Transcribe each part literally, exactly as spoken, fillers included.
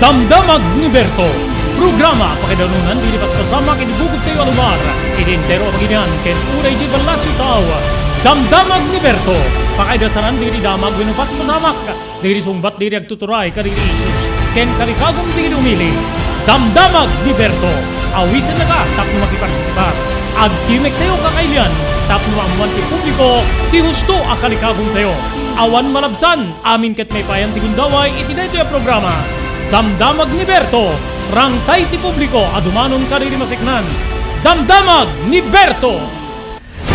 Damdamag ni Berto, programa pakaidanunan dagiti paspasamak iti bugogtayo a lugar, iti entero a baginian ken uray idiay ballasiw tao. Damdamag ni Berto, pakaidasanan dagiti damag wenno paspasamak, dagiti sungbat dagiti agtuturay kadagiti issues, ken kalikagum dagiti umili. Damdamag ni Berto, awisennaka tapno makipartisipar. Agtimek tayo kakailian tapno maammuan ti publiko ti husto a kalikagumtayo. Awan malabsan, amin ket maipayan ti gundaway iti daytoy a programa. Damdamag ni Berto, rangtay ti publiko a dumanon kadagiti maseknan. Damdamag ni Berto!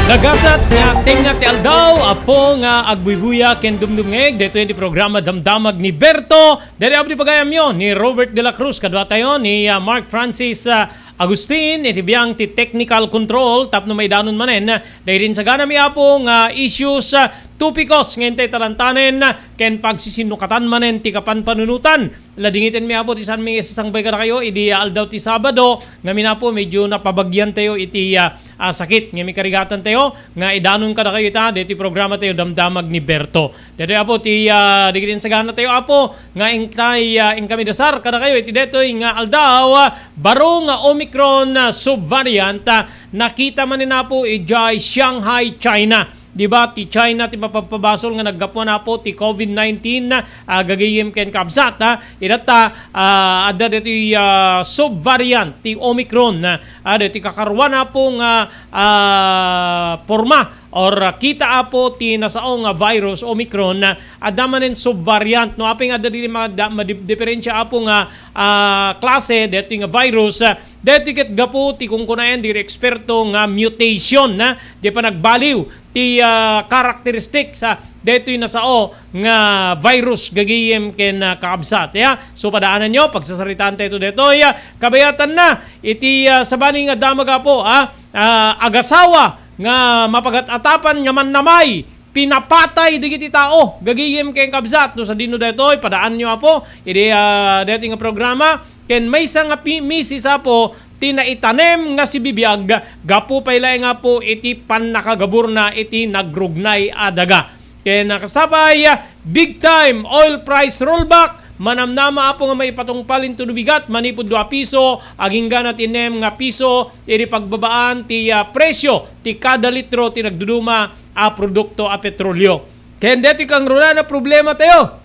Nagasat nga tengnga ti aldaw, Apo, nga agbuybuya ken dumdumngeg daytoy ti programa Damdamag ni Berto. Daytoy Apo ti pagayamyo ni Robert de la Cruz, kaduatayo ni, ah, Mark Francis, ah, Agustin, iti biang ti technical control, tapno maidanon manen, daydi insaganami, Apo, nga issues, ah, topikos nga intay talantanen, ken pagsisinukatan manen ti kapanpanunotan. Ladingiten mi, Apo, ti saanmi nga isasangbay kadakayo idi, ah, aldaw ti Sabado, ngamin, Apo, medyo napabagiantayo iti, ah, ah, sakit nga mikarigatantayo, nga idanon kadakayo ita, daytoy programatayo, Damdamag ni Berto. Daytoy, Apo, ti, ah, dagiti insaganatayo, Apo, nga intay, ah, inkamidasar kadakayo iti daytoy nga aldaw, ah, baro nga Omicron, ah, subvariant, ah, nakita manen, Apo, idiay Shanghai, China. Di ba, ti China ti mapagpabasol nga naggapuan, Apo, ti covid nineteen, ah, gagayem ken kabsat, ah, itatta, ah, adda daytoy, ah, subvariant ti Omicron, ah, daytoy kakaruan, Apo, nga, ah, porma or, ah, kita, Apo, ti nasao nga virus, Omicron, ah, adda manen subvariant, no? Apay nga adda daydi ma-, da-, madif-, diferensia, Apo, nga, ah, klase daytoy nga virus, ah, daytoy ket gapu ti kunkunaen dagiti eksperto nga mutation, ah, di panagbaliw ti, ah, characteristics, ah, daytoy nasao nga virus gagayem ken, ah, kakabsat, ya. So, padaananyo, pagsasaritaantayo daytoy, ah, kabayatanna iti, ah, sabali nga damag, Apo, ah, ah, agasawa nga mapagat-atapan nga mannamay, pinapatay dagiti tao, gagayem ken kabsat. No sadino daytoy, padaanyo, Apo, idi, ah, daytoy nga programa, ken maysa nga pi-, misis, Apo, ti naitanem nga sibibiag, gapu pay laeng, Apo, iti pannakagaburna iti nagrugnay a daga. Ken nakasabay, big time oil price rollback, manamnama, Apo, nga maipatungpal intono bigat manipud dua piso, agingga na ti nem nga piso, iti pagbabaan ti, ah, presyo ti kada litro ti nagduduma a produkto a petrolio. Ken daytoy kangrunaan a problematayo.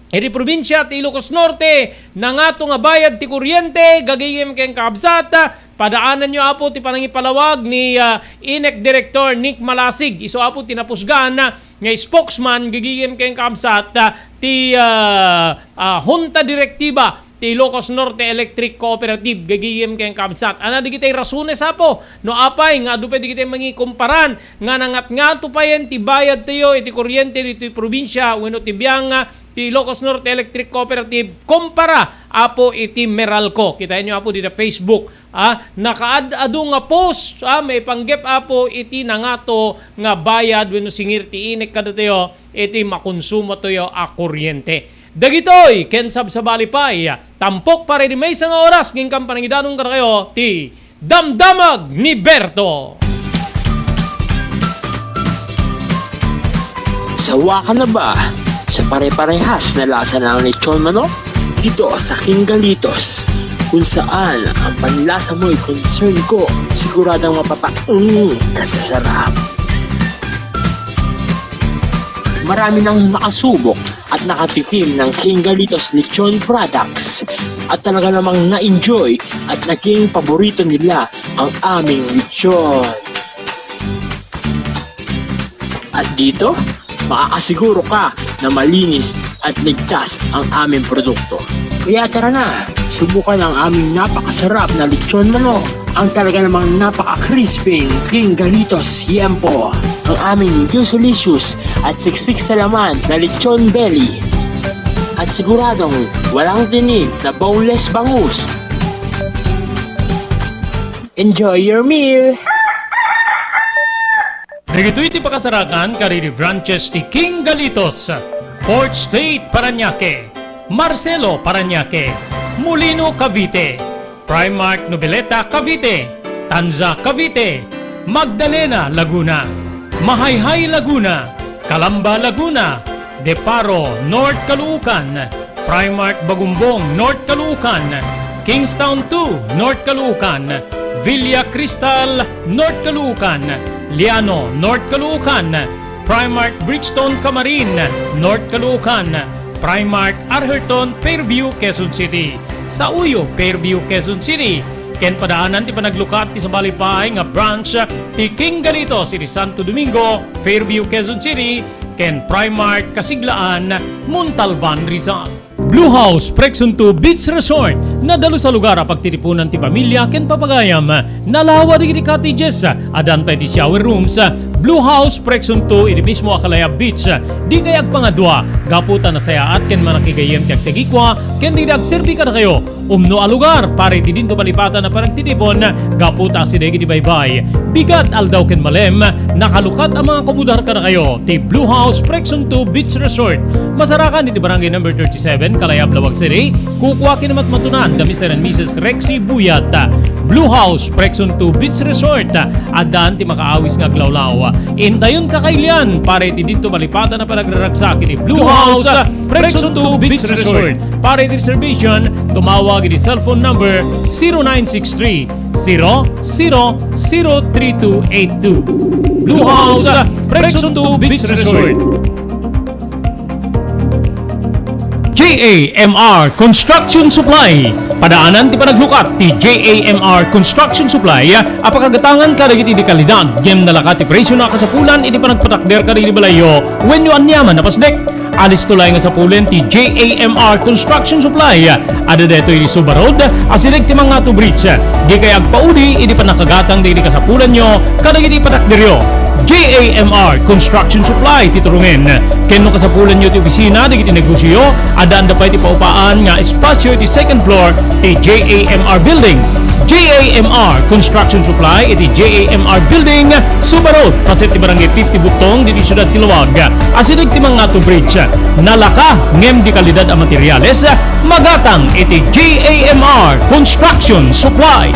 Iti probinsia ti Ilocos Norte, nangato nga bayad ti kuryente, gagayem ken kakabsat, padaananyo, Apo, ti panangipalawag ni, ah, INEC Director Nick Malasig. Isu, Apo, ti napusgan, ah, nga spokesman, gagayem ken kakabsat, ah, ti, ah, ah, Junta Directiva ti Ilocos Norte Electric Cooperative, gagayem ken kakabsat. Ania dagiti rasones, Apo, no apay nga adu pay dagiti mangikumparan nga nangatngato payen ti bayadtayo iti kuryente ditoy probinsia wenno ti biang, ah, ti Ilocos Norte Electric Cooperative kumpara, Apo, iti Meralco. Kitaenyo, Apo, dida Facebook, ah, nakaad-adu nga post, ah, maipanggep, Apo, iti nangato nga bayad wenno singir ti INEC kadatayo iti makonsumotayo a kuryente. Dagitoy ken sabsabali pay, tampok para iti maysa nga oras ngem panangidanon kadakayo ti Damdamag ni Berto. Sawa ka na ba sa pare-parehas na lasa ng lechon manok? Dito sa King Galitos, kung saan ang panlasa mo'y concern ko, siguradong mapapaeng ka sa sarap. Marami nang nakasubok at nakatikim ng King Galitos Lechon Products at talaga namang na-enjoy at naging paborito nila ang aming lechon. At dito, makakasiguro ka na malinis at ligtas ang aming produkto. Kaya tara na, subukan ang aming napakasarap na lechon manok, ang talaga namang napaka-crispy King Galitos Siempo, ang aming juicy-licious at siksik sa laman na lechon belly, at siguradong walang tinik na boneless bangus. Enjoy your meal! Dagitoy ti pakasarakan kadagiti branches ti King Galitos, Fourth Street, Parañaque, Marcelo, Parañaque, Molino, Cavite, Primark, Noveleta, Cavite, Tanza, Cavite, Magdalena, Laguna, Mahayhay, Laguna, Calamba, Laguna, Deparo, North Caloocan, Primark Bagumbong, North Caloocan, Kingstown two, North Caloocan, Villa Cristal, North Caloocan, Liano, North Caloocan, Primark Brixton, Camarin, North Caloocan, Primark Arherton, Fairview, Quezon City, Sauyo, Fairview, Quezon City, ken padaanan ti panaglukat ti sabali pay nga branch ti King Galitos iti Santo Domingo, Fairview, Quezon City, ken Primark Kasiglaan, Montalban, Rizal. Blue House Prexon two Beach Resort, nadalus a lugar a pagtitipunan ti pamilya ken papagayam. Nalawa dagiti cottages, addan pay ti shower rooms. Blue House Prexon two iti mismo a Kalayab Beach. Dikay agpangadua, gapu ta nasayaat ken manakigayyem ti agtagikua ken dagiti agserbi kadakayo. Umno a lugar para iti dinto malipatan a panagtitipon, gapu ta asideg iti baybay, bigat, aldaw ken malem, nakalukat a mangakomodar kadakayo ti Blue House Prexon two Beach Resort. Masarakan iti Barangay Number thirty-seven, Kalayab, Laoag City. Kukua ken matmatunan da Mister and Missus Rexy Buyat. Blue House Prexon two Beach Resort, addan ti makaawis nga aglawlaw. Intayon kakailian para iti dinto malipatan a panagraragsak iti Blue House Prexon two Beach Resort. Para iti reservation, tumawag iti cellphone number zero nine six three, zero zero zero three two eight two. Blue House Prexon two Beach Resort. J A M R Construction Supply. Padaanan ti panaglukat ti J A M R Construction Supply a pakagatangan kadagiti di kalidad ngem nalaka ti presyo a kasapulan iti panagpatakder kadagiti balayyo wenno aniaman a pasdek. Alisto laeng a sapulen ti J A M R Construction Supply. Adda daytoy iti Suba Road, asideg ti Mangato Bridge. Dikay agpauli idi pannakagatang dagiti kasapulanyo kadagiti patakderyo. J A M R Construction Supply ti turungen. Ken no kasapulanyo ti opisina dagiti negosioyo, addaanda pay ti paupaan nga espasio iti second floor ti J A M R Building. J A M R Construction Supply iti J A M R Building, Suba Road, paset ti Barangay fifty Butong, ditoy siudad ti Laoag. Asideg ti Mangato Bridge. Nalaka ngem di kalidad a materiales, magatang iti J A M R Construction Supply.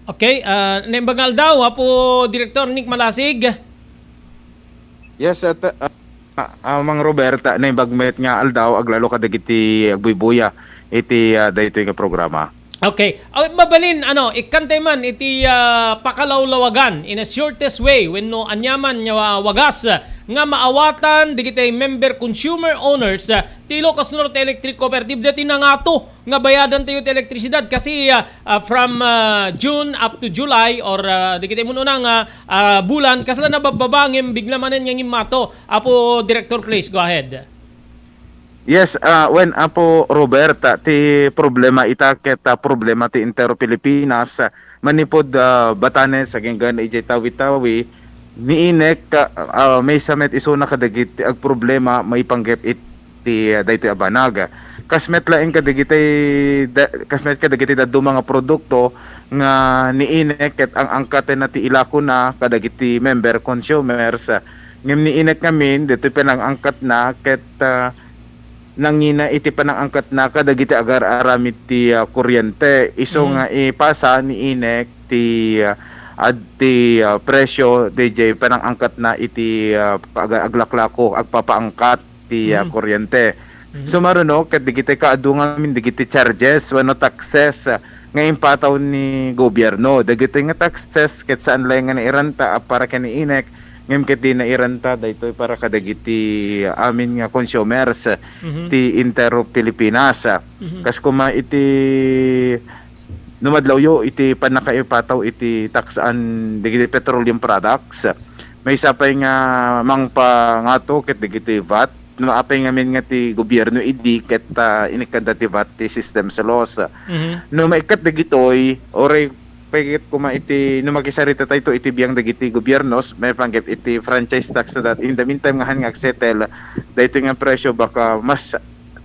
Okay, ah, naimbag nga aldaw, Apo Director Nick Malasig. Yes, at, ah, ah, Mang Robert, ah, naimbag met nga aldaw, aglalo kadagiti agbuybuya iti, ah, daytoy nga programa. Okay. Ah, mabalin, ano, ikkantay man iti, ah, pakalawlawagan in a shortest way wenno aniaman nga wagas nga maawatan dagiti member consumer owners, ah, ti Ilocos Norte Electric Cooperative daytoy nangato nga bayadantayo ti elektrisidad kasi, ah, ah, from, ah, June up to July or, ah, dagiti mun-una nga, ah, bulan, kasla nababbaba ngem bigla manen nga ngimmato. Apo Director, please go ahead. Yes, ah, wen, Apo Robert, ah, ti problema ita ket, ah, problema ti entero Pilipinas, ah, manipud, ah, Batanes agingga idiay Tawi-Tawi, ni INEC, ah, ah, maysa met isuna kadagiti agproblema maipanggep iti, ah, daytoy a banag. Kas met laeng kadagiti da-, kas met kadagiti dadduma nga produkto nga ni INEC ket ang-angkatna ti ilakona kadagiti member consumers, ah, ngem ni INEC ngamin, ditoy panang-angkatna ket, ah, nangina iti panang-angkatna kadagiti agar-aramid ti, ah, kuryente. Isu Mhm. nga ipasa ni INEC ti, ah, ad-, ti, ah, presyo diay panang-angkatna iti, ah, pag-, aglaklako, agpapaangkat ti, ah, Mhm. kuryente. Mhm. Sumaruno ket dagiti kaadu ngamin dagiti charges wenno taxes, ah, nga impataw ni gobierno. Dagitoy nga taxes ket saan laeng nga nairanta a para ken ni INEC, Ngem ket di nairanta daytoy para kadagiti amin nga consumers Mhm. ti entero Pilipinas. Mhm. Kas koma iti no madlawyo iti pannakaipataw iti taksaan dagiti petroleum products, maysa pay nga mangpangato ket dagiti vat, no apay ngamin nga ti gobierno idi ket, ah, inikkanda ti vat ti systems loss. Mhm. No maikkat dagitoy, uray pay ket koma iti, no makisarita tayo iti biang dagiti gobiernos, maipanggep iti franchise tax na dat. In the meantime, nga han nga agsettle, daytoy nga presyo, baka mas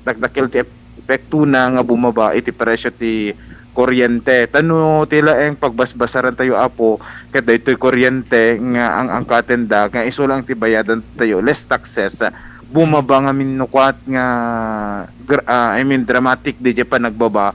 dakdakkel ti epektona nga bumaba iti presyo ti kuryente. Ta no ti laeng pagbasbasaran tayo, Apo, ket daytoy kuryente nga ang-angkaten da, nga isu lang ti bayadan tayo, less taxes, bumaba ngamin no kuat nga gra-, ah, I mean, dramatic di panagbaba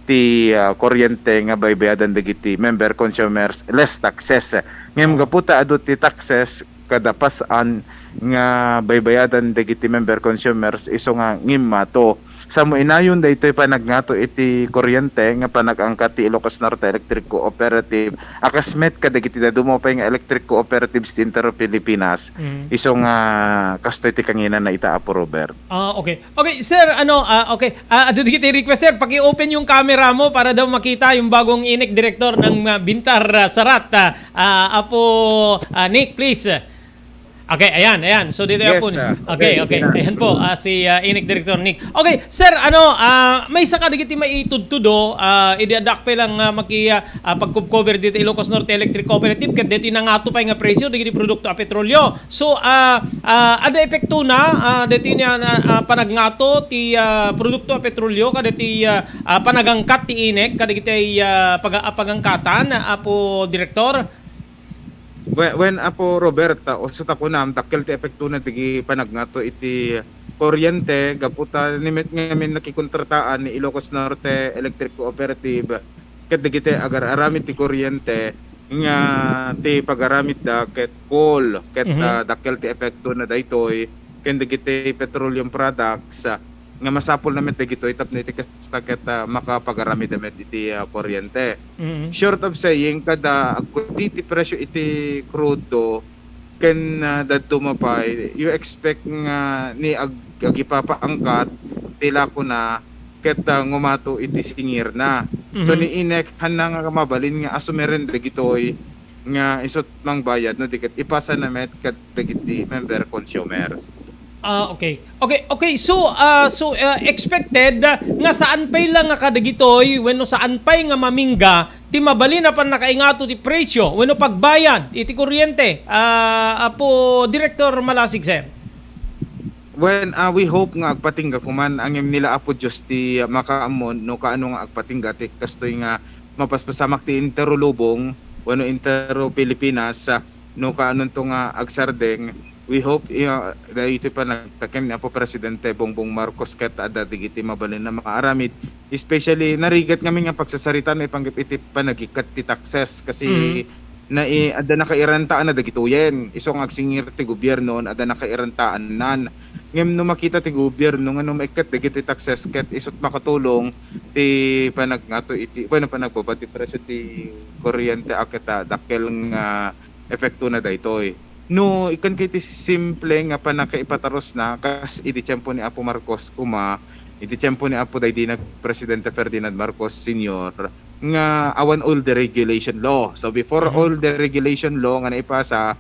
ti, ah, kuryente nga baybayadan dagiti member consumers, less taxes. Ngem gapu ta adu ti taxes kada pas-an nga baybayadan dagiti member consumers, isu nga ngimmato. Sa mo inayon daytoy panagngato iti kuryente nga panagangkat ti Ilocos Norte Electric Cooperative, a kas met kadagiti dadduma pay nga electric cooperatives ti entero Pilipinas, Mm. isu nga kastoy ti kanginana ita, Apo Robert. Ah, okay. Okay, sir, ano, ah, okay. Ah, adu dagiti request, sir. Paki-open yung camera mo para daw makita yung bagong inek direktor ng, ah, Bintar, ah, Sarat. Ah, ah, Apo, ah, Nick, please. Okay, ayan, ayan. So, dito Yes, po. ah, Okay, okay, okay. Ayan po, ah, si, ah, inek direktor Nick. Okay, sir, ano, ah, maysa kadagiti maitudtudo, ah, idi adda pay lang, ah, maki-, ah, ah, pagkubkover dito Ilocos Norte Electric Cooperative, ket dito nangato pay nga presyo, dagiti produkto a petrolyo. So, ah, ah, adda epektona, ah, daytoy nga, ah, panagngato ti, ah, produkto a petrolyo kadagiti, ah, ah, panagangkat ti inek kadagiti, ah, paga-, ah, pagangkatan, Apo Direktor? Wen, wen, Apo Robert, ah, usto ta kunam, dakkel ti epektona dagiti panagngato iti kuryente, gapu ta ni met ngamin nakikontrataan ni Ilocos Norte Electric Cooperative ket dagiti agar-aramid ti kuryente nga ti pagaramidda ket coal ket, Mhm. ah, dakkel ti epektona daytoy ken dagiti petroleum products, ah, nga masapulna met dagitoy tapno iti kasta ket, ah, makapagaramidda met iti, ah, kuryente. Mhm. Short of saying, kada agkudi ti presyo iti krudo, ken, ah, dadduma pay, you expect nga ni ag-, agipapaangkat ti lakona ket, ah, ngumato iti singirna. So, Mhm. ni inek, hanna nga mabalin nga asumeren dagitoy nga isut' mangbayad no di ket ipasana met kadagiti member consumers. Ah, okay. Okay, okay. So, ah, so, ah, expected, ah, nga saan pay lang nga kadagitoy wenno saan pay nga mamingga ti mabalin a pannakaingato ti presyo wenno pagbayad iti kuryente, ah, Apo Director Malasig, sir? Wen, ah, we hope nga agpatingga koman, ngem ni la Apo Dios ti makaammo no kaano nga agpatingga ti kastoy nga mapaspasamak ti entero lubong wenno entero Pilipinas, ah, no kaanonto nga agsardeng. We hope, ah, daytoy panagtakem ni Apo Presidente Bongbong Marcos ket adda dagiti mabalin a makaaramid. Especially, narigat ngamin nga pagsasarita maipanggep iti panagikkat ti taxes kasi Mhm. nai-, adda nakairantaanna dagitoyen. Isu nga agsingir ti gobierno, adda nakairantaannan. Ngem no makita ti gobierno nga no maikkat dagiti taxes ket isut' makatulong ti panagngato iti, bueno, panagbaba ti presyo ti kuryente a ket, ah, dakkel nga epektona daytoy. No, ikkan ket iti simple nga pannakaipatarusna, kas idi tiempo ni Apo Marcos koma, idi tiempo ni Apo daydi nag-Presidente Ferdinand Marcos Senior, nga awan oil deregulation law. So, before Mhm. oil deregulation law nga naipasa,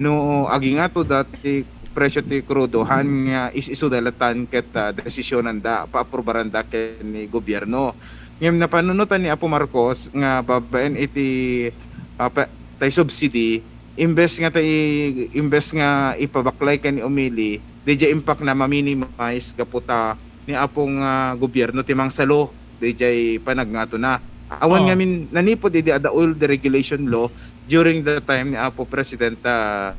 no agingato da ti presyo ti krudo, han nga is-isuda latan ket, ah, desisyonanda, paaprubaranda ken ni gobierno. Ngem napanunotan ni Apo Marcos nga babaen iti, ah, pa-, tay subsidy, imbes nga tay, imbes nga ipabaklay ken umili, diay impakna ma-minimize gapu ta ni Apo nga gobierno ti mangsalo diay panagngatona. Awan Oo. ngamin nanipud idi adda oil deregulation law during the time ni Apo President, ah,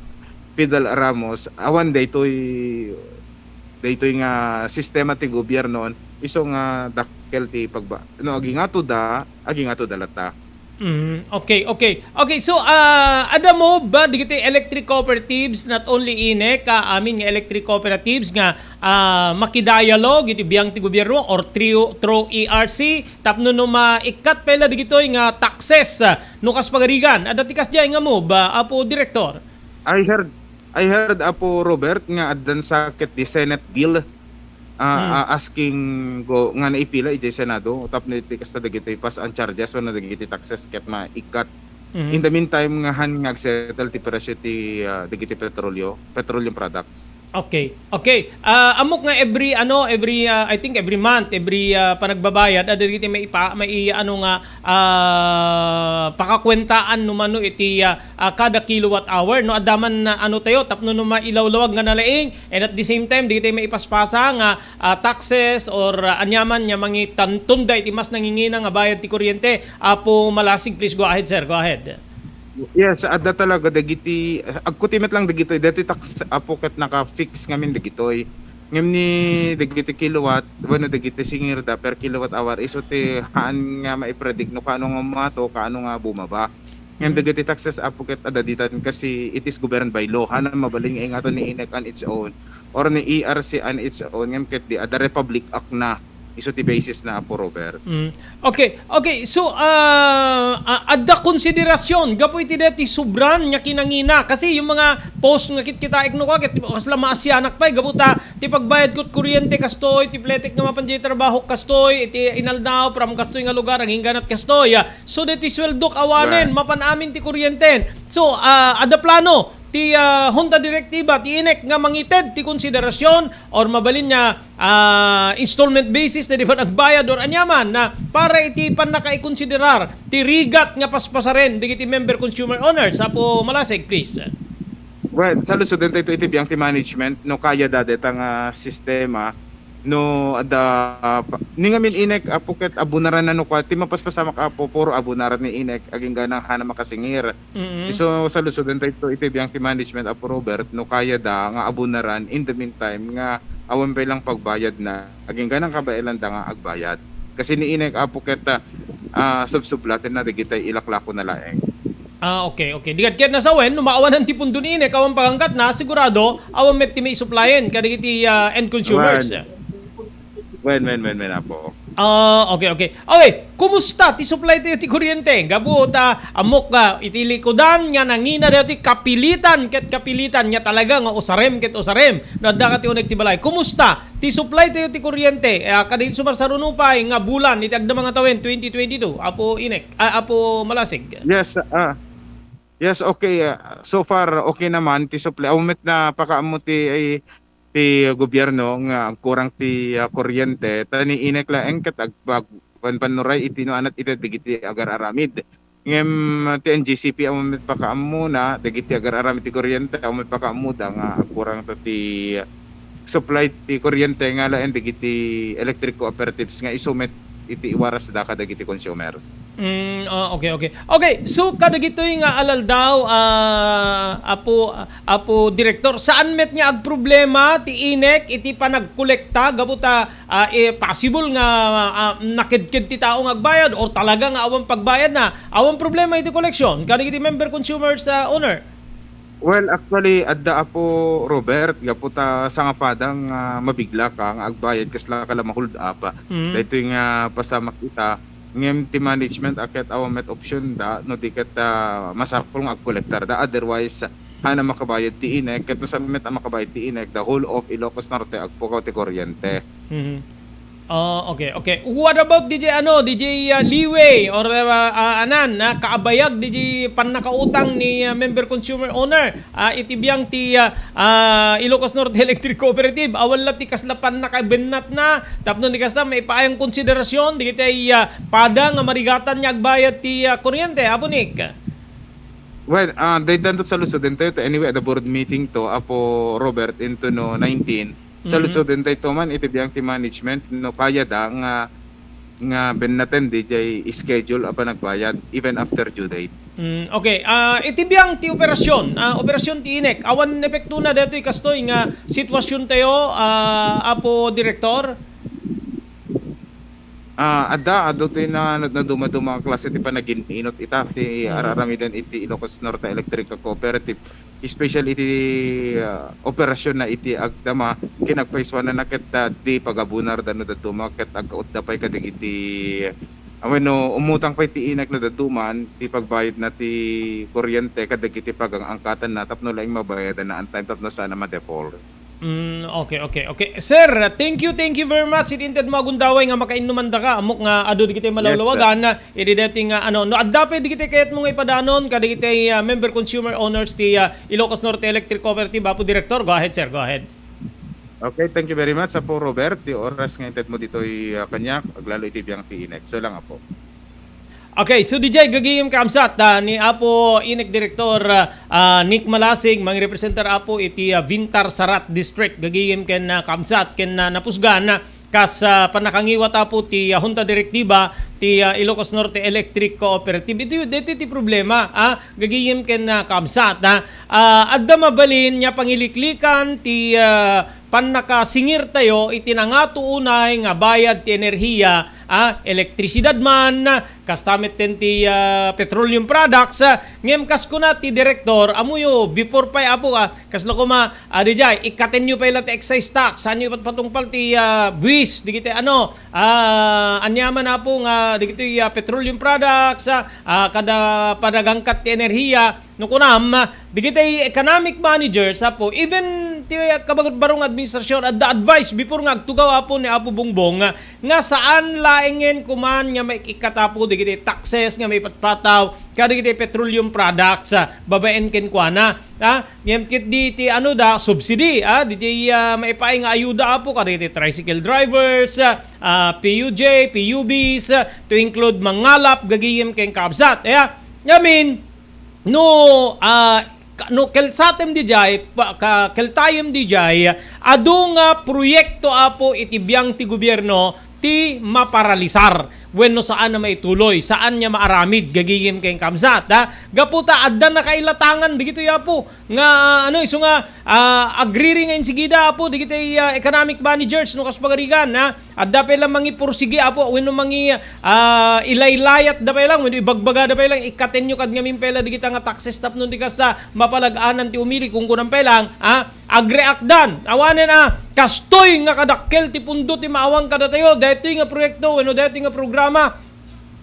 Fidel Ramos, awan daytoy, daytoy nga sistema ti gobierno, isu nga dakkel ti pagba-, no, agingato da, agingato da latta. Mm, okay, okay. Okay, so, ah, adda mo ba dagiti electric cooperatives, not only inek, ah, amin nga electric cooperatives nga, ah, makidayalog iti biang ti gobierno or through, through E R C, tapno no maikkat pay la dagitoy nga taxes, ah, no kas pagarigan? Adda ti kasdiay nga move, ah, Apo Direktor? Ay, sir, I heard, Apo Robert, nga addan sa ket di Senate bill, ah, Hmm. ah, asking go, nga naipila idiay Senado, tapno iti kasta dagitoy pass and charges wenno dagiti taxes ket maikkat. Mhm. In the meantime, nga han nga agsettle ti presyo ti, ah, dagiti petrolyo, petroleum products. Okay. Okay. Ah, ammok nga every, ano, every, ah, I think every month, every, ah, panagbabayad, adda dagiti maipa-, mai-, ano nga, ah, pakakuentaan no mano iti, ah, ah, kada kilowatt hour, no? Adda man, ah, ano tayo, tapno no mailawlawag nga nalaing, and at the same time, dagiti maipaspasa nga, ah, taxes or, ah, aniaman nga mangitan-, tunda iti mas nangingina nga bayad ti kuryente, Apo Malasig, please go ahead, sir. Go ahead. Yes, adda talaga dagiti, agkuti met lang dagitoy, dagiti tax, Apo, ket naka-fix ngamin dagitoy. Ngem ni dagiti kilowatt, wenno dagiti singirda per kilowatt hour, isu ti haan nga maipredict no kaano nga umato, kaano nga bumaba. Ngem Mm. dagiti taxes, Apo, ket adda ditan kasi it is governed by law. Haan a mabalin nga ingato ni INEC on its own or ni E R C on its own, ngem ket di, adda Republic Act na. Isu ti basis na, Apo Robert. Mm. Okay, okay. So, ah, ah, adda konsiderasyon gapu iti daytoy sobran nga kinangina. Kasi yung mga post nga kitkitaek no, ket kasla maasianak pay gapu ta ti pagbayad ko ti kuryente kastoy, ti pletek nga mapan diay trabaho kastoy, iti inaldaw, from kastoy nga lugar, agingganat kastoy. Ah, so, daytoy sweldok awanen, Right. mapan amin ti kuryente. So, ah, adda plano ti, ah, Junta Direktiba, ti INEC nga mangited ti konsiderasyon or mabalin nga, ah, installment basis ti di panagbayad or aniaman na para iti pannakaikonsiderar ti rigat nga paspasaren dagiti member consumer owners. Apo Malasig, please. Well, saludsodentayo iti biang ti management no kayada dayta nga sistema, no adda, ah, pa-, ni ngamin INEC, Apo, ket abunaran na no kua, ti mapaspasamak, Apo, puro abunaran ni INEC, agingga nang haan a makasingir. Mm. Isu saludsodentayo iti biang ti management, Apo Robert, no kayada nga abunaran in the meantime nga awan pay lang pagbayad na, agingga nang kabaelanda nga agbayad. Kasi ni INEC, Apo, ket, ah, ah, subsublatenna dagiti ilaklako na laeng. Ah, okay, okay. Di ket, ket nasawen, no maawanan ti pundo ni INEC, awan pagangkatna, sigurado, awan met ti maisuplayen kadagiti, ah, end consumers. Wen. Wen, wen, wen, wen, Apo. Ah, okay, okay. Okay, kumusta ti supply tayo ti kuryente? Gapu ta, ammok nga, iti likudan nga nangina daytoy kapilitan, ket kapilitan nga talaga nga usarem, ket usarem. No, adda ka ti uneg ti balay. Kumusta ti supply tayo ti kuryente? Ah, kadagiti sumarsaruno pay nga bulan, iti agdama nga tawen, twenty twenty-two. Apo INEC, ah, Apo Malasig. Yes, ah, yes, okay, ah, so far, okay naman ti supply. Awan met napakaammo ti, ay, ti gobierno nga agkurang ti, ah, kuryente, ta ni INEC laeng ket agpag-, pan-, pannuray iti no anat iti dagiti agar-aramid. Ngem ti N G C P, awan met pakaammo na, dagiti agar-aramid ti kuryente, awan met pakaammoda nga agkurang ta ti supply ti kuryente nga laeng dagiti electric cooperatives nga isu met iti iwarasda kadagiti consumers. Mm, ah, okay, okay. Okay, so kadagitoy nga alaldaw, ah, Apo, Apo Direktor, saan met nga agproblema ti INEC iti panagkolekta gapu ta, ah, eh, possible nga, ah, nakedked ti tao nga agbayad or talaga nga awan pagbayad na, awan problema iti koleksyon kadagiti member consumers, ah, owner? Well, actually, adda, Apo Robert, gapu ta sangapada nga mabigla ka nga agbayad, kasla ka la ma-hold up. Mm. Daytoy nga pasamak ita, ngem ti management a ket awan met option da, no di ket, ah, masapul nga agkolektar da. Otherwise, haan a makabayad ti INEC, ket no saan met a makabayad ti INEC, the whole of Ilocos Norte agpukaw ti kuryente. Mhm. Oh, okay, okay. What about D J, ano, D J, ah, Liway or, ah, ah, anan, ah, kaabayag D J pannakautang ni, ah, member consumer owner, ah, iti biang ti, ah, ah, Ilocos Norte Electric Cooperative? Awan la ti kasla pannakabennatna tapno ni kasta maipaayang konsiderasyon dagiti, ah, pada nga marigatan nga agbayad ti, ah, kuryente, Apo Nick? Well, ah, daydanto saludsodentayo. Anyway, adda board meeting to, Apo Robert, into no nineteen. Mhm. Saludsodentayo man iti biang ti management no kayada nga, nga bennaten diay schedule a panagbayad even after due date. Mm, okay. Ah, iti biang ti operasyon, ah, operasyon ti INEC, awan epektona daytoy kastoy nga sitwasyontayo, ah, Apo Direktor? Ah, adda, adda ti na, na, nadumaduma nga klase ti panaginminot ita ti Mm. ar-aramiden iti Ilocos Norte Electric Cooperative, especially iti, ah, operasyon na iti agdama, ken agpaisuananna ket, ah, di pagabunarda no dadduma ket agkautda pay kadagiti, Amin no, umutang pay ti inek no dadduma ti pagbayadna ti kuryente kadagiti pagangangkatanna tapno laeng mabayadanna on time tapno saan a ma-default. Mm, okay, okay, okay. Sir, thank you, thank you very much. Iti inted mo agundaway nga makainnuman daka, ammok nga adu digiti malawlawagan, iti deti nga, ano, no, adda pay digiti kayat mo nga ipadanon, kadagiti, ah, member consumer owners ti, ah, Ilocos Norte Electric Cooperative, Apo Director. Go ahead, sir. Go ahead. Okay, thank you very much, Apo Robert. Ti oras nga inted mo ditoy, ah, kaniak, aglalo iti biang ti inek. So lang, Apo. Okay, so D J, gagayem kabsat, ah, ni Apo Inek Director, ah, ah, Nick Malasig, mangrepresentar Apo iti, ah, Vintar Sarat District, gagayem ken, ah, kabsat, ken, ah, napusgan, ah, kas, ah, pannakangiwat Apo ti, ah, Junta Direktiba ti, ah, Ilocos Norte Electric Cooperative. Iti, iti ti problema, ah, gagayem ken, ah, kabsat, ah, ah, adda mabalin nga pangiliklikan ti, ah, pannakasingirtayo iti nangato unay nga bayad ti enerhiya, ah, elektrisidad man, kasta metten ti, ah, petroleum products, ah, ngem kas kuna ti direktor, ammoyo, before pay, Apo, ah, kasla koma, ah, dijay, ikkatenyo pay la ti excise tax, saanyo ipatpatungpal ti, ah, buwis, digiti, ano, ah, aniaman, Apo, nga digiti, ah, petroleum products, ah, ah, kada panagangkat ti enerhiya, no kunam, digitay economic managers, Apo, even ti kabagut-barong administrasyon, adda advice before nga agtugaw, Apo, ni Apo Bongbong, nga saan laengen kuman nga maikkat, Apo, digitay taxes nga maipatpataw kadigitay petroleum products, ah, babaen kenkuana. Ah, ngem ket di ti ano da, subsidy, ah, di ti, ah, maipaay nga ayuda, Apo, kadigitay tricycle drivers, ah, ah, P U J, P U Bs, ah, to include mangalap, gagayem ken kabsat. Aya, I mean, no, ah, ka-, no kelsatem dijay, pa-, ka-, keltayem dijay, adu nga proyekto, Apo, iti biang ti gobierno ti maparalisar wenno saan a maituloy, saan nga maaramid, gagayem ken kabsat, ha? Gapu ta adda nakailatangan digitoy, Apo, nga, ano, isu nga, ah, agriri nga insigida, Apo, digitay, ah, economic managers, no, kas pagarigan, ha? Adda pay lang mangipursigi, Apo, wenno mangi-, ah, ilaylayatda pay lang, wenno ibagbagada pay lang, ikkatenyo kad ngamin pay la digita nga taxes tapno di kasta mapalag-anan ti umili, kunkunam pay lang, ah, agreakdan. Awanen, ah, kastoy nga kadakkel ti pundo ti maawang kadatayo, daytoy nga proyekto, wenno daytoy nga programa,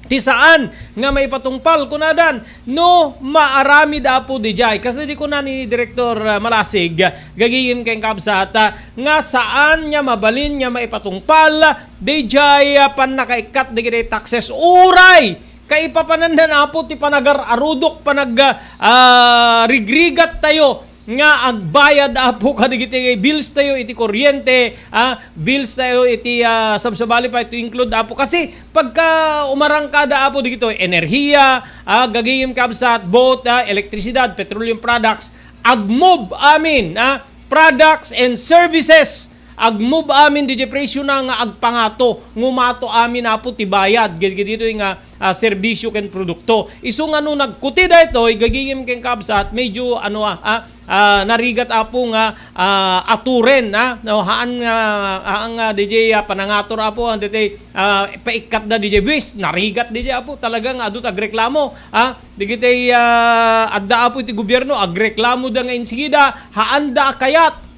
ti saan nga maipatungpal, kunadan, no maaramid, Apo, dijay. Kasla di kuna ni Direktor, ah, Malasig, gagayem ken kabsat, ah, nga saan nga mabalin nga maipatungpal, dijay, ah, pannakaikkat dagiti taxes. Uray kaipapanandan, Apo, ti panagar-arudok, panag-, ah, rigrigat tayo nga agbayad, Apo, kadigiti bills tayo iti kuryente, ah, bills tayo iti, ah, sabsabali pay to include, Apo. Kasi pagka umarangkada, Apo, digito, enerhiya, ah, gagayem kabsat, both, ah, elektrisidad, petroleum products, agmove amin, ah, products and services, agmove amin di presyo na nga agpangato, ngumato amin, Apo, ti bayad, gid-, gid-, ditoy nga, ah, serbisyo ken produkto. Isu nga no nagkuti daytoy, gagayem ken kabsat, medyo, ano, ah, ah, ah, narigat, Apo, nga, ah, aturen, ah, no, haan nga, haan nga D J, ah, panangator, Apo, ang D J, ah, paikkatda D J buwis, narigat D J, Apo, talaga nga adu ti agreklamo, ah, digitay, ah, adda, Apo, iti gobierno, agreklamo da nga insigida, haanda a kayat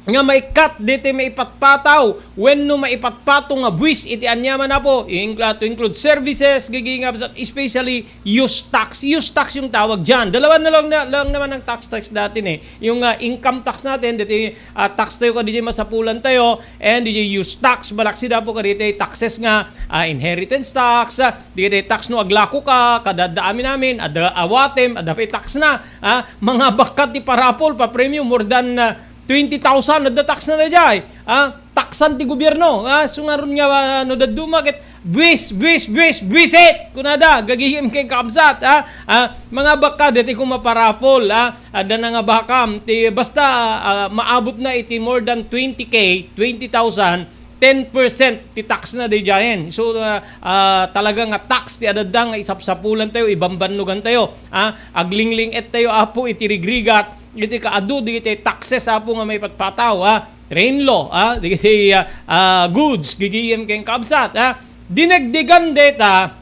nga maikkat diti maipatpataw wenno maipatpato nga buwis iti aniaman, Apo, in-, ah, to include services, gigi nga, especially use tax. Use tax yung tawag dyan. Dalawa na lang, na, lang naman ang tax, tax dati ni. Yung, ah, income tax natin, dito, ah, tax tayo kadi masapulan tayo, and yung use tax, malaksi da po kadi tayo taxes nga, ah, inheritance tax, ah, di tayo tax no aglako ka, kada da amin amin, ada awatem, ada pa tax na, ah, mga bakkat ti parapol, pa premium, more than, ah, twenty thousand, ada tax na dayjay. Ah, taksan ti gobierno, ah, sungaron nga, ah, no dadduma ket buwis, buwis, buwis, buwisit! Kunada, gagihim ken kabsat, ah, ah, mga bakka, deti ko maparapol, ah, adda na nga bakam, ti, basta, ah, maabot na iti more than twenty K, twenty thousand, ten percent ti tax na dayjayen. So, ah, ah, talaga nga tax ti adadda nga isapsapulan tayo, ibambannugan tayo, ah, aglingling-et tayo, Apo, iti rigrigat, iti kaadu, dagiti taxes, Apo, nga maipatpataw, ah, train law, ah, dagiti, ah, ah, goods, gigiyem ken kabsat, ah, dinegdegan deta,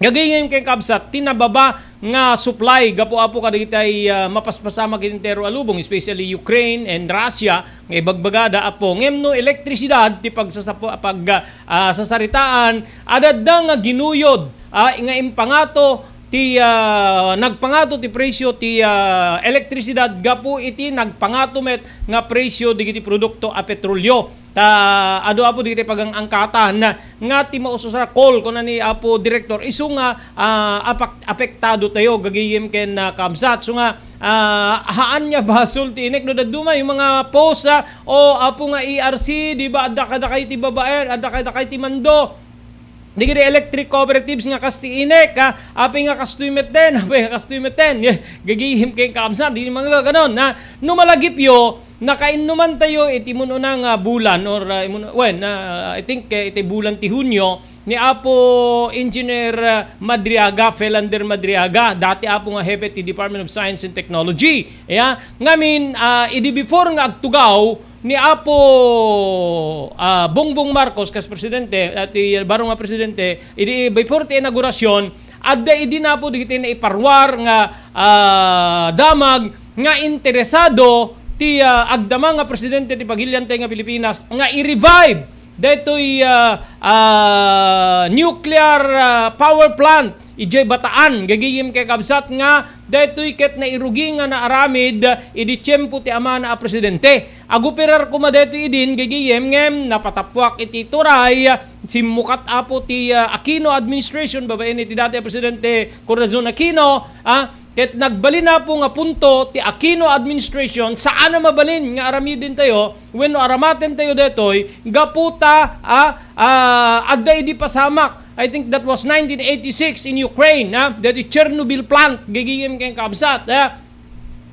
Gagayem ken kabsat, ti nababa nga supply gapu apo kadagiti, ah, mapaspasamak iti entero a lubong, especially Ukraine and Russia, nga ibagbagada apo. Ngem no elektrisidad ti pagsasapo-, pag, ah, sasaritaan, adda nga ginuyod, ah, nga impangato ti, ah, nagpangato ti presyo ti, ah, elektrisidad gapu iti nagpangato met nga presyo dagiti produkto a petrolyo. Ta adu apo dagiti pagang-angkatan nga ti maususar call, kuna ni Apo Direktor, isu nga, ah, apak-, apektado tayo, gagayem ken, ah, kabsat. So nga, ah, haan nga basol ti inek no dadduma yung mga post, ah, o apo nga E R C, di ba, adda kadakay ti babaen, adda kadakay ti mando. Dagiti electric cooperatives nga kas ti inek, ha? Apay nga kastoy metten, apay nga kastoy metten. Gagayem ken kabsat, di mangagaganon, ha? No malagipyo, nakainnuman tayo iti mun-una nga bulan, or, uh, imun-, when, uh, I think, uh, iti bulan ti Hunyo, ni Apo Engineer, uh, Madriaga, Felander Madriaga, dati apo nga hepe ti Department of Science and Technology. Ya, ngamin, uh, idi before nga agtugaw, ni Apo, ah, Bongbong Marcos kas presidente, ah, ti baro nga presidente, idi before ti inaugurasyon, adda idi na apo dagiti naiparuar nga, ah, damag nga interesado ti, ah, agdama nga presidente ti pagiliantay nga Pilipinas nga i-revive daytoy, ah, ah, nuclear, ah, power plant idiay Bataan, gagayem ken kabsat, nga daytoy ket nairugi nga naaramid idi tiempo ti amana a presidente. Agoperar koma daytoy idin, gagayem, ngem napatappuak iti turay, simmukat apo ti, ah, Aquino administration, babaen iti dati a presidente Corazon Aquino, ah, ket nagbalin apo nga punto ti Aquino administration, saan a mabalin nga aramiden tayo, wenno aramaten tayo daytoy, gapu ta, ah, ah, adda idi pasamak. I think that was nineteen eighty-six in Ukraine, ha? Daytoy Chernobyl plant, gagayem ken kabsat, ha?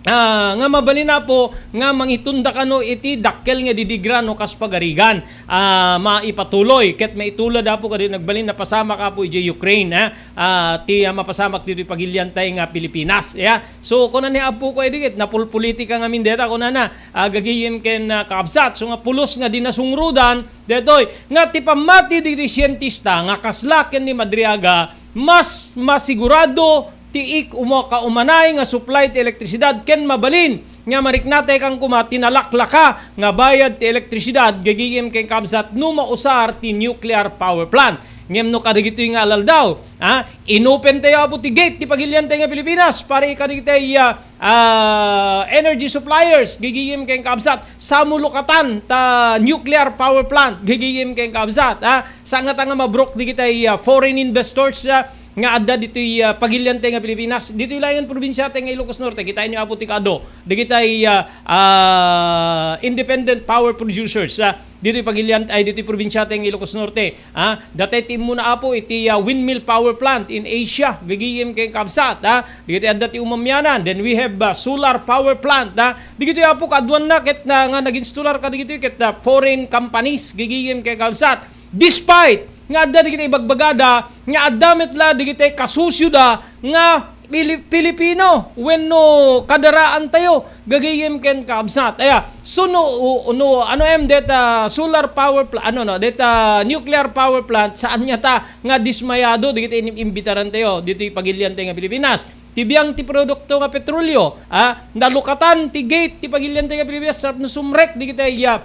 Ah, nga mabalin apo nga mangitunda kano iti dakkel nga didigra no kas pagarigan. Ah, maipatuloy ket maitulad apo kadi nagbalin napasamak apo idiay Ukraine, ha? Ah, ti, ah, mapasamak ditoy pagiliantay nga Pilipinas, ya. So, kuna ni apo ko, idi ket napulpolitika ngamin deta, kunana, ah, gagayem ken, ah, kabsat. So, nga pulos nga di nasungrudan, detoy, nga ti pammati dagiti sientista nga kasla ken ni Madriaga, mas masigurado ti ik-, umo-, kaumanay nga supply ti elektrisidad ken mabalin nga mariknatay kan koma ti nalaklaka nga bayad ti elektrisidad gagayem ken kabsat no mausar ti nuclear power plant. Ngem no kadagitoy nga alaldaw, ha, inopen tayo apo ti gate ti pagiliantay nga Pilipinas para kadagitoy, ah, ah, energy suppliers, gagayem ken kabsat, samulukatan ta nuclear power plant, gagayem ken kabsat, ha? Saan nga ta nga mabrok digitay, ah, foreign investors, ah, nga adda ditoy, ah, pagiliantay nga Pilipinas, ditoy laeng probinsiatay nga Ilocos Norte, kitaenyo apo ti kaado, digitay, ah, ah, independent power producers, ah, ditoy pagilian-, ay, ditoy probinsiatay nga Ilocos Norte. Ah, datay ti immuna apo iti, ah, windmill power plant in Asia, gagayem ken kabsat, ah, dagiti adda ti umamianan. Then we have, ah, solar power plant, ah, dagitoy apo kaaduanna ket na, nga nag-installer kadagitoy ket, ah, foreign companies, gagayem ken kabsat. Despite nga adda dagiti ibagbagada nga adda met la dagiti kasusioda nga Pili-, Pilipino wenno kadaraan tayo, gagayem ken kabsat. Aya, so no, no, ano em deta solar power plant, ano no, deta nuclear power plant, saan nga ta nga dismayado dagiti inim-, imbitaran tayo ditoy pagiliantay nga Pilipinas. Ti biang ti produkto nga petrolyo, ah, nalukatan ti gate ti pagiliantay nga Pilipinas tapno sumrek dagiti, ah,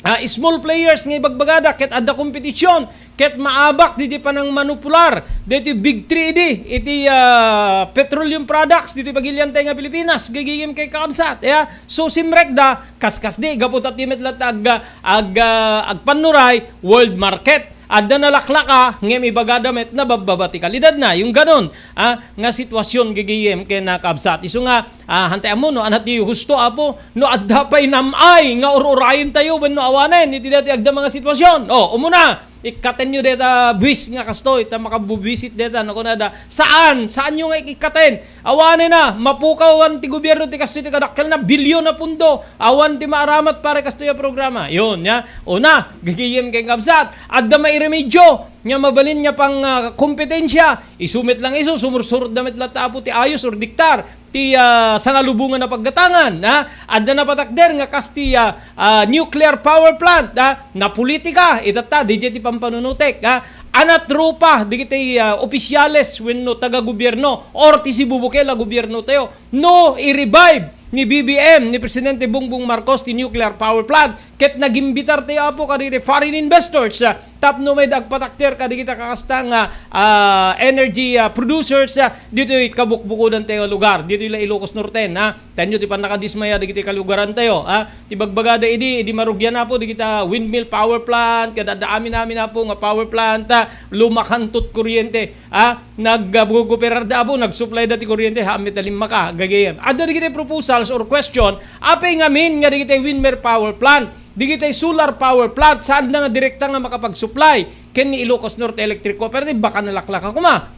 ah, small players nga ibagbagada ket adda kompetisyon ket maabak diti panangmanupular diti big three idi iti, ah, petroleum products diti pagiliantay nga Pilipinas, gagayem ken kabsat, ya. So, simrekda, kaskasdi, gapu ta ti met latta ag-, ag-, ah, agpannuray, world market. Adda nalaklaka, ngem ibagada met nababbaba ti kalidadna. Yung ganon, ah, nga sitwasyon gagayem ken kabsat. Isu nga, ah, hantay ammo no, ania ti husto, apo, no adda pay nam-ay nga ur-urayen tayo, wenno awanen, iti dati agda mga sitwasyon. O, umuna, ikkatenyo deta buwis nga kastoy, ta makabubuwisit deta, no, kunada, saan? Saanyo nga ikkaten? Awanen na, mapukawan ti gobierno ti kastoy ti kadakkel na bilyon na pundo. Awan ti maaramat para kastoy a programa. Yun, ya. Una, gagayem ken kabsat. Adda mairemedyo nga mabalin nga pang, ah, kompetensya. Isu met lang isu, sumursurot da met latta apo ti ayos or diktar ti, ah, sangalubongan a paggatangan, ha? Adda napatakder nga kas ti, ah, ah, nuclear power plant, ha? Napolitika, itatta, didiay ti pampanunutek, ha? anat rupa dagiti, ah, opisyales wenno taga-gobierno or ti sibubukel a gobierno tayo no i-revive ni B B M, ni Presidente Bongbong Marcos, ti nuclear power plant. Ket nagimbitar tayo, Apo, kadagiti foreign investors, ah, tapno met agpatakder kadagiti kakasta nga, ah, energy, ah, producers, ah, ditoy kabukbukodan tayo nga lugar, ditoy la Ilocos Norte, ha? Tanyo ti pannakadismaya dagiti kalugaran tayo, ha? Ti bagbagada idi, idi marugian, Apo, dagita windmill power plant, kada adda amin-amin, Apo, nga power plant, ah, lumakantot kuryente, ha? Naggugoperar da, Apo, nagsupply da ti kuryente, ha, amin ta limmaka, gagayem. Adda dagiti proposals or question, apay ngamin nga dagiti windmill power plant, dagiti solar power plant, saan da nga direkta nga makapag-supply ken ni Ilocos Norte Electric Cooperative, baka nalaklaka koma.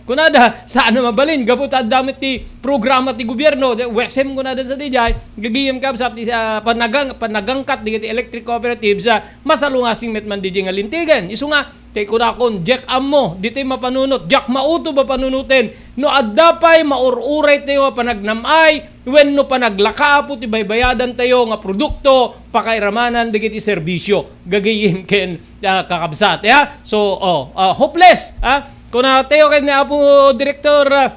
Kunada, saan a mabalin, gapu ta adda met ti programa ti gobierno, de, WESM kunada sa dijay, gagayem kabsat, ti, ah, panagang-, panagangkat dagiti electric cooperatives, ah, masalungasing met man dijay nga lintigen. Isu nga, ti kunakon, diak ammo, ditoy mapanunot, diak mautob a panunoten, no adda pay maur-uray tayo a panagnam-ay, wenno panaglaka, Apo, ti baybayadan tayo nga produkto, pakairamanan dagiti serbisyo. Gagayem ken, ah, kakabsat, ya? So, oh, ah, hopeless, ha? Kuna tayo ken ni Apo Direktor, ah,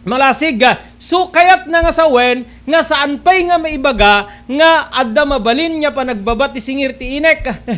Malasig, ah, so kayatna nga sawen nga saan pay nga maibaga nga adda mabalin nga panagbaba ti singir ti inek.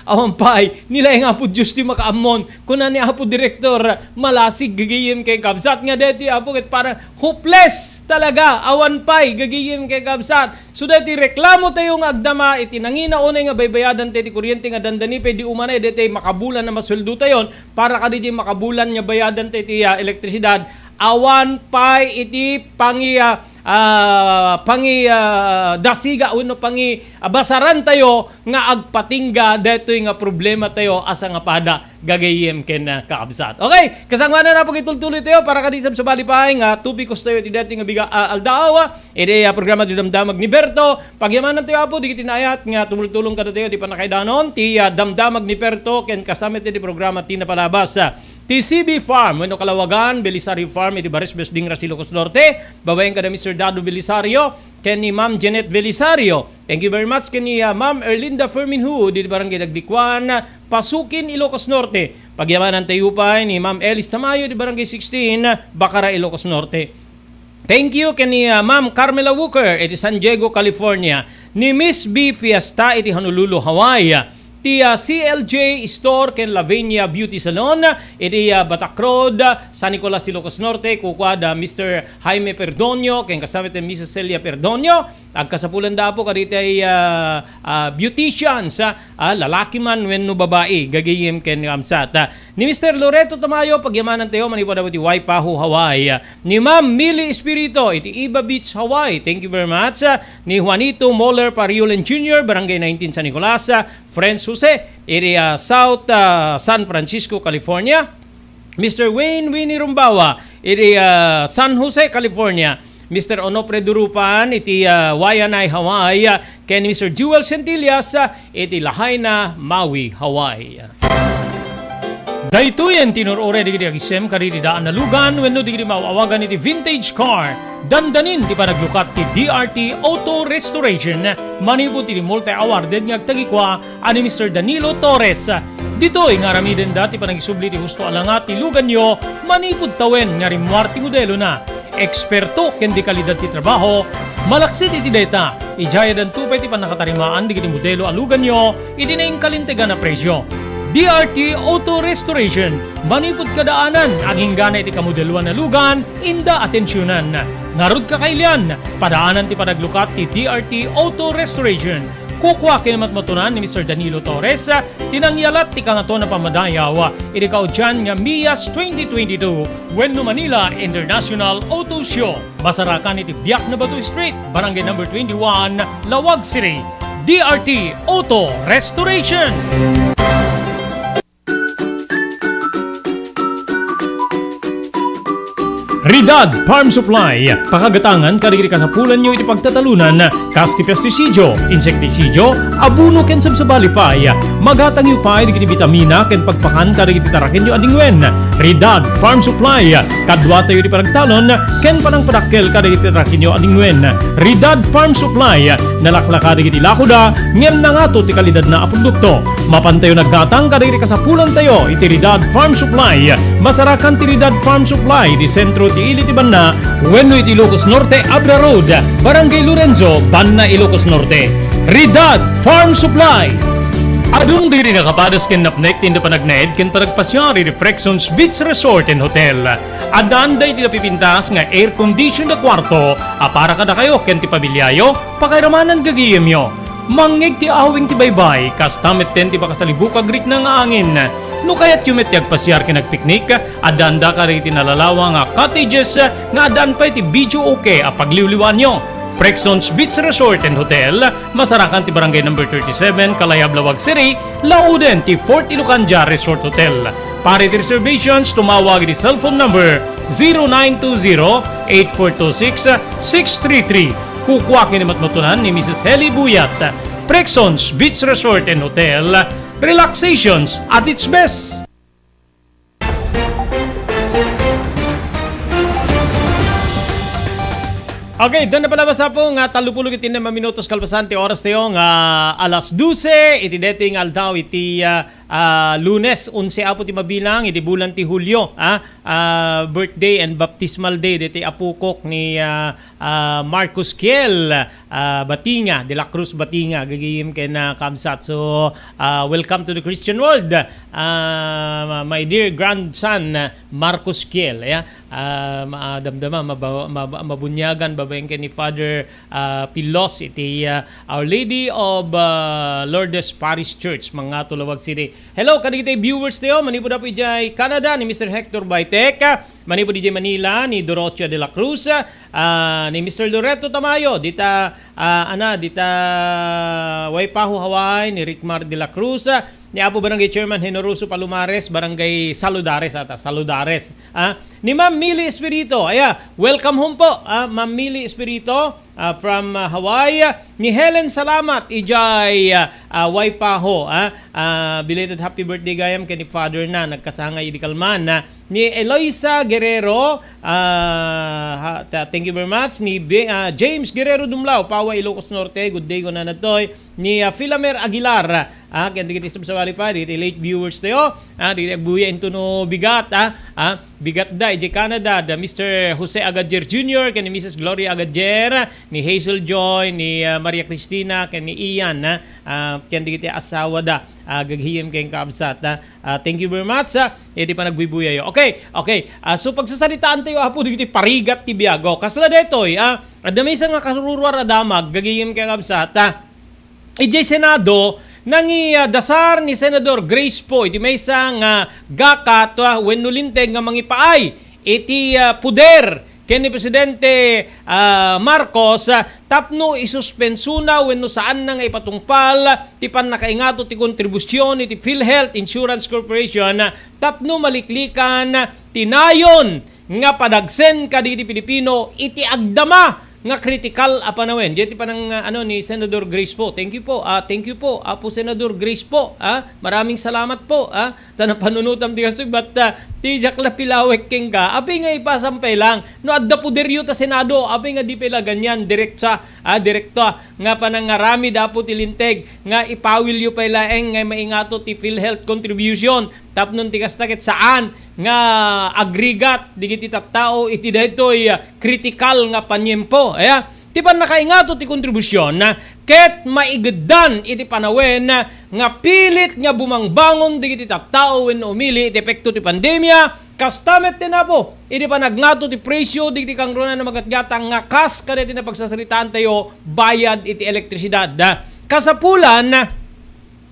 Awan pay, ni laeng Apo Dios ti makaammon. Kuna ni Apo Direktor Malasig, gagayem ken kabsat, nga deti, Apo, ket parang hopeless talaga. Awan pay, gagayem ken kabsat. So, deti reklamo tayo nga agdama iti nangina unay nga baybayadan tayo ti kuryente nga dandani pay di umanay deti makabulan a masueldo tayon para kaditi makabulan nga bayadan tayo ti, ah, elektrisidad. Awan pay iti pangi-, ah, ah, pangi-, ah, dasiga wenno pangi-, ah, basaran tayo nga agpatingga daytoy nga problema tayo a sangapada, gagayem ken, ah, kakabsat. Okay, kasangoanan, Apo, nga itultuloy tayo para kaditi sabsabali pay nga topikos tayo iti daytoy nga biga-, ah, aldaw, ah, iti, ah, programa ti Damdamag ni Berto. Pagyamanan tayo, Apo, dagiti naayat nga tumultulong kadatayo ti pannakaidanon ti, ah, Damdamag ni Berto ken kasta met iti programa ti napalabas, ah, ti C B Farm wenno Kalawagan Belisario Farm iti Barisbes, Dingras, Ilocos Norte, babaen kada Mister Dado Belisario ken ni Ma'am Janet Belisario. Thank you very much ken ni, ah, Ma'am Erlinda Ferminhu, diti Barangay Dagdikuan, Pasukin, Ilocos Norte. Pagyamanan tayo pay ni Ma'am Elis Tamayo, di Barangay sixteen, Bacara, Ilocos Norte. Thank you ken ni, ah, Ma'am Carmela Walker, iti San Diego, California. Ni Miss B Fiesta, iti Honolulu, Hawaii. Ti, ah, C L J Store ken Lavinia Beauty Salon, iti, ah, Batac Road, ah, San Nicolas, Ilocos Norte, kukua da Mister Jaime Perdonio, ken kasta met ni Missus Celia Perdonio. Agkasapulan da, Apo, kaditay, ah, ah, beauticians, ah, ah, lalaki man wenno babai, gagayem ken kabsat. Ah, ni Mister Loreto Tamayo, pagyamanan tayo, manipud iti Waipahu, Hawaii. Ah, ni Ma'am Millie Espirito, iti Iba Beach, Hawaii. Thank you very much. Ah, ni Juanito Moller Pariulen Junior, Barangay nineteen San Nicolas, ah, Friends Jose, iti, ah, South, ah, San Francisco, California. Mister Wayne Winnie Rumbawa, iti, ah, San Jose, California. Mister Onofre Durupan, iti, ah, Waianae, Hawaii, ah, ken Mister Jewel Centillas, ah, iti Lahaina, Maui, Hawaii. Daytoyen ti inur-uray dagiti agisem kadagiti daan a lugan wenno dagiti maaw-awagan iti vintage car. Dandanin ti panaglukat ti D R T Auto Restoration manipud iti multi-awarded nga agtagikua a ni Mister Danilo Torres. Ditoy nga aramidenda ti panagisubli ti husto a langat ti luganyo manipud tawen nga rimmuar ti modelona. Eksperto ken dekalidad ti trabaho, malaksid iti dayta, idiay addanto pay ti pannakatarimaan dagiti modelo a luganyo iti nainkalintegan a presio. D R T Auto Restoration, manipud kadaanan, aginggana iti kamodeloan a lugan, inda atensionan. Ngarud, kakailian, padaanan ti panaglukat ti D R T Auto Restoration. Kukua ken matmatunan ni Mister Danilo Torres, ti nangyalat ti Kangatoan a Pammadayaw iti kaudian nga MIAS twenty twenty-two wenno Manila International Auto Show. Masarakan iti Biak na Bato Street, Barangay Number twenty-one, Laoag City. D R T Auto Restoration. Ridad Farm Supply, pakagatangan kadagiti kasapulanyo iti pagtatalunan, kas ti pestisidio, insektisidio, abono ken sabsabali pay. Magatangyo pay dagiti bitamina ken pagpakan kadagiti tarakenyo a dingwen. Ridad Farm Supply, kaduatayo ti panagtalon ken panangpadakkel kadagiti tarakenyo a dingwen. Ridad Farm Supply, nalaklaka dagiti lakoda ngem nangato ti kalidadna a produkto. Mapantayo naggatang kadagiti kasapulantayo iti Ridad Farm Supply. Masarakan ti Ridad Farm Supply iti sentro ti ili ti banna wenno iti Ilocos Norte, Abra Road, Barangay Lorenzo, Banna, Ilocos Norte. Ridad Farm Supply. Adun diri nakapadas ken napnek ti inda panagnaed ken panagpasiar iti Frexons Beach Resort and Hotel. Addan daydi napipintas nga air condition a kwarto a para kadakayo ken ti pamiliayo, pakairamanan gagayemyo. Mangngeg ti awing ti baybay, kasta metten ti makasalibuk a agrikna nga angin. No kayatyo met ti agpasiar ken agpiknik, addanda kadagiti nalalawa nga cottages nga addaan pay ti videoke a pagliwliwaanyo. Frexons Beach Resort and Hotel, masarakan ti Barangay Number thirty-seven, Kalayab, Laoag City, lauden ti Fort Ilocandia Resort Hotel. Para iti reservations, tumawag iti cellphone number zero nine two zero, eight four two six, six three three. Kukua ken ni matmatunan ni Missus Helly Buyat. Frexons Beach Resort and Hotel, relaxations at its best. Okay, duna pay la, basta po nga tallo pulo iti innem a minutos kalpasan ti oras tayo nga alas dose iti daytoy nga aldaw iti, ah, ah, Lunes, onse apo ti mabilang iti bulan ti Hulio, ah, ah, birthday and baptismal day daytoy apokok ni, ah, ah, Marcos Kiel, ah, Batinga, de la Cruz Batinga, gagayem ken, ah, kabsat. So, ah, welcome to the Christian world, ah, my dear grandson, ah, Marcos Kiel, yeah. Ah, ma-, ah, damdama, maba-, maba-, mabuniagan babaen ken ni Father, ah, Pilos iti, ah, Our Lady of, ah, Lourdes Parish Church, Mangato, Laoag City. Hello, kadagiti viewers tayo, manipud apo idiay Canada, ni Mister Hector Baitek, manipud idiay Manila, ni Dorothea de la Cruz, ah, ni Mister Loreto Tamayo, dita, ah, ana, dita Waipahu, Hawaii, ni Rickmar de la Cruz, ah, ni Apo Barangay Chairman Generoso Palomares, Barangay Saludares ata, Saludares, ah, ni Ma'am Mili Espirito, aya, welcome home po, ah, Ma'am Mili Espirito, ah, from, ah, Hawaii, ni Helen Salamat, ijay, ah, ah, Waipaho, ah, ah, belated happy birthday gayam ken ni father na, nagkasangay idi kalman, ah, ni Eloisa Guerrero, ah, ha, ta-, thank you very much, ni Be-, ah, James Guerrero Dumlao, Pawa, Ilocos Norte, good day, kunana ditoy, ni, ah, Filamer Aguilar, ah, ken dagiti sabsabali pay, dagiti late viewers tayo, ah, dagiti agbuya intono bigat, ah, ah, bigat da, idiay Canada, da Mister Jose Agadier Junior, ken ni Missus Gloria Agadier, ni Hazel Joy, ni, ah, Maria Cristina, ken ni Ian, ah, ah, ken dagiti asawa da, ah, gagayem ken kabsat, ah, ah, thank you very much, ah, iti panagbuybuyayo. Okay, okay, ah, so pagsasaritaan tayo, apo, dagiti parigat ti biag. O, kasla daytoy, ah, adda maysa nga karuruar a damag, gagayem ken kabsat, ah, idiay Senado, nangi-, ah, dasar ni Senador Grace Poe iti maysa nga gakat, ah, wenno linteg nga mangipaay iti, ah, puder ken ni Presidente, ah, Marcos, ah, tapno isuspensona wenno saanna nga ipatungpal ti pannakaingato ti kontribusion iti PhilHealth Insurance Corporation, ah, tapno maliklikan ti nayon nga padagsen kadagiti Pilipino iti agdama nga kritikal a panawen. Diay ti panang, ah, ano, ni Senador Grace Poe. Thank you po. Ah, thank you po, Apo Senador Grace Poe. Ah, maraming salamat po, ah, ta napanunotam ti kastoy, but, ah, ti diak la pilawek kenka. Apay nga ipasam pay lang. No adda poderyo ta Senado, apay nga di pay la ganyan, direkta, ah, direkta nga panangaramid, Apo, ti linteg nga ipawilyo pay laeng nga maingato ti PhilHealth contribution. Tapno ti kasta ket saan nga agrigat dagiti tattao iti daytoy, ah, kritikal nga paniempo. Aya, ti pannakaingato ti kontribusion, ah, ket maigeddan iti panawen, ah, nga pilit nga bumangbangon dagiti tattao wenno umili iti epekto ti pandemia, kasta met ti napo iti panagngato ti presio dagiti kangrunaan a magatgatang nga kas kadaytoy nga pagsasaritaan tayo, bayad iti elektrisidad. Kasapulan,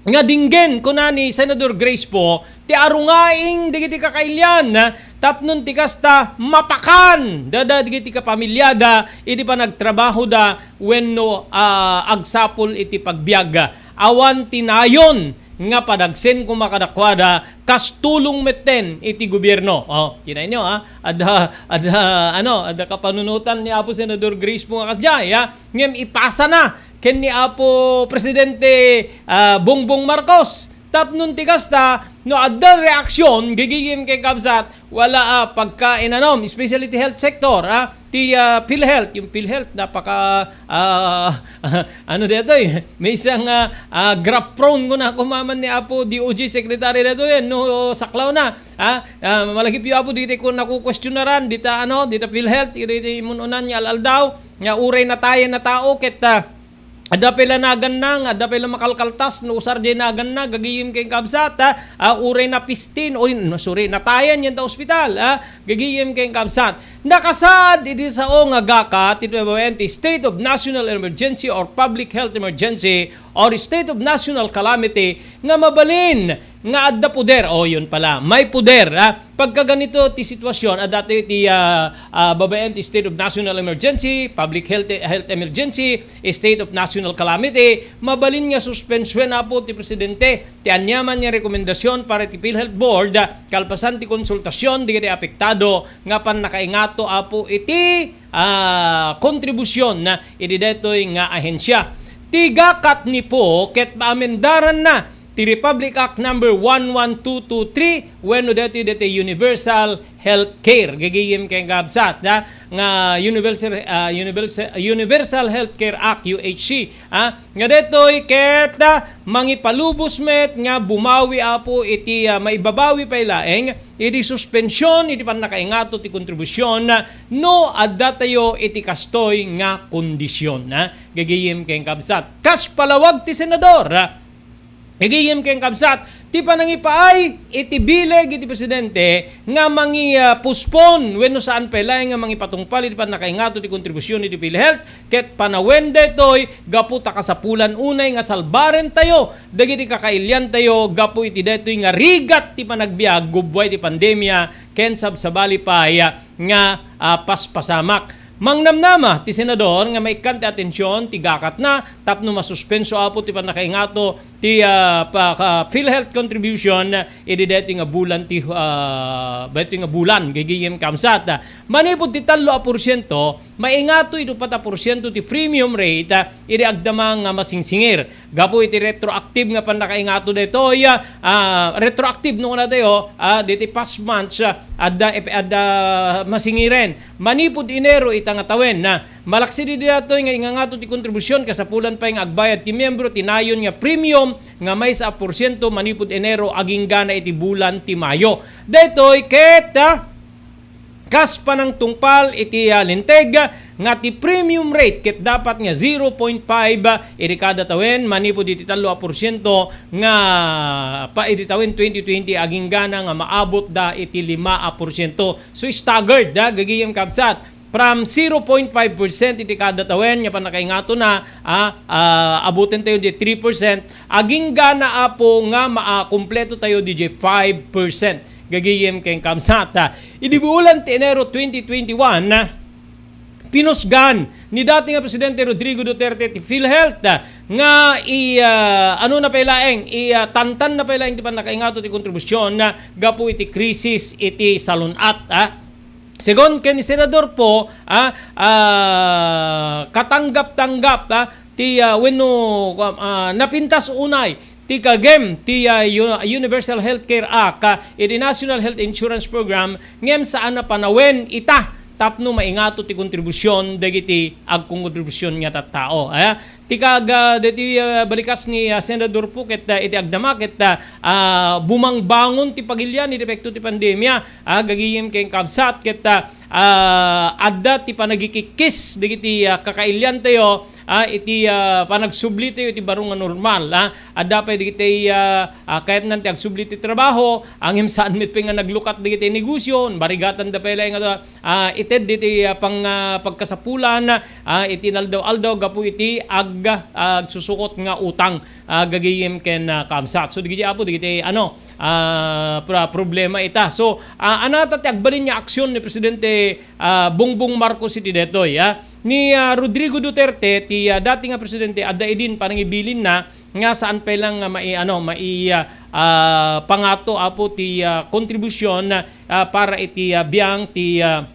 nga dinggen, kuna ni Senador Grace Poe, ti arungaing dagiti kakailian, tapno ti kasta, mapakan dada dagiti kapamiliada iti panagtrabahoda wenno, ah, agsapul iti pagbiag. Awan ti nayon nga padagsen koma kadakuada kas tulong metten iti gobierno. Oh, kinayno, ha? Adda, adda, ano, adda kapanunotan ni Apo Senador Grace Poe nga kasdiay, ha? Ngem ipasana ken ni Apo Presidente, ah, Bongbong Marcos. Tapno ti kasta, no adda reaksyon, gigigim ken kabsat, wala a pagkainanom, especially ti health sector, ah, ti, ah, PhilHealth, yung PhilHealth, napaka, ah, ano dito eh, may isang, ah, ah, graft prone ko na kumaman ni Apo D O J Secretary dito yan, no, saklaw na, ah, ah, malagip yung Apo dito kung nakukwestiyonaran, dita ano, dita PhilHealth, dita imununan niya al-aldaw, nga uray natayan na tao, ket, ah, adda pay la naganna, nga adda pay la makalkaltas, no usar jay naganna, gagayem ken kabsat, ah, ah, uray napistin, o, no, sorry, natayan yan ta ospital, ah, gagayem ken kabsat. Nakasaad iti sao nga gakat, iti babaen ti State of National Emergency or Public Health Emergency or State of National Calamity nga mabalin nga adda poder. O, yun pala, may poder, ah. Pagkaganito ti sitwasyon, adda tayo iti, ah, ah, babaen ti State of National Emergency, Public Health, Health Emergency, State of National Calamity, mabalin nga suspensuen, Apo, ti Presidente ti aniaman nga rekomendasyon para ti PhilHealth Board, ah, kalpasan ti konsultasyon dagiti apektado nga pannakaingato, Apo, iti, ah, kontribusyon na iti daytoy nga ahensya. Ti gakat ni Poe ket maamendaranna ti Republic Act number one one two two three wenno daytoy, daytoy Universal Health Care. Gagayem ken kabsat, ha, nga Universal, ah, Universal, Universal Health Care Act, U H C, ha, nga daytoy ket, ah, mangipalubos met nga bumawi, Apo, iti, ah, maibabawi pay laeng iti suspension iti pannakaingato ti kontribusyon, ah, no adda tayo iti kastoy nga kondisyon, ah, gagayem ken kabsat. Kas palawag ti senador, ah, gagayem ken kabsat, ti panangipaay iti bileg iti presidente nga mangi, ah, postpone wenno saan pay laeng nga mangipatungpal iti pannakaingato ti kontribusyon iti PhilHealth ket panawen daytoy gapu ta kasapulan unay nga salbaren tayo dagiti kakailian tayo gapu iti daytoy nga rigat ti panagbiag gubbuay ti pandemia ken sabsabali pay nga, ah, paspasamak. Mangnamnama ti senador nga maikkan ti atension ti gakatna tapno masuspenso, Apo, ti pannakaingato ti, ah, pa-, ka-, PhilHealth contribution idi daytoy nga bulan ti, ah, daytoy nga bulan, gagayem kabsat. Manipud ti tallo a porsiento, maingato iti uppat a porsiento ti premium rate, ah, idi agdama nga masingsingir. Gapu iti retroactive nga pannakaingato daytoy, ah, retroactive no kunatayo, ah, diti past months, ah, adda ep-, adda masingiren. Manipud Enero ita nga tawen, ah, malaksid idi daytoy nga ingangato ti kontribusyon, kasapulan pay nga agbayad ti miyembro ti nayon nga premium nga maysa a porsiento manipud Enero agingga na iti bulan ti Mayo. Daytoy ket, ah, kas panangtungpal iti, ah, linteg nga ti premium rate ket dapat nga zero point five, ah, iti kada tawen manipud iti tallo a porsiento nga pa iti tawen twenty twenty agingga na nga maabut da iti lima a porsiento. So staggered, ah, gagayem kabsat. From zero point five percent iti kada tawen nga pannakaingato na, ah, ah, abuten tayo di three percent, agingga na, Apo, nga maakumpleto tayo di five percent. Gagayem ken kabsat, ah. Idi bulan ti Enero twenty twenty-one, ah, pinusgan ni dati nga Presidente Rodrigo Duterte ti PhilHealth, ah, nga i, ah, ano na pay laeng, i, ah, tantan na pay laeng ti pannakaingato ti kontribusyon, ah, gapu iti krisis iti salun-at, ah. Segun ken ni Senador Poe, ah, ah, katanggap-tanggap, ah, ti, ah, wenno, ah, napintas unay ti kagem ti, ah, U-, Universal Healthcare Act, ah, iti National Health Insurance Program, ngem saan a panawen ita tapno maingato ti kontribusyon dagiti agkontribusyon nga tattao. Ah, ti kag-, ah, deti, ah, balikas ni, ah, Senador Poe ket, ah, iti agdama ket, ah, ah, bumangbangon ti pagilian iti epekto ti pandemia, ah, gagayem ken kabsat ket, ah, ah, adda ti panagikikkis dagiti, ah, kakailiantayo, ah, iti, ah, panagsubli tayo iti baro nga normal, ah. Adda pay dagiti, ah, ah, kayatnan ti agsubli ti trabaho, ngem saan met pay nga naglukat dagiti negosyo, barigatan da pay laeng nga, ah, ited diti, ah, pang, ah, pagkasapulan, ah, iti inaldaw-aldaw gapu iti ag-, agsusukot nga utang, ah, gagayem ken, ah, kabsat. So, dagiti apo, dagiti, ano, ah, pro-, problema ita. So, ah, anata ti agbalin nga aksyon ni Presidente, ah, Bongbong Marcos iti detoy, ah. Ni, ah, Rodrigo Duterte, ti, ah, dati nga presidente, adda idin panangibilinna, nga saan pay lang nga mai-, ano, mai-, ah, ah, pangato, Apo, ti, ah, kontribusyon, ah, para iti, ah, biang ti, ah,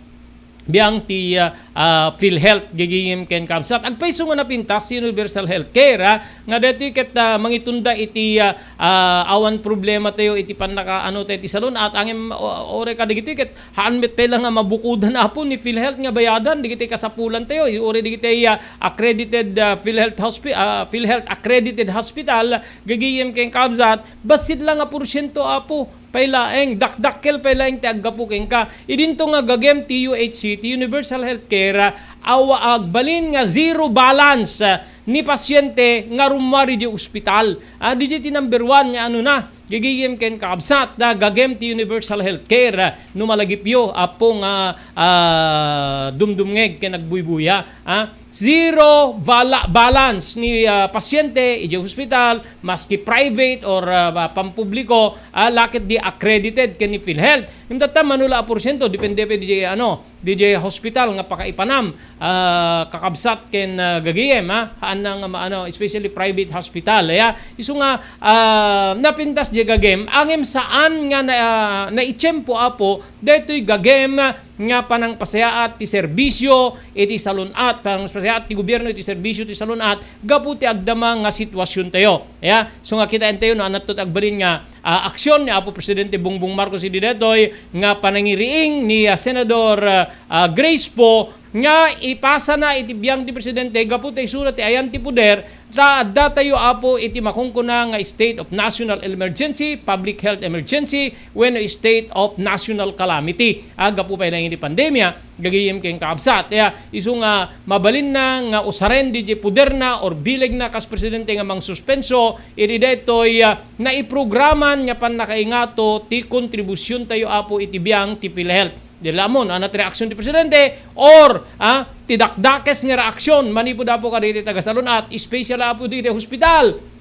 biang ti, ah, ah, PhilHealth, gigim ken kabsat. Agpayso nga napintas ti universal healthcare, ah, nga daytoy ket, ah, mangitunda iti, ah, ah, awan problema tayo iti pannaka-, ano tayo, ti salun-at, angem, o-, ore kadagitoy ket haan met pay lang nga mabukodan, Apo, ni PhilHealth nga bayadan, dagiti kasapulan tayo, ore dagiti, ah, accredited, ah, PhilHealth hospi-, ah, PhilHealth accredited hospital, gigim ken kabsat, bassit lang nga porsiento, Apo, pay laeng, dakdakkel pay laeng ti aggapu kenka. Idinto nga gagem ti U H C, ti universal healthcare, ah, awa agbalin nga zero balance, ah, ni pasiente nga rummuar idiay ospital. Ah, didiay ti number one nga ano na, gigim ken kabsat, da gagem ti universal healthcare, ah, no malagipyo, Apo, nga, ah, dumdumngeg ken agbuybuya. Ah, zero bala-, balance ni, ah, pasiente idiay ospital, maski private or, ah, ba-, pampubliko, ah, la ket di accredited ken ni PhilHealth. Ngem tatta, mano la a porsiento, depende pa didiay, ano, didiay hospital nga pakaipanam, ah, kakabsat ken, ah, gagayem, ha? Haan na nga ma-, ano, especially private hospital, ya. Isu nga, ah, napintas diay gagem, angem saan nga na, ah, naitiempo, Apo, daytoy gagem nga panangpasayaat ti serbisyo iti salun-at, panangpasayaat ti gobierno iti serbisyo ti salun-at, gapu ti agdama nga sitwasion tayo. Ya, so nga kitaen tayo no anatto ti agbalin nga, ah, aksyon ni Apo Presidente Bongbong Marcos idi daytoy nga panangiriing ni, ah, Senador, ah, ah, Grace Poe nga ipasana iti biang ti Presidente gapu ta isuna ti ayan ti poder, ta adda tayo, Apo, iti makunkuna nga state of national emergency, public health emergency, wenno state of national calamity. Ah, gapu pay lang iti pandemia, gagayem ken kaabsat. Ya, isu nga mabalinna nga usaren didiay poderna or bilegna kas presidente nga mangsuspenso, idi daytoy, ah, naiprograman nga pannakaingato ti kontribusion tayo, Apo, iti biang ti PhilHealth. Di lamon, anat reaksyon ti presidente, or, ah, ti dakdakes nga reaksyon manipud, Apo, kadagiti tagasalun-at, especially, Apo, dagiti hospital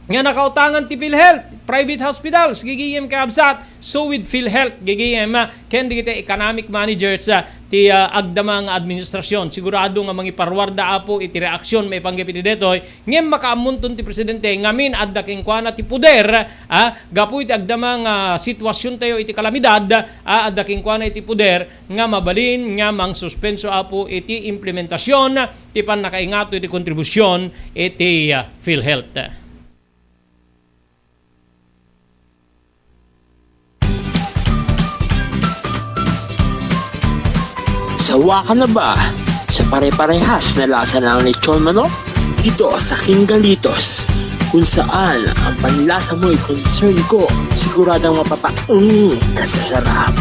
nga nakautangan ti PhilHealth, private hospitals, gigim ken kaabsat, so with PhilHealth, gigim, ah, ken dagiti economic managers, ah, ti, ah, agdama nga administrasyon. Sigurado nga mangiparwarda, Apo, iti reaksyon maipanggep iti daytoy, ngem makaammonton ti presidente ngamin adda kenkuana ti poder, ah, gapu iti agdama nga sitwasion tayo iti kalamidad, ah, adda kenkuana iti poder nga mabalin nga mangsuspenso, Apo, iti implementasion ti pannakaingato iti kontribusion iti, ah, PhilHealth. Sawa ka na ba sa pare-parehas na lasa ng lechon manok? Dito sa King Galitos, kung saan ang panlasa mo'y concern ko, siguradong mapapaung ka sa sarap.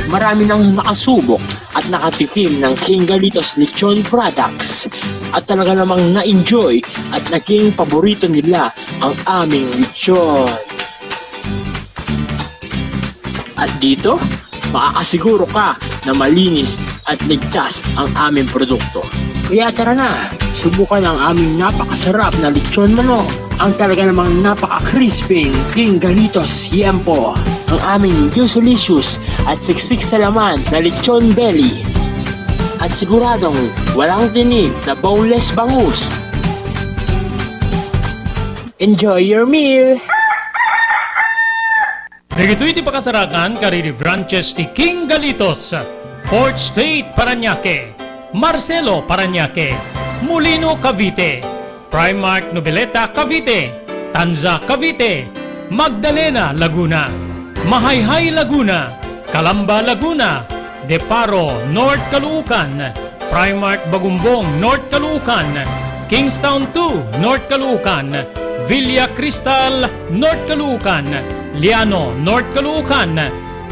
Marami nang nakasubok at nakatikim ng King Galitos Lechon Products at talaga namang na-enjoy at naging paborito nila ang aming lechon. At dito, makakasiguro ka na malinis at ligtas ang aming produkto. Kaya tara na, subukan ang aming napakasarap na lechon manok, ang talaga namang napaka-crispy King Galitos Siempo, ang aming juicylicious at siksik sa laman na lechon belly, at siguradong walang tinik na boneless bangus. Enjoy your meal! Dagitoy ti pakasarakan kadagiti branches ti King Galitos, Fourth Street, Parañaque, Marcelo, Parañaque, Molino, Cavite, Primark Noveleta, Cavite, Tanza, Cavite, Magdalena, Laguna, Mahayhay, Laguna, Calamba, Laguna, De Paro, North Caloocan, Primark Bagumbong, North Caloocan, Kingstown two, North Caloocan, Villa Cristal, North Caloocan, Liano, North Caloocan,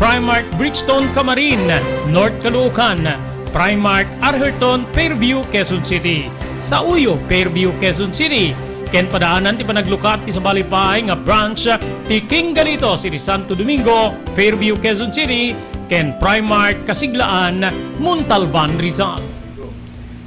Primark Bridgestone, Camarin, North Caloocan, Primark Arherton, Fairview, Quezon City, Sauyo, Fairview, Quezon City, ken padaanan ti panaglukat ti sabali pay nga branch ti King Galitos iti Santo Domingo, Fairview, Quezon City, ken Primark Kasiglaan, Montalban, Rizal.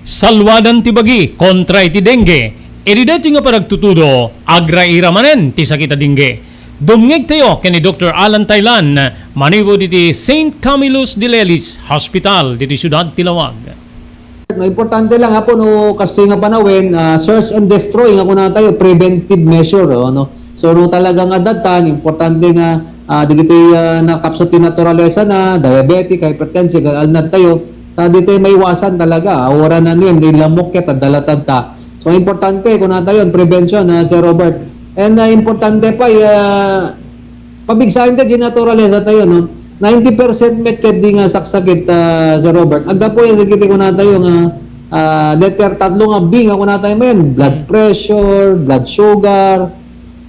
Salwadan ti bagi kontra iti dengue. Iti daytoy nga panagtutudo, agraira manen ti sakit a dengue. Dumngegtayo ken ni Doktor Alan Taylan manipud iti Saint Camillus de Lelis Hospital diti siudad ti Laoag. No, importante lang, Apo, no, kastoy nga panawen, ah, search and destroy nga kunatayo, preventive measure, oh, no? So, no, talaga nga adda, importante nga, ah, dagiti, ah, nakapsut ti naturalesa na, diabetic, hypertensive, alnad tayo, ta di tayo maiwasan talaga, ah, wala na niyan, di lamok ket, adda latad ta. So, importante, kunatayo, prevention, ah, Sir Robert. And, ah, importante pa, ah, pabigsaen ta di naturalesa tayo, no? Ninety percent met ket di nga saksakit, ah, Sir Robert. Aggapu yan, dagiti kunatayo nga, ah, letter tatlo nga B nga kunatayo manen, blood pressure, blood sugar,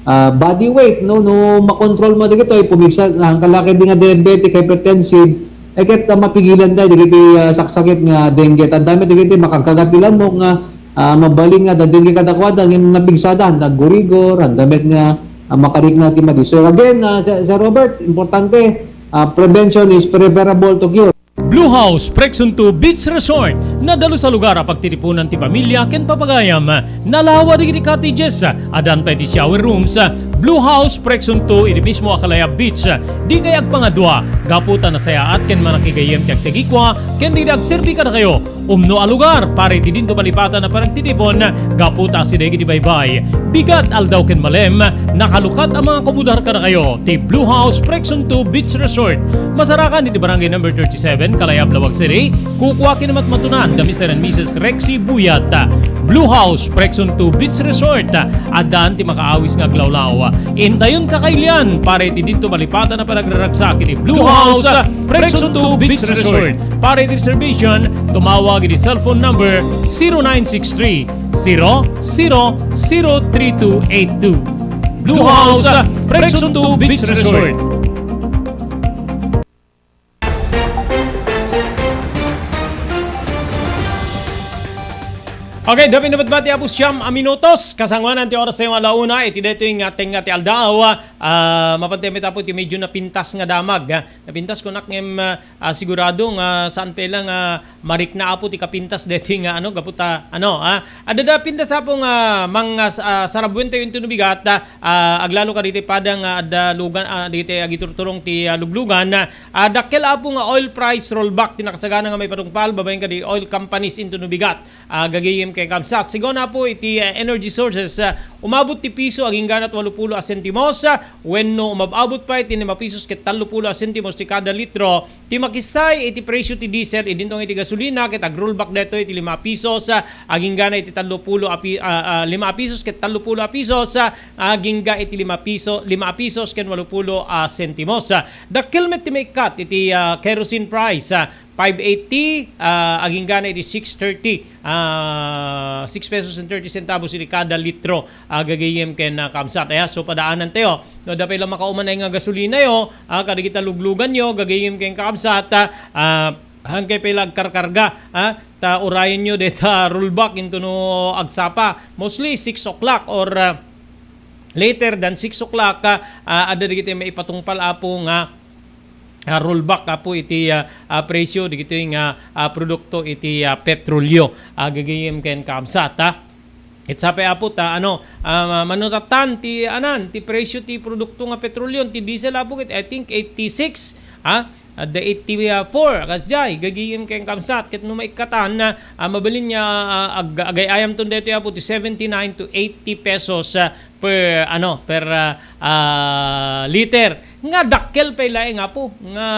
ah, body weight, no? No makontrol mo dagitoy, pumigsa, ang kalaki di nga diabetic, hypertensive, ay ket, ah, mapigilan tayo, dagiti, ah, saksakit nga dengue. Tandaan mo, dagiti makagkagat ti lamok nga, ah, mabalin nga dadengge kadakuada, ngem napigsada, nagurigor, anda met nga, ah, makarikna ti madi. So again, ah, Sir, Sir Robert, importante, ah, prevention is preferable to cure. Blue House Prexon two Beach Resort. Nadalus a lugar a pagtitipunan ti pamilya ken papagayam. Nalawa dagiti cottages. Addan pay ti shower rooms. Blue House Prexon two iti mismo a Kalayab Beach. Dikay agpangadua gapu ta nasayaat ken manakigayyem ti agtagikua ken dagiti agserbi kadakayo. Umno a lugar para iti dinto malipatan a panagtitipon gapu ta asideg iti baybay. Bigat, aldaw ken malem, nakalukat a mga kumudar kadakayo ti Blue House Prexon two Beach Resort. Masarakan iti Barangay Number thirty-seven, Kalayab, Laoag City. Kukua ken matmatunan da Mister and Missus Rexy Buyat. Blue House Prexon two Beach Resort. Addan ti makaawis nga aglawlaw. Intayon kakailian para iti dinto malipatan a panagraragsak iti Blue House Prexon two Beach Resort. Para iti reservation, tumawag iti cellphone number zero nine six three, zero zero zero three two eight two. Blue House Prexon two Beach Resort. Okay, dapit na batbati, Apo, siyam a minutos. Kasangoanan ti oras tayo nga alauna, iti daytoy nga tengnga ti aldaw. Ah, mapantayan met, Apo, ti medyo napintas nga damag, ah. Napintas kunak ngem, ah, ah, sigurado nga saan pay la nga marikna, Apo, ti kapintas daytoy nga, ano, gapu ta, ano, ah. Adda da pintas, Apo, nga mang, ah, sarabuen tayo into no bigat, ah, ah, aglalo kadagiti pada nga adda lugan, ah, dagiti agiturturong ti, ah, luglugan, ah, Ah, dakkel, Apo, nga oil price rollback ti nakasagana nga maipatungpal babaen kadagiti oil companies into no bigat. Ah, gagayem ken kabsat. Sigun, Apo, iti, ah, energy sources, ah, umabot ti piso agingga na walo pulo a sentimos, ah, wenno umab-abot pay ti lima pisos ket tallo pulo a sentimos ti kada litro ti makissay iti presyo ti diesel idinto nga iti gasolina ket agrollback daytoy iti lima a pisos, ah, agingga na iti tallo pulo a pi-, ah, ah, lima a pisos ket tallo pulo a pisos, ah, agingga iti lima piso, lima a pisos ken walo pulo a sentimos. Ah, Dakkel met ti maikkat iti, ah, kerosene price, ah, five eighty, ah, agingga na iti six thirty, ah, six pesos and thirty centavos iti kada litro, ah, gagayem ken, ah, kabsat. Aya, so padaanan tayo. No, adda pay la makauman ay nga gasolinayo, ah, kadagita lugluganyo, gagayem ken kabsat, ah, ah, hankay pay la agkarkarga, ah, ta urayenyo deta rollback into no agsapa. Mostly six o'clock or, ah, later than six o'clock, ah, ah, adda dagiti maipatungpal, Apo, nga ah, rollback, Apo, iti, ah, ah, presyo dagitoy nga, ah, produkto iti, ah, petrolyo. Ah, gagayem ken kabsat, ha? Ket sapay, Apo, ta, ano, ah, ma-, manutatan ti, anan, ti presyo ti produkto nga petrolyo, ti diesel, Apo, ket, I think, eighty-six, ha? Adda eighty-four, kasdiay, gagayem ken kabsat, ket no maikkatan, ah, mabalin nga, ah, ag-, agay-ayamton daytoy, Apo, ti seventy-nine to eighty pesos, ah, per, ano, per, ah, ah, liter. Nga dakkel pay laeng, Apo, nga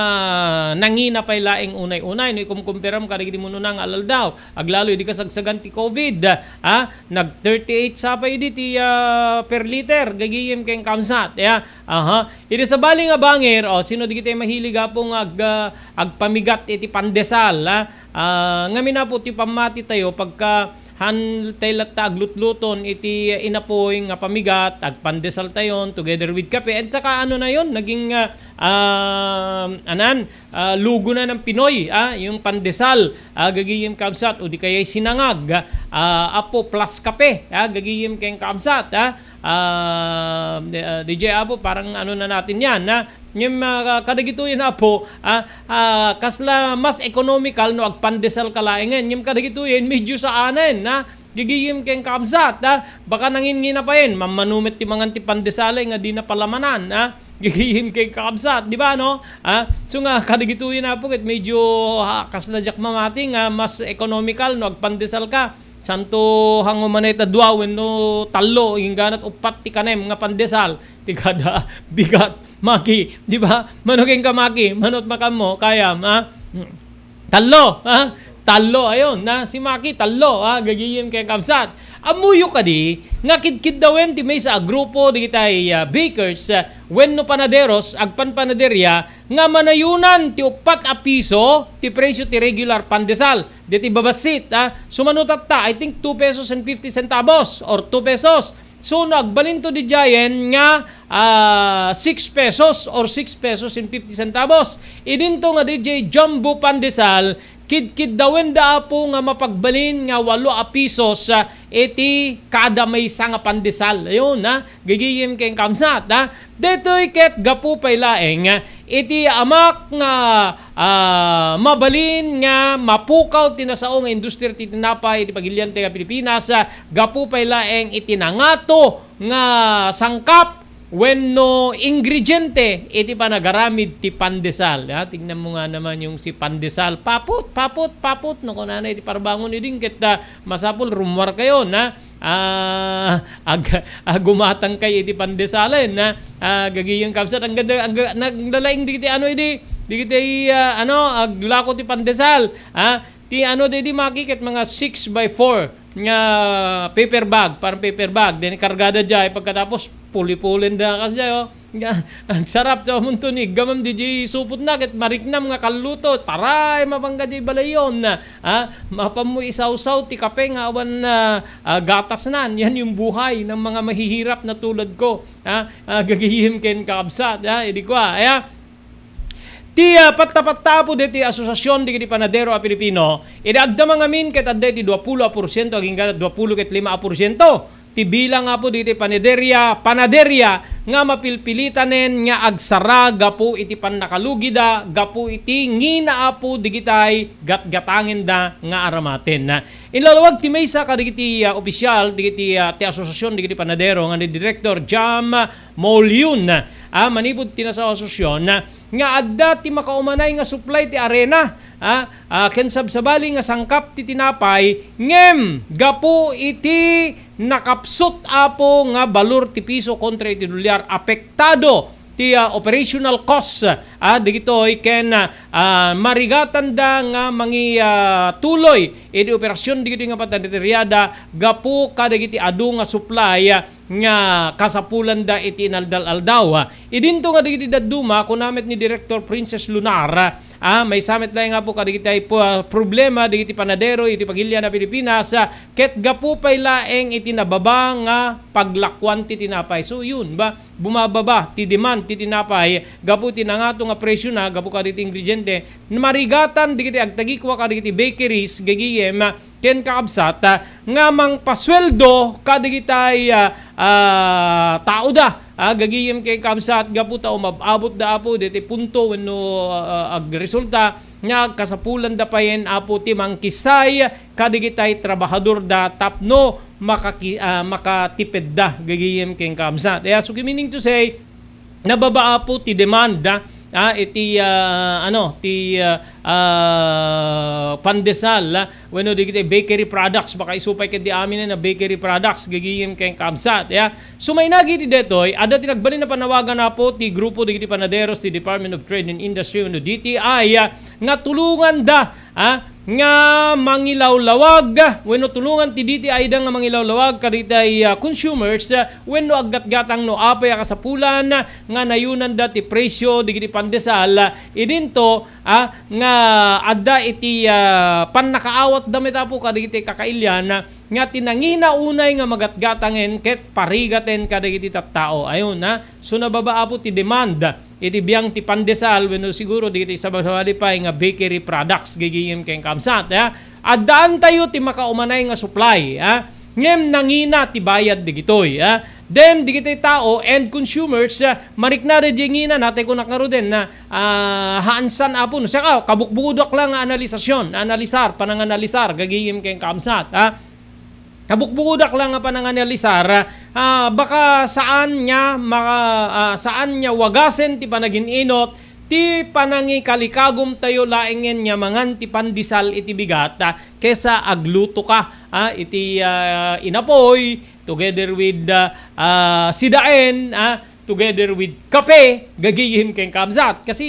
nangina pay laeng unay-unay no ikumkumpiram kadagiti munona nga alaldaw. Aglalo idi kasagsagan ti covid, ah, nag thirty-eight sa pay idi ti, ah, per liter, gagayem ken kabsat, ya. Aha. Idi sabali nga bangir, o, sino dagiti mahilig, Apo, nga ag-, ah, agpamigat iti pandesal, ah? Ah, ngamin, Apo, ti pammati tayo, pagka han tay latta aglutluton iti inapoy nga pamigat, agpandesal tayon together with kape. At saka ano na yon, naging, ah, ah, anan, ah, lugo na ng Pinoy, ah, yung pandesal, ah, gagayem kabsat, o di kaya'y sinangag, ah, Apo, plus kape, ah, gagayem ken kabsat, ah. Ah, D-, ah, D J Apo, parang ano na natin yan, ha? Ngem, ah, kadagitoyen, Apo, ah, ah, kasla mas economical no agpandesal ka laengen. Ngem kadagitoyen, medyo saanen, ha? Gigiyem ken kabsat, ha? Baka nangingina payen, mammano met ti mangan ti pandesal nga di na palamanan, ha? Gigihim ken kakabsat, di ba, no? Ah, so nga, kadagitoy na po, ket medyo, ah, kasla diak mamati nga mas economical no agpandesal ka. Santo hango man ita dua wenno tallo, ingganat uppat ti kanem nga pandesal. Ti kada bigat, Maki, di ba? Mano ken ka, Maki, mano ti makanmo, kayam, ah? Tallo, ha? Tallo, ayun, na si Maki, tallo, ha? Gagayem ken kabsat. Ammoyo kadi, nga kidkiddawen ti maysa a grupo, digitay, ah, bakers, ah, wenno panaderos, agpanpanaderia, nga manayunan ti uppat a piso ti presyo ti regular pandesal. Deti babassit, ha? Sumano tatta, I think, two pesos and fifty centavos or two pesos. So, no, agbalinto didiayen nga, ah, six pesos or six pesos and fifty centavos. Idinto nga didiay jumbo pandesal, kidkiddawenda, Apo, nga mapagbalin nga walo a pisos, ah, iti kada maysa nga pandesal. Ayun, ha? Gagayem ken kabsat, ha? Daytoy ket gapu pay laeng, ah, iti amak nga, ah, mabalin nga mapukaw ti nasao nga industriya ti tinapay iti pagilian ti Pilipinas, ah, gapu pay laeng iti nangato nga sangkap wenno ingrediente iti panagaramid ti pandesal. Ya, tingnan mo nga naman yung si pandesal. Paput, paput, paput. No, kunana iti parbangon idin ket, ah, masapul rummuar kayo na, ah, ag-, ah, gumatang kayo iti pandesalen na, ah, gagiyang kabsat. Ang ganda, ang ga-, naglalaing digiti ano idi, digiti, ah, ano, aglako ti pandesal. Ah, ti ano, didi, Maki, ket mga six by four nga paper bag, parang paper bag. Then, kargada jay, pagkatapos, puli-pulen da kas jay, oh. Nga, ang sarap, so, amunto ni, gamam di jay supot na, ket mariknam nga kalluto, taray, mapangga jay balayon na, ha? Mapan mo isawsaw ti kape nga awan na, ah, gatas nan. Yan yung buhay ng mga mahihirap na tulad ko, ha? Ah, gagihim ken kakabsat, ha? Idi kwa, aya? Ti, ah, patta-patta, Apo, deti Asosiasion dagiti Panadero a Pilipino, idi agdama ngamin ket adda iti duapulo a porsiento agingga duapulo ket lima a porsiento ti bilang, Apo, dagiti panaderia, panaderia nga mapilpilitanen nga agsara gapu iti pannakalugida, gapu iti ngina, Apo, digitay gatgatangenda nga aramaten. Inlalawag ti maysa kadagiti, ah, opisyal dagiti, ah, ti Asosiasion dagiti Panadero nga ni Director Jam Molion, ah, manipud ti nasao a asosiasion, ah, nga adda ti makaumanay nga supply ti arena, ah, ah, ken sabsabali nga sangkap ti tinapay, ngem gapu iti nakapsut, Apo, nga balor ti piso kontra iti dolyar, apektado ti, ah, operational cost, ah, digitoy ken, ah, ah, marigatanda nga mangi-, ah, tuloy iti operasyon digitoy nga panaderia gapu kadagiti adu nga supply, ah, nga kasapulanda iti inaldaw-aldaw. Idinto nga dagiti dadduma, kuna met ni Director Princess Lunar, ah, maysa met laeng, Apo, kadagiti ay po, ah, problema dagiti panadero iti pagilian a Pilipinas, ah, ket gapu pay laeng iti nababa nga paglakuan ti tinapay. So, yun ba, bumababa ti demand ti tinapay gapu iti nangato nga presyo na, gapu kadagiti ingrediente, marigatan dagiti agtagikua kadagiti bakeries, gagiyem, ken kakabsat, ah, nga mangpasueldo kadagitay, ah, ah, taoda. Ah, gagiyem ken kakabsat, gapu ta umab-abot da, Apo, deti punto wenno, ah, agresulta nga kasapulanda payen, Apo, ti mangkisay kadagitay trabahador da tapno makaki-, ah, makatipedda, gagiyem ken kakabsat. Kaya, so, meaning to say, nababa, Apo, ti demand, ah, ah, iti, ah, ano, ti, ah, ah, pandesal, ah, wenno digiti bakery products, baka isupay ket di amin na bakery products, gagiyem ken kakabsat, ya. So, mainagi iti detoy, adda ti nagbalin a panawagan, Apo, ti grupo digiti panaderos ti Department of Trade and Industry wenno D T I, ah, nga tulonganda, ah, nga mangilawlawag, wenno tulongan ti D T I da nga mangilawlawag kadagitay, ah, consumers, ah, wenno aggatgatang no apay a kasapulan, ah, nga nayunanda ti presyo digiti pandesal, ah, idinto, ah, nga adda iti, ah, pannakaawatda met, Apo, kadagiti kakailian, ah, nga ti nangina unay nga magatgatangen ket parigaten kadagiti tattao. Ayun, ah. So, nababa, Apo, ti demand iti biang ti pandesal wenno siguro dagiti sabsabali pay nga bakery products, gagiyem ken kakabsat, ah. Addaantayo ti makaumanay nga supply, ah. Ngem nangina ti bayad digitoy, ah. Then, digiti tao and consumers, ah, mariknada di ngina, natay ko nakaruden na, ah, haansan, Apo, no? Siya ka, kabukbudak lang nga analisasyon, analisar, pananganalisar, gagiyem ken kakabsat, ah. Nabukbukodak la nga pananganalisar, ah, baka saan nga maka-, ah, saan nga wagasen ti panagin-inot ti panangikalikagumtayo laengen nga mangan ti pandesal iti bigat, ah, kesa agluto ka, ah, iti, ah, inapoy together with, ah, ah, sidaen, ah, together with kape, gagayem ken kabsat. Kasi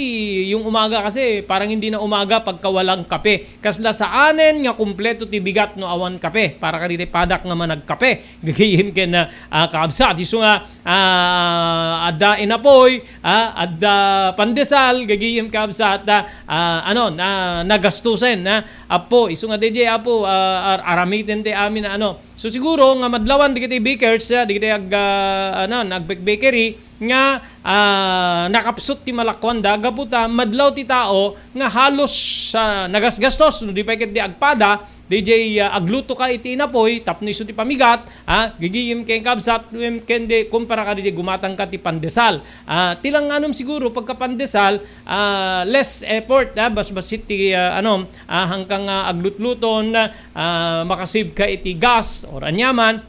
yung umaga kasi parang hindi na umaga pagka walang kape. Kasla saanen nga kumpleto ti bigat no awan kape. Para kaditi padak nga managkape. Gagayem ken, ah, ah, kabsat. Isu nga, ah, adda inapoy, ah, adda pandesal, gagayem kabsat, ah, ah, ano, na, nagastusen, ah, Apo, isu nga D J, Apo, ah, ar-, aramiten ti amin, ano, So, siguro nga madlawan dagiti bakers, ah, dagiti ag-, ah, ano, nag-bakery nga, ah, nakapsut ti malakuanda gapu ta madlaw ti tao nga halos, ah, nagasgastos no di pay ketdi agpada, D J, ah, agluto ka iti inapoy tapno isu ti pamigat, ah, gagayem ken kabsat, wen ken di, kumpara ka D J gumatang ka ti pandesal. Ah, ti langnganam siguro pagka pandesal, ah, less effort, ah, basbasit ti, ah, ano, ah, hangkang, ah, aglutluton, ah, makasave ka iti gas or aniaman,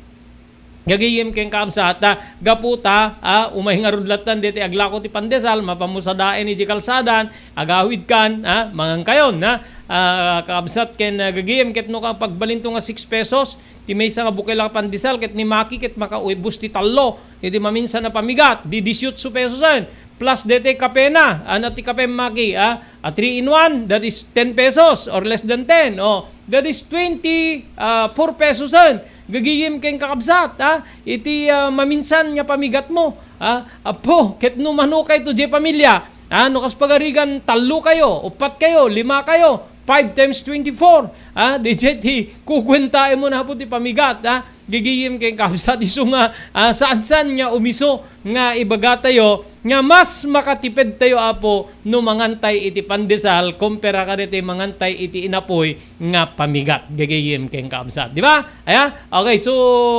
gagayem ken kabsat, ah, gapu ta, ah, umay ngarud lattan deti aglako ti pandesal, mapamusadaen iti kalsadan, agawid kan, ah, mangan kayon, ah, ah, kabsat ken, ah, gagayem ket no ka pagbalinto nga six pesos, ti maysa nga bukel a pandesal ket ni Maki ket makaubos ti tallo, iti maminsan a pamigat, di dieciocho pesos en. Plus deti kape na, ano ti kape Maki, ah, a three in one, that is ten pesos or less than ten. Oh, that is twenty, ah, four pesos en. Gagayem ken kakabsat, ah, iti, ah, maminsan nga pamigat mo. Ah, apo, ket no mano kay to, J pamilya, ah, no kas pagarigan, tallo kayo, upat kayo, lima kayo, five times twenty-four, ah, di ket ti kukuentaem mo na po ti pamigat, ah, gagayem ken kabsat isu nga, ah, saan-saan nga umiso nga ibaga tayo nga mas makatiped tayo, Apo, no mangan tay iti pandesal kumpara kaditi mangan tay iti inapoy nga pamigat. Gagayem ken kabsat, di ba? Aya? Okay, so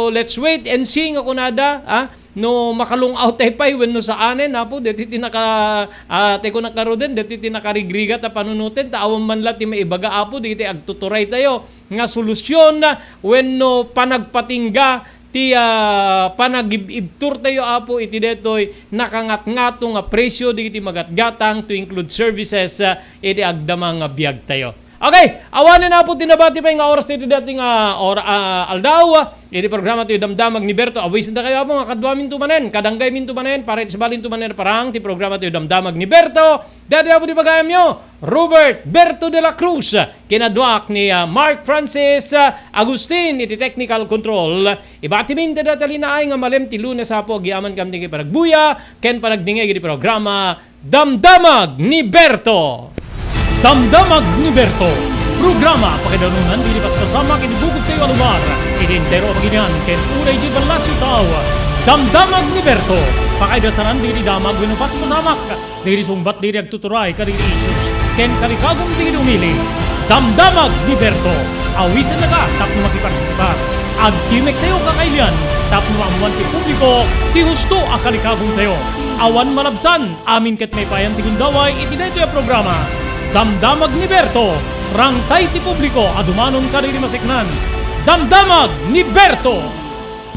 let's wait and see nga kunada, ah, no makalung-aw tay pay wenno saanen, Apo, deti ti naka-, ah, tay kunak ngaruden, deti ti nakarigrigat a panunoten, ta awan man la ti maibaga, Apo, dagiti agtuturay tayo nga solusyon wenno panagpatingga ti, ah, panagib-ibtur tayo, Apo, iti detoy nakangatngato nga presyo dagiti magatgatang to include services, ah, iti agdama nga biag tayo. Okay, awanen, Apo, ti nabati pay nga oras iti dati nga or-, ah, aldaw, ah, iti programa tayo Damdamag ni Berto. Awisin ta kayo, Apo, nga kaduamin to manen, kadanggaymin to manen, para iti sabalin to manen, parang ti programa tayo Damdamag ni Berto. Dati, Apo, ti bagayamyo, Robert Berto de la Cruz, kinaduak ni, ah, Mark Francis, ah, Agustin iti technical control. Ibatimin ti data linaay nga malem ti Lunes, Apo, agyamankami ti panagbuya ken panagdingeg iti programa Damdamag ni Berto. Damdamag ni Berto, programa pakaidanunan dagiti paspasamak iti bukod tayo a lugar, iti entero a pagilian ken unay iti ballasiw tao. Damdamag ni Berto, pakaidasanan dagiti damag wenno paspasamak dagiti sungbat dagiti agtuturay kadagiti issues ken kalikagum dagiti umili. Damdamag ni Berto, awisennaka tapno makipartisipar. Agtimek tayo kakailian tapno maammoan ti publiko ti husto a kalikagum tayo. Awan malabsan, amin ket maipayan ti gundaway iti daytoy a programa. Damdamag ni Berto, rangtay ti publiko a dumanon kadagiti maseknan. Damdamag ni Berto!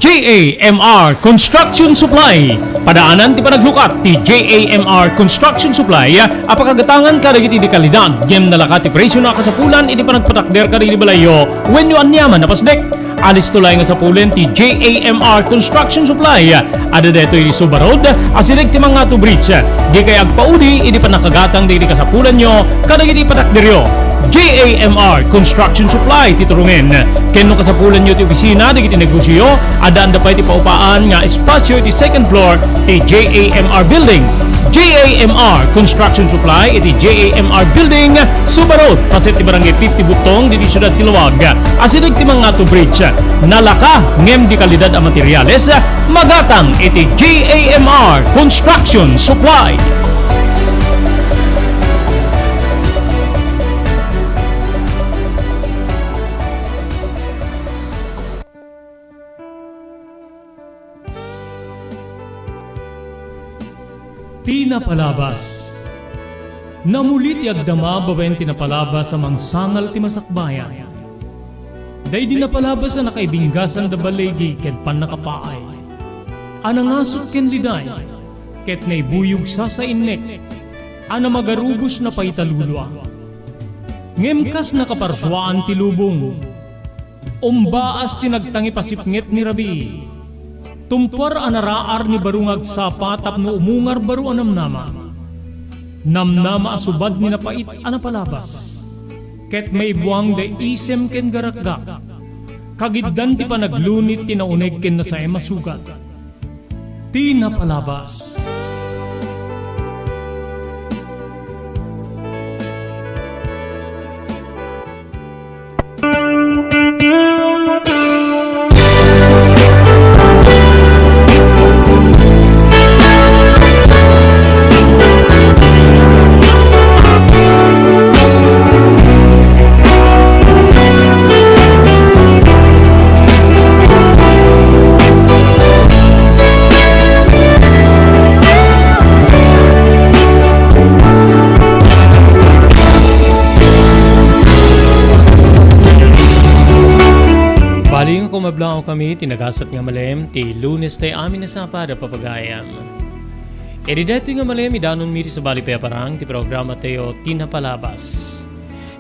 J A M R Construction Supply. Padaanan ti panaglukat ti J A M R Construction Supply a pakagatangan kadagiti di kalidad ngem nalaka ti presyo a kasapulan iti panagpatakder kadagiti balayyo wenno aniaman a pasdek. Alisto laeng nga sapulen ti J A M R Construction Supply. Adda daytoy iti Suba Road, asideg ti Mangato Bridge. Dikay agpaudi iti pannakagatang dagiti kasapulanyo kadagiti patakderyo. J A M R Construction Supply ti turongen. Ken no kasapulanyo ti opisina dagiti negosioyo, addaanda pay ti paupaan nga espasio iti second floor ti J A M R Building. J A M R Construction Supply iti J A M R Building, Suba Road, paset ti Barangay fifty Butong, diti siudad ti Laoag. Asideg ti Mangato Bridge. Nalaka ngem di kalidad a materials, magatang iti J A M R Construction Supply. Ti napalabas. Namuli ti agdama babaen ti napalabas a mangsangal ti masakbayan. Daydi napalabas a nakaibinggasan da baligi ken pannakapaay, a nangasut ken liday, ket naibuyog sasainnek, a namagarubos napaita lulua. Ngem kas nakaparsuaan ti lubong, umbaas ti nagtangipasipnget ni rabii. Tumpuar a naraar ni baro nga agsapa tapno umungar baro a namnama. Namnama a subad ni napait a napalabas. Ket maibuang da isem ken garakgak. Kagiddan ti panaglunit ti nauneg ken nasaem a sugat. Ti napalabas. Bali nga kumablaw kami ti nagasat nga malem ti Lunes tay amin a sapa da papagayam. Iti daytoy nga malem, idanonmi ti sabali pay a parang ti programa tayo ti napalabas.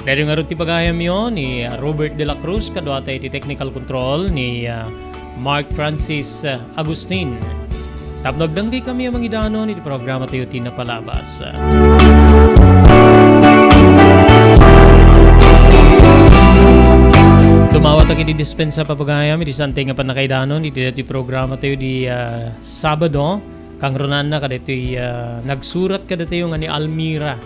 Daytoy ngarud ti pagayamyo ni Robert de la Cruz, kaduatay ti technical control ni, ah, Mark Francis, ah, Agustin. Tapno agdanggay kami a mangidanon iti programa tayo ti napalabas. Dumawat iti dispensa, papagayam, iti santay nga pannakaidanon iti daytoy programa tayo di, ah, Sabado. Kangrunanna kadaytoy, ah, nagsurat kadatayo nga ni Almira.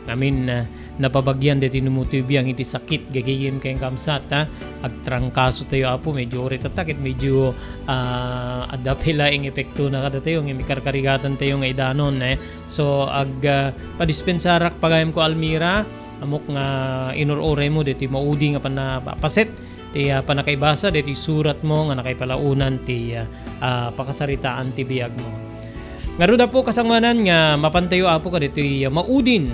Ngamin, ah, napabagian daytoy numutuybiang iti sakit, gagayem ken kamsat, ha? Agtrangkaso tayo, Apo, medyo uray tatta ket medyo, ah, adda pay laeng epektona kadatayo, ngem ikarkarigatan tayo nga idanon, eh. So, ag, ah, padispensarak pagayamko, Almira, ammok nga inur-uraymo daytoy maudi nga panna-, paset ti, ah, pannakaibasa daytoy suratmo nga nakaipalaonan ti, ah, ah, pakasaritaan ti biagmo. Ngarud, Apo, kasangoanan nga mapantayo, Apo, kadaytoy, ah, maudin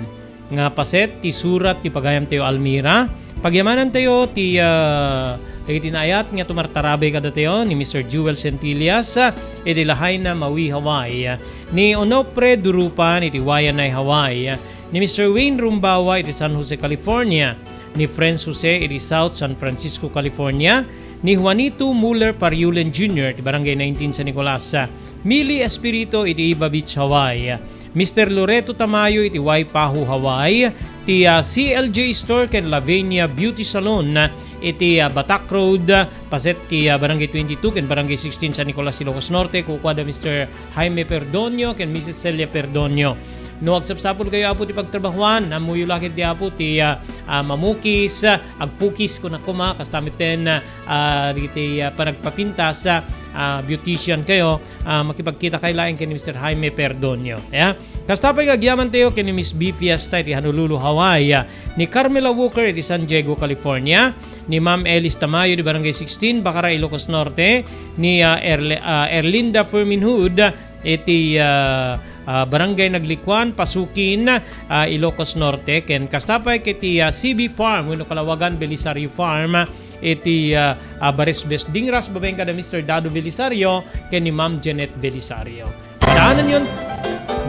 nga paset ti surat ti pagayamtayo, Almira. Pagyamanantayo ti, ah, dagiti naayat nga tumartarabay kadatayo ni Mister Jewel Centillas, ah, iti Lahaina, Maui, Hawaii, ah, ni Onofre Durupan iti Waianae, Hawaii, ah, ni Mister Wayne Rumbawa iti San Jose, California, ni Franz Jose iti South San Francisco, California, ni Juanito Muller Pariulen Junior ti Barangay nineteen San Nicolas, ah, Mili Espirito iti Iba Beach, Hawaii, Mister Loreto Tamayo iti Waipahu, Hawaii, ti, ah, C L J Store ken Lavinia Beauty Salon, ah, iti, ah, Batak Road, ah, paset ti, ah, Barangay twenty-two ken Barangay sixteen San Nicolas, Ilocos Norte, kukuada Mister Jaime Perdonio ken Missus Celia Perdonio. No agsapsapulkayo, Apo, ti pagtrabahuan, ammoyo la ketdi, Apo, ti, ah, ah, mamukis, ah, agpukis, kunak koma, kasta metten, ah, dagiti, ah, panagpapintas, ah, ah, beautician kayo, ah, makipagkita kay laeng ken ni Mister Jaime Perdonio. Ya? Kasta pay nga agyamantayo ken ni Miss B Fiesta iti Honolulu, Hawaii, ah, ni Carmela Walker iti San Diego, California, ni Ma'am Elis Tamayo di Barangay sixteen, Bacara, Ilocos Norte, ni, ah, Erle-, ah, Erlinda Ferminhud iti, ah, ah, Barangay Naglikuan, Pasukin, ah, Ilocos Norte, ken kasta pay ket iti, ah, C B Farm wenno kalawagan Belisario Farm, ah, iti, ah, ah, Barisbes, Dingras, babaen kada Mister Dado Belisario ken ni Ma'am Janet Belisario. Padaananyon.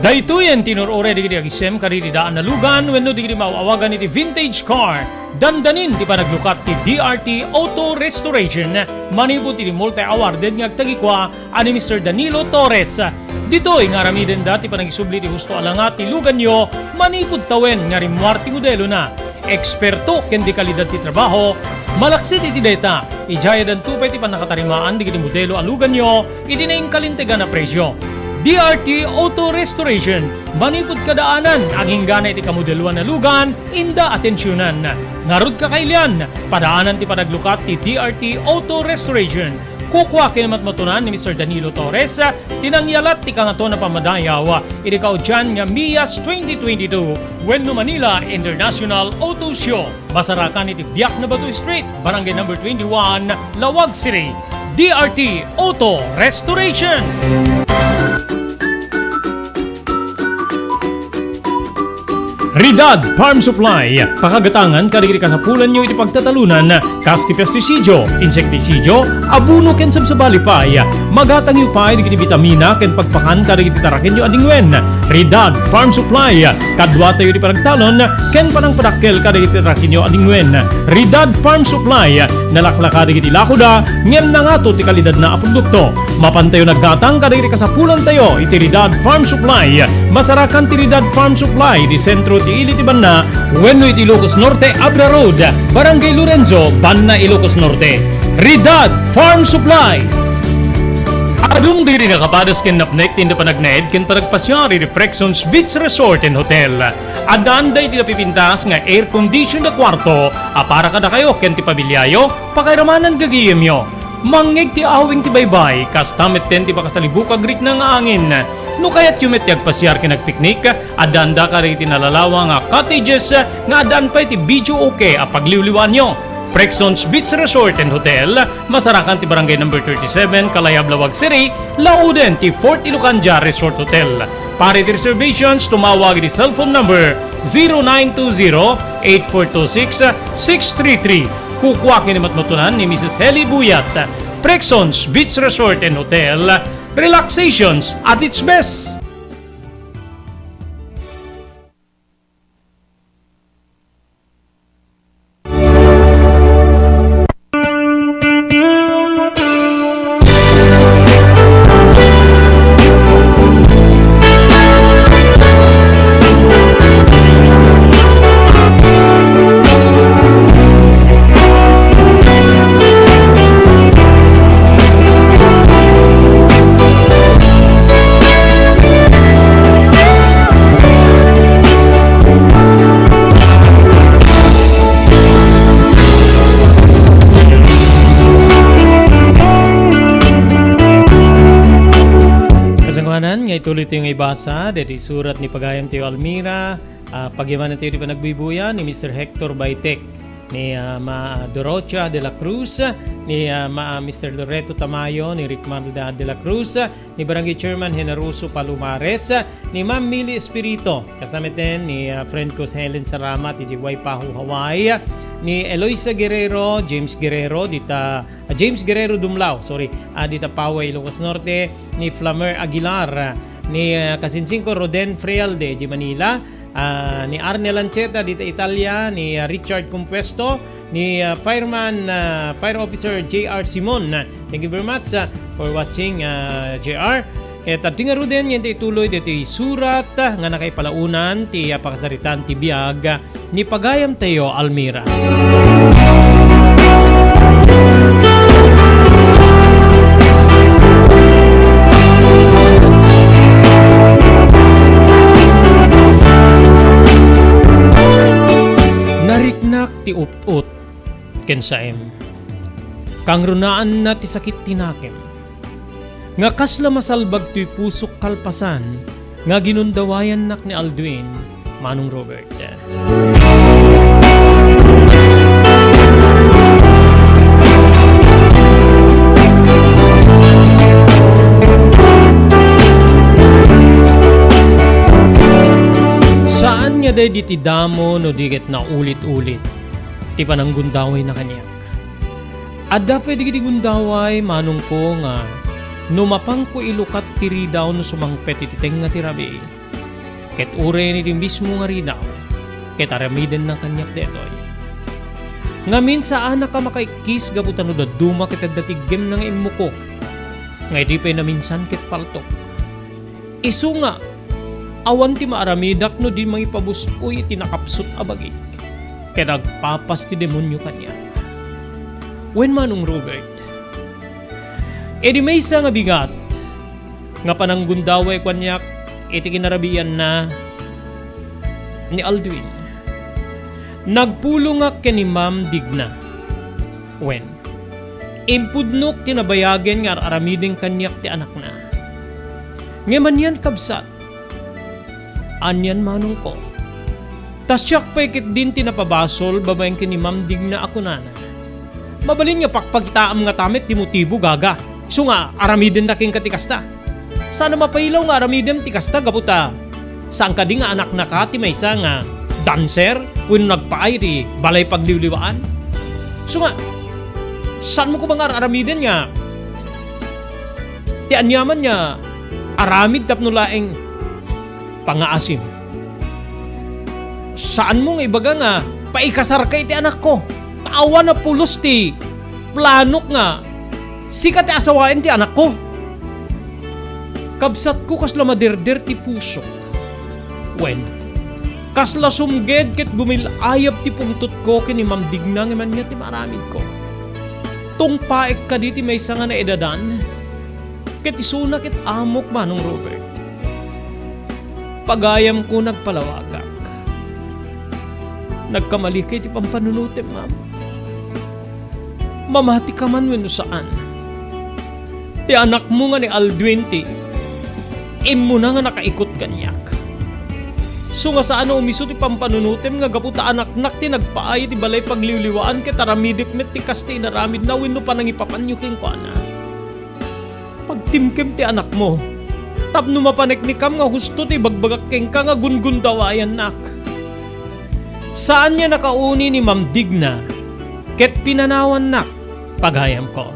Daytoyen ti inur-uray dagiti agisem kadagiti daan a lugan wenno dagiti maaw-awagan iti vintage car. Dandanin ti panaglukat ti D R T Auto Restoration manipud iti multi-awarded nga agtagikua a ni Mister Danilo Torres. Ditoy nga aramidenda ti panagisubli ti husto a langa ti luganyo manipud tawen nga rimmuar ti modelona. Eksperto ken dekalidad ti trabaho, malaksid iti dayta, idiayadanto pay ti pannakatarimaan dagiti modelo a luganyo iti nainkalintegan a presio. D R T Auto Restoration, manipud kadaanan, aginggana iti kamodeloan a lugan, inda atensionan. Ngarud, kakailian, padaanan ti panaglukat ti D R T Auto Restoration. Kukua ken matmatunan ni Mister Danilo Torres ti nangyalat ti Kangatoan a Pammadayaw iti kaudian nga Mias twenty twenty-two wenno Manila International Auto Show. Masarakan iti Biak na Bato Street, Barangay Number twenty-one, Laoag City. D R T Auto Restoration. Ridad Farm Supply, pakagatangan kadagiti kasapulanyo iti pagtatalonan, kas ti pestisidio, insektisidio, abono ken sabsabali pay. Magatangyo pay dagiti bitamina ken pagpakan kadagiti tarakenyo a dingwen. Ridad Farm Supply, kaduatayo ti panagtalon ken panangpadakkel kadagiti tarakenyo a dingwen. Ridad Farm Supply, nalaklaka dagiti lakoda, ngem nangato ti kalidadna a produkto. Mapantayo naggatang kadagiti kasapulantayo iti Ridad Farm Supply. Masarakan ti Ridad Farm Supply iti sentro ti ili ti banna wenno iti Ilocos Norte, Abra Road, Barangay Lorenzo, Banna, Ilocos Norte. Ridad Farm Supply. Adun diri nakapadas ken napnek ti inda panagnaed ken panagpasiar iti Prexons Beach Resort and Hotel. Addaanda iti napipintas nga air condition a kuarto a para kadakayo ken ti pamiliayo, pakairamanan gagayemyo. Mangngeg ti awing ti baybay, kasta metten ti makasalibukag rikna nga angin. No kayatyo met ti agpasiar ken agpiknik, addaanda kadagiti nalalawa nga cottages nga addaan pay ti videoke a pagliwliwaanyo. Prexons Beach Resort and Hotel, masarakan ti Barangay Number thirty-seven, Kalayab, Laoag City, lauden ti Fort Ilocandia Resort Hotel. Para iti reservations, tumawag iti cellphone number zero nine two zero, eight four two six, six three three. Kukua ken ni matmatunan ni Missus Heli Buyat. Prexons Beach Resort and Hotel, relaxations at its best. Kasangoanan, nga ituloy tayo nga ibasa, daydi surat ni pagayam tayo Almira, ah, pagyamanantayo ti panagbuybuya ni Mister Hector Baitek, ni, ah, Ma Dorocha de la Cruz, ni, ah, Ma, Mister Loreto Tamayo, ni Ricmalda de la Cruz, ni Barangay Chairman Generoso Palomares, ni Ma'am Millie Espirito, kasta metten ni, ah, friend ko si Helen Sarama, ti Waipahu, Hawaii, ni Eloisa Guerrero, James Guerrero, dita, ah, James Guerrero Dumlao, sorry, ah, dita Paway, Ilocos Norte, ni Flamer Aguilar, ni, ah, kasinsingko Roden Frialde, di Manila, ah, ni Arnel Ancheta, dita Italia, ni, ah, Richard Compuesto, ni, ah, Fireman, ah, Fire Officer J R Simon. Thank you very much, ah, for watching, ah, J R. Ket adtoy ngaruden nga ituloy ditoy surat, ah, nga nakaipalaonan ti, ah, pakasaritaan ti biag, ah, ni pagayamtayo, Almira. Nariknak ti ut-ut ken saem. Kangrunaanna ti sakit ti nakem. Nga kasla masalbag toy pusok kalpasan nga ginundawayannak ni Aldwin, Manong Robert. Saan nga daydi ti damo no di ket naulit-ulit ti pananggundawayna kaniak. Adda pay dagiti gundaway, manongko, nga no mapangko ilukat ti ridaw no sumangpet iti tengnga ti rabii, ket uray iti mismo nga ridaw, ket aramidenna kaniak daytoy. Ngamin, saanak a makaikkis gapu ta no dadduma ket adda ti iggemna nga immukok, nga idi pay naminsan ket paltok. Isu nga, awan ti maaramidak no di mangipabus-oy iti nakapsut a bagik, ket agpapas ti demonio kaniak. Wen, Manong Robert, idi maysa nga bigat nga pananggundaway kaniak iti kinarabiianna ni Aldwin, nagpulongak ken ni Ma'am Digna. Wen, impudnok ti nabayagen nga ar-aramiden kaniak ti anakna. Ngem anian, kabsat, anian, manongko. Ta siak pay ketdin ti napabasol babaen ken ni Ma'am Digna a kunana, "Mabalin nga pakpakitaam ngata met ti motibo, gaga, isu nga aramidenda kenka ti kasta. Saan a mapailaw nga aramidem ti kasta gapu ta saan kadi nga anaknaka ti maysa nga dancer wenno nagpaay iti balay pagliwliwaan. Isu nga, saanmo koma nga ar-aramiden nga ti aniaman nga aramid tapno laeng pangaasim. Saanmo nga ibaga nga paikasarka iti anakko. Ta awan a pulos ti planok nga sika ti asawaen ti anakko. Kabsatko, kasla maderder ti pusok. Wen, kasla sumged ket gumil-ayab ti pungtotko ken ni Ma'am Digna nga ania ti maaramidko. Tungpaek kadi ti maysa nga naedadan, ket isuna ket amok, Manong Robert. Pagayamko, nagpalawagak. Nagkamali ka iti pampanunotem, ma'am. Mamati ka man wenno saan, ti anakmo nga ni Aldwin ti immuna nga nakaikut kaniak. Isu nga saan a umiso ti pampanunotem nga gapu ta anaknak ti nagpaay iti balay pagliwliwaan ket aramidek met ti kas ti inaramidna wenno panangipapanyo kenkuana. Pagtimkem ti anakmo tapno mapaneknekam nga husto ti ibagbagak kenka nga gungundawayannak. Saan nga nakauni ni Ma'am Digna ket pinanawannak, pagayamko.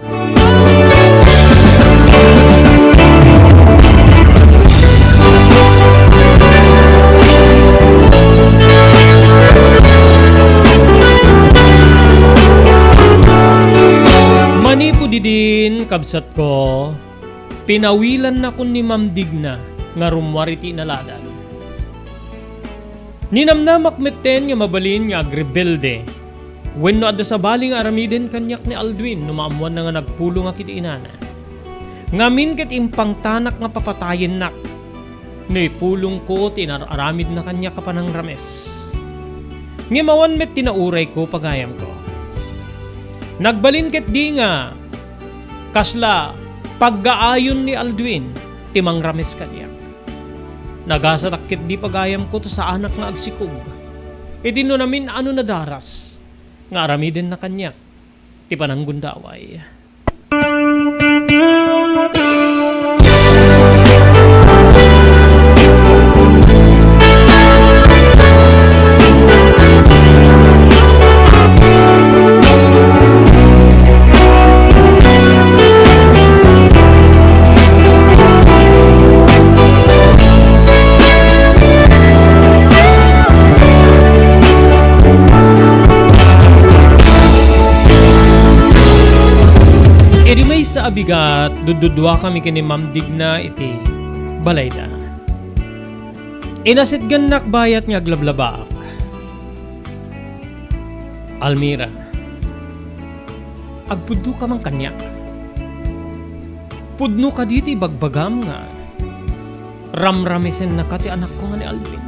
Manipud idin, kabsatko, pinawilannakon ni Ma'am Digna nga rummuar iti inaladan. Ninamnamak metten nga mabalin nga agrebelde wenno adda sabali nga aramiden kaniak ni Aldwin no maammoanna nga nagpulongak iti inana. Ngamin ket impangtanak nga papatayennak no ipulongko ti inar-aramidna kaniak a panangrames. Ngem awan met ti naurayko, pagayamko. Nagbalin ketdi nga kasla paggaayon ni Aldwin ti mangrames kaniak. Nagasatak ketdi, pagayamko, ta saanak nga agsikog iti no namin-ano nadaras nga aramidenna kaniak ti pananggundaway. Idi maysa a bigat, dudduduakami ken ni Ma'am Digna iti balayda. Inasitgannak bayat nga aglablabaak. Almira, agpudno ka man kaniak. Pudno kadi ti ibagbagam nga ramramesennaka ti anakko nga ni Aldwin.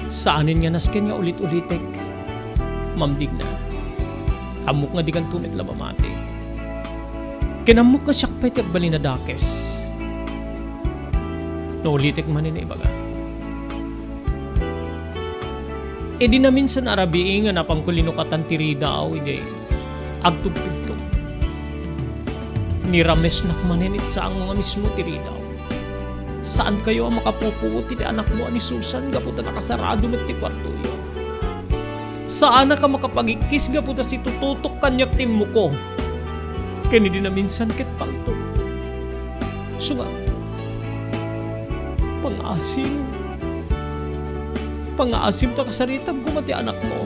Saanen nga nasken nga ulit-ulitek, Ma'am Digna. Ammok nga dikanto met la mamati. Ken ammok nga siak pay ti agbalin a dakes no ulitek manen nga ibaga. Idi naminsan a rabii nga napanko linukatan ti ridaw idi agtugtugto. Niramesnak manen iti sango nga mismo ti ridaw. Saankayo a makapupuot iti anakmo a ni Susan gapu ta nakasarado met ti kuartoyo. Saanak a makapagikkis gapu ta sitututok kaniak ti immuko. Ken idi naminsan ket palto. Isu nga, pangaasim. Pangaasim ta kasaritam koma ti anakmo.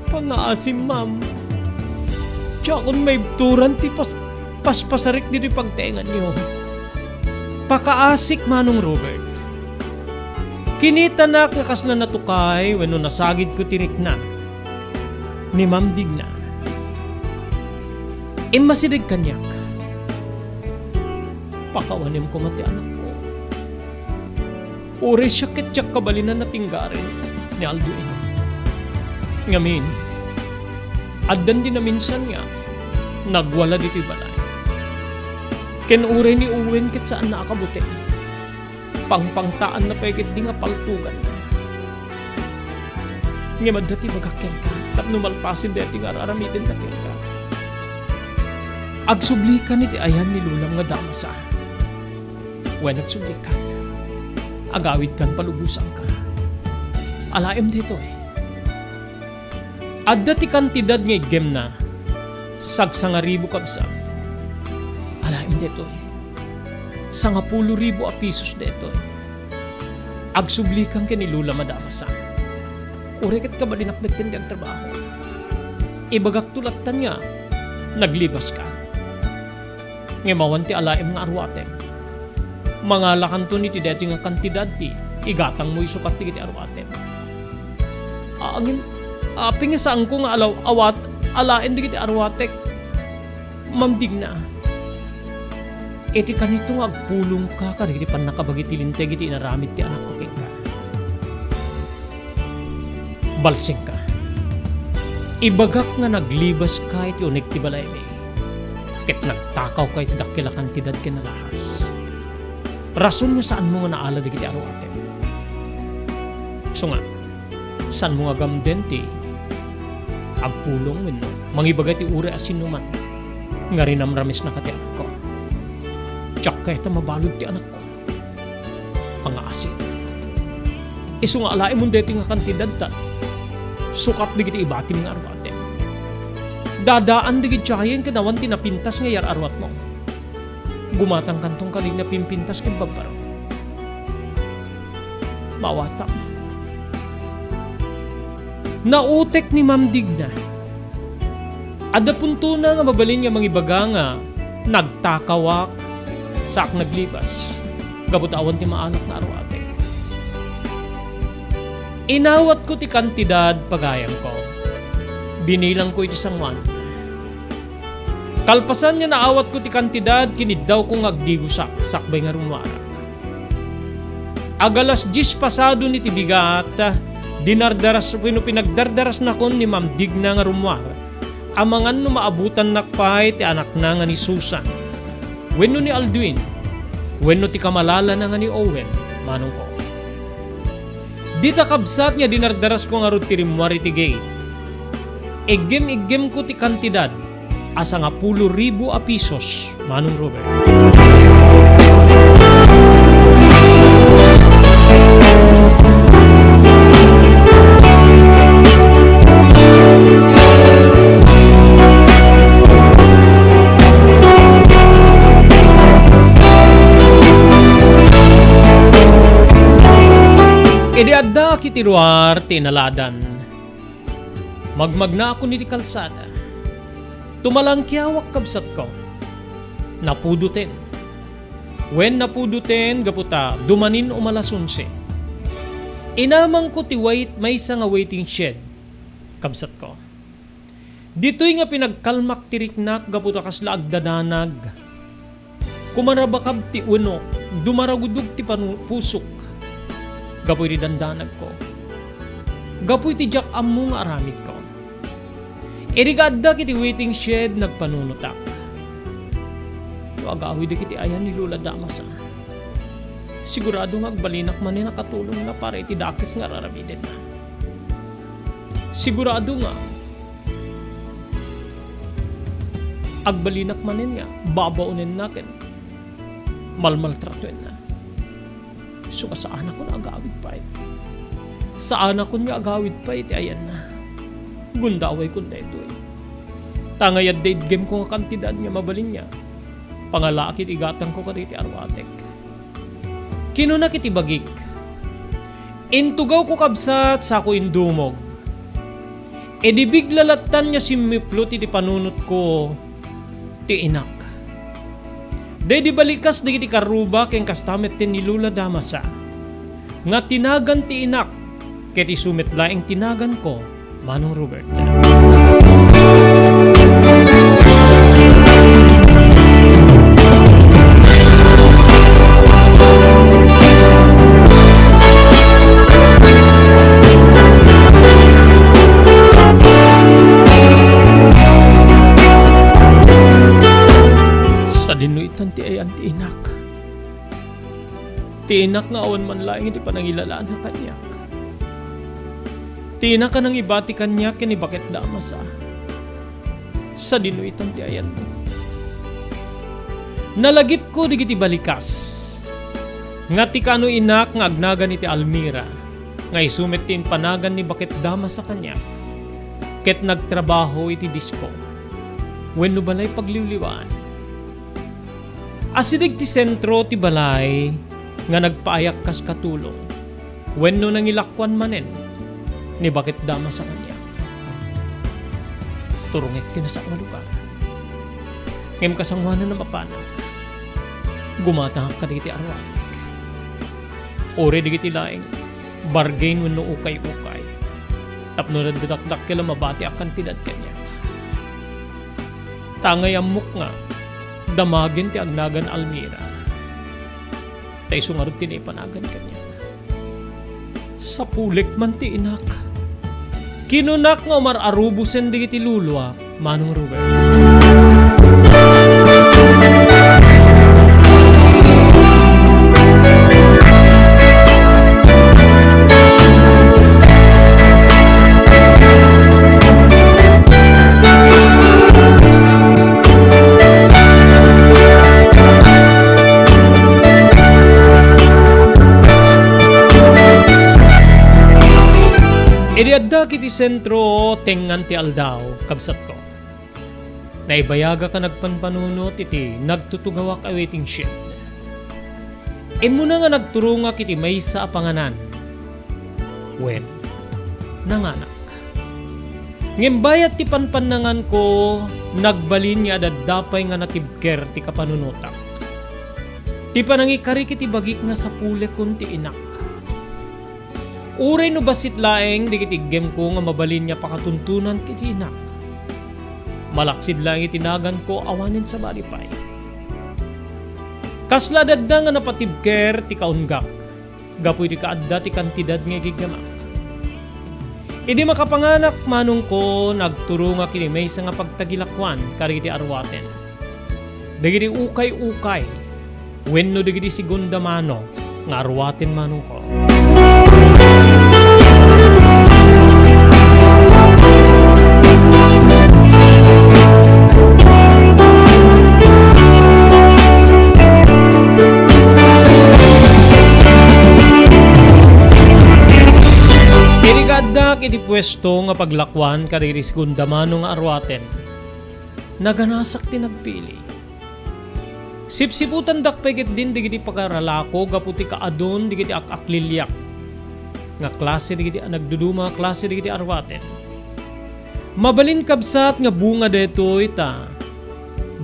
Pangaasim, ma'am. Diakon maibturan ti pas-, paspasarik ditoy pagtaenganyo. Pakaasik, Manong Robert. Kinitanak nga kasla natukay wenno nasagidko ti rikna ni Ma'am Digna. Immasideg kaniak. Pakawanem koma ti anakko. Uray siak ket diak kabalin a natinggaren ni Aldo Eno. Ngamin, addan di naminsan nga nagwala ditoy balay. Ken uray ni Owen ket saanna a kabuteng. Pangpangtaanna pay ketdi nga paltuganna. Ngem adda ti ibagak kenka tapno malpasen daytoy nga ar-aramidenna kenka. Agsublikan iti ayan ni Lolam nga damasa. Wen, agsublikan. agawidkan palubosanka. Alaem daytoy. Adda ti kantidad nga iggemna, sagsangaribu, kabsat. Alaem daytoy. Sangapulo ribu a pesos daytoy. Agsublikan ken ni Lola Madamasa. Uray ket kabalinak met ken ti agtrabaho. Ibagakto lattan nga naglibaska. Ngem awan ti alaem nga aruatem. Mangalakanton iti daytoy nga kantidad ti igatangmo isukat dagiti aruatem. Ngem, apay nga saanko nga alaw-, awat-, alaen dagiti aruatek, Ma'am Digna? Iti kanito nga agpulongka kadagiti pannakabagi ti linteg iti inaramid ti anakko kenka. Balsingka. Ibagak nga naglibaska iti uneg ti balaymi, ket nagtakawka iti dakkel a kantidad ken alahas. Rason nga saanmo nga naala dagiti aruatem. Isu nga, saanmo nga gamden ti agpulong wenno mangibaga ti uray a sinuman nga rinamramesnaka ti anakko. Diak kayat a mabalud ti anakko. Pangaasi. Isu nga alaemon daytoy nga kantidadta, sukat dagiti ibatim nga aruatem. Dadaan dagiti giant ken awan ti napintas nga iyar-aruatmo. Gumatangkanton kadagiti napimpintas ken babbaro. Maawatam. Nautek ni Ma'am Digna. Adda puntona nga mabalin nga mangibaga nga nagtakawak, saak naglibas, gapu ta awan ti maalak nga aruatek. Inawatko ti kantidad, pagayamko. Binilangko iti sangoan. Kalpasan nga naawatko ti kantidad, kiniddawko nga agdigosak sakbay nga rummuarak. Ag alas dies pasado iti bigat, dinardaras wenno pinagdardarasnakon ni Ma'am Digna nga rummuar, amangan no maabutannak pay ti anakna nga ni Susan, wenno ni Aldwin, wenno ti kamalalana nga ni Owen, manongko. Dita kabsat nga dinardarasko ngarud ti rimmuar iti gate. Iggem-iggemko ti kantidad a sangapulo ribu a pisos, Manong Robert. Idi addaak iti ruar ti inaladan, magmagnaakon iti kalsada. Tumalangkiawak, kabsatko. Napudoten. Wen, napudoten gapu ta dumanin umalas onse. Inamangko ti wait-, maysa nga waiting shed, kabsatko. Ditoy nga pinagkalmak ti riknak gapu ta kasla agdadanag. Kumarabakab ti wenno dumaragudog ti panu-, pusok gapu iti dandanagko. Gapu iti diak ammo nga aramidko. Idi addak iti waiting shed, nagpanunotak. No agawidek iti ayan ni Lola Damasa, sigurado nga agbalinak manen a katulongna para iti dakes nga ar-aramidenna. Sigurado nga agbalinak manen nga babaonenna ken malmaltratoenna. Isu nga saanakon nga agawid pay. Saanakon nga agawid pay iti ayanna. Gundawayko daytoy. Ta nga adda iggemko nga kantidad nga mabalin nga pangalaak iti igatangko kadagiti aruatek. Kinunak iti bagik, "Intugawko, kabsat, sako indumog." Idi bigla lattan nga simmiplut iti panunotko ti inak. Daydi balikas dagiti karruba ken kasta met ti ni Lola Damasa nga tinagan ti inak, ket isu met laeng tinaganko, Manong Robert. Sadinoy itan ti ayan ti inak. Ti inak nga awan man laeng iti panangilalana kaniak. Ti inak a nangibati kaniak ken ni Baket Damasa. Sadinoy itan ti ayanmo. Nalagipko dagiti balikas. Nga ti kano inak nga agnagan iti Almira, nga isu met ti impanagan ni Baket Dama sa kaniak, ket nagtrabaho iti disko wenno balay pagliwliwaan. Asideg ti sentro ti balay nga nagpaayak kas katulong wenno nangilakuan manen ni Baket Dama sa kaniak. Turongek ti nasaok nga lugar. Ngem kasangoanan a mapanak, gumatangak kadagiti aruatek. Uray dagiti laeng bargain wenno ukay-ukay tapno adda dakdakkel a mabati a kantidad kaniak. Ta angay ammok nga damagen ti agnagan Almira, ta isu ngarud ti naipanagan kaniak. Sapulek man ti inak. Kinunak nga umar-arubosen dagiti luluak, Manong Ruben. Idi addak iti sentro, tengngan ti aldaw, kabsatko. Naibayagak a nagpanpanunot iti nagtutugawak a waiting shed. Immuna nga nagturongak iti maysa a panganan. Wen, nanganak. Ngem bayat ti panpannanganko, nagbalin nga adda pay nga natibker ti kapanunotak. Ti panangikarik iti bagik nga sapulekon ti inak. Uray no bassit laeng dagiti iggemko nga mabalin nga pakatuntunan iti inak. Malaksid laeng iti naganko awanen sabali pay. Kasla dadda nga napatibker ti kaunggak gapu iti kaadda ti kantidad nga igiggemak. Idi makapanganak manongko, nagturongak iti maysa nga pagtagilakuan kadagiti aruaten. Dagiti ukay-ukay wenno dagiti segunda mano nga aruaten manongko. Idi kaaddak iti puesto nga paglakuan kadagiti segunda mano nga aruaten, naganasak ti nagpili. Sipsiputandak pay ketdin dagiti pagaralako gapu ti kaadun dagiti ak-akliliak nga klase dagiti a nagduduma a klase dagiti aruaten. Mabalin, kabsat, nga bunga daytoy ta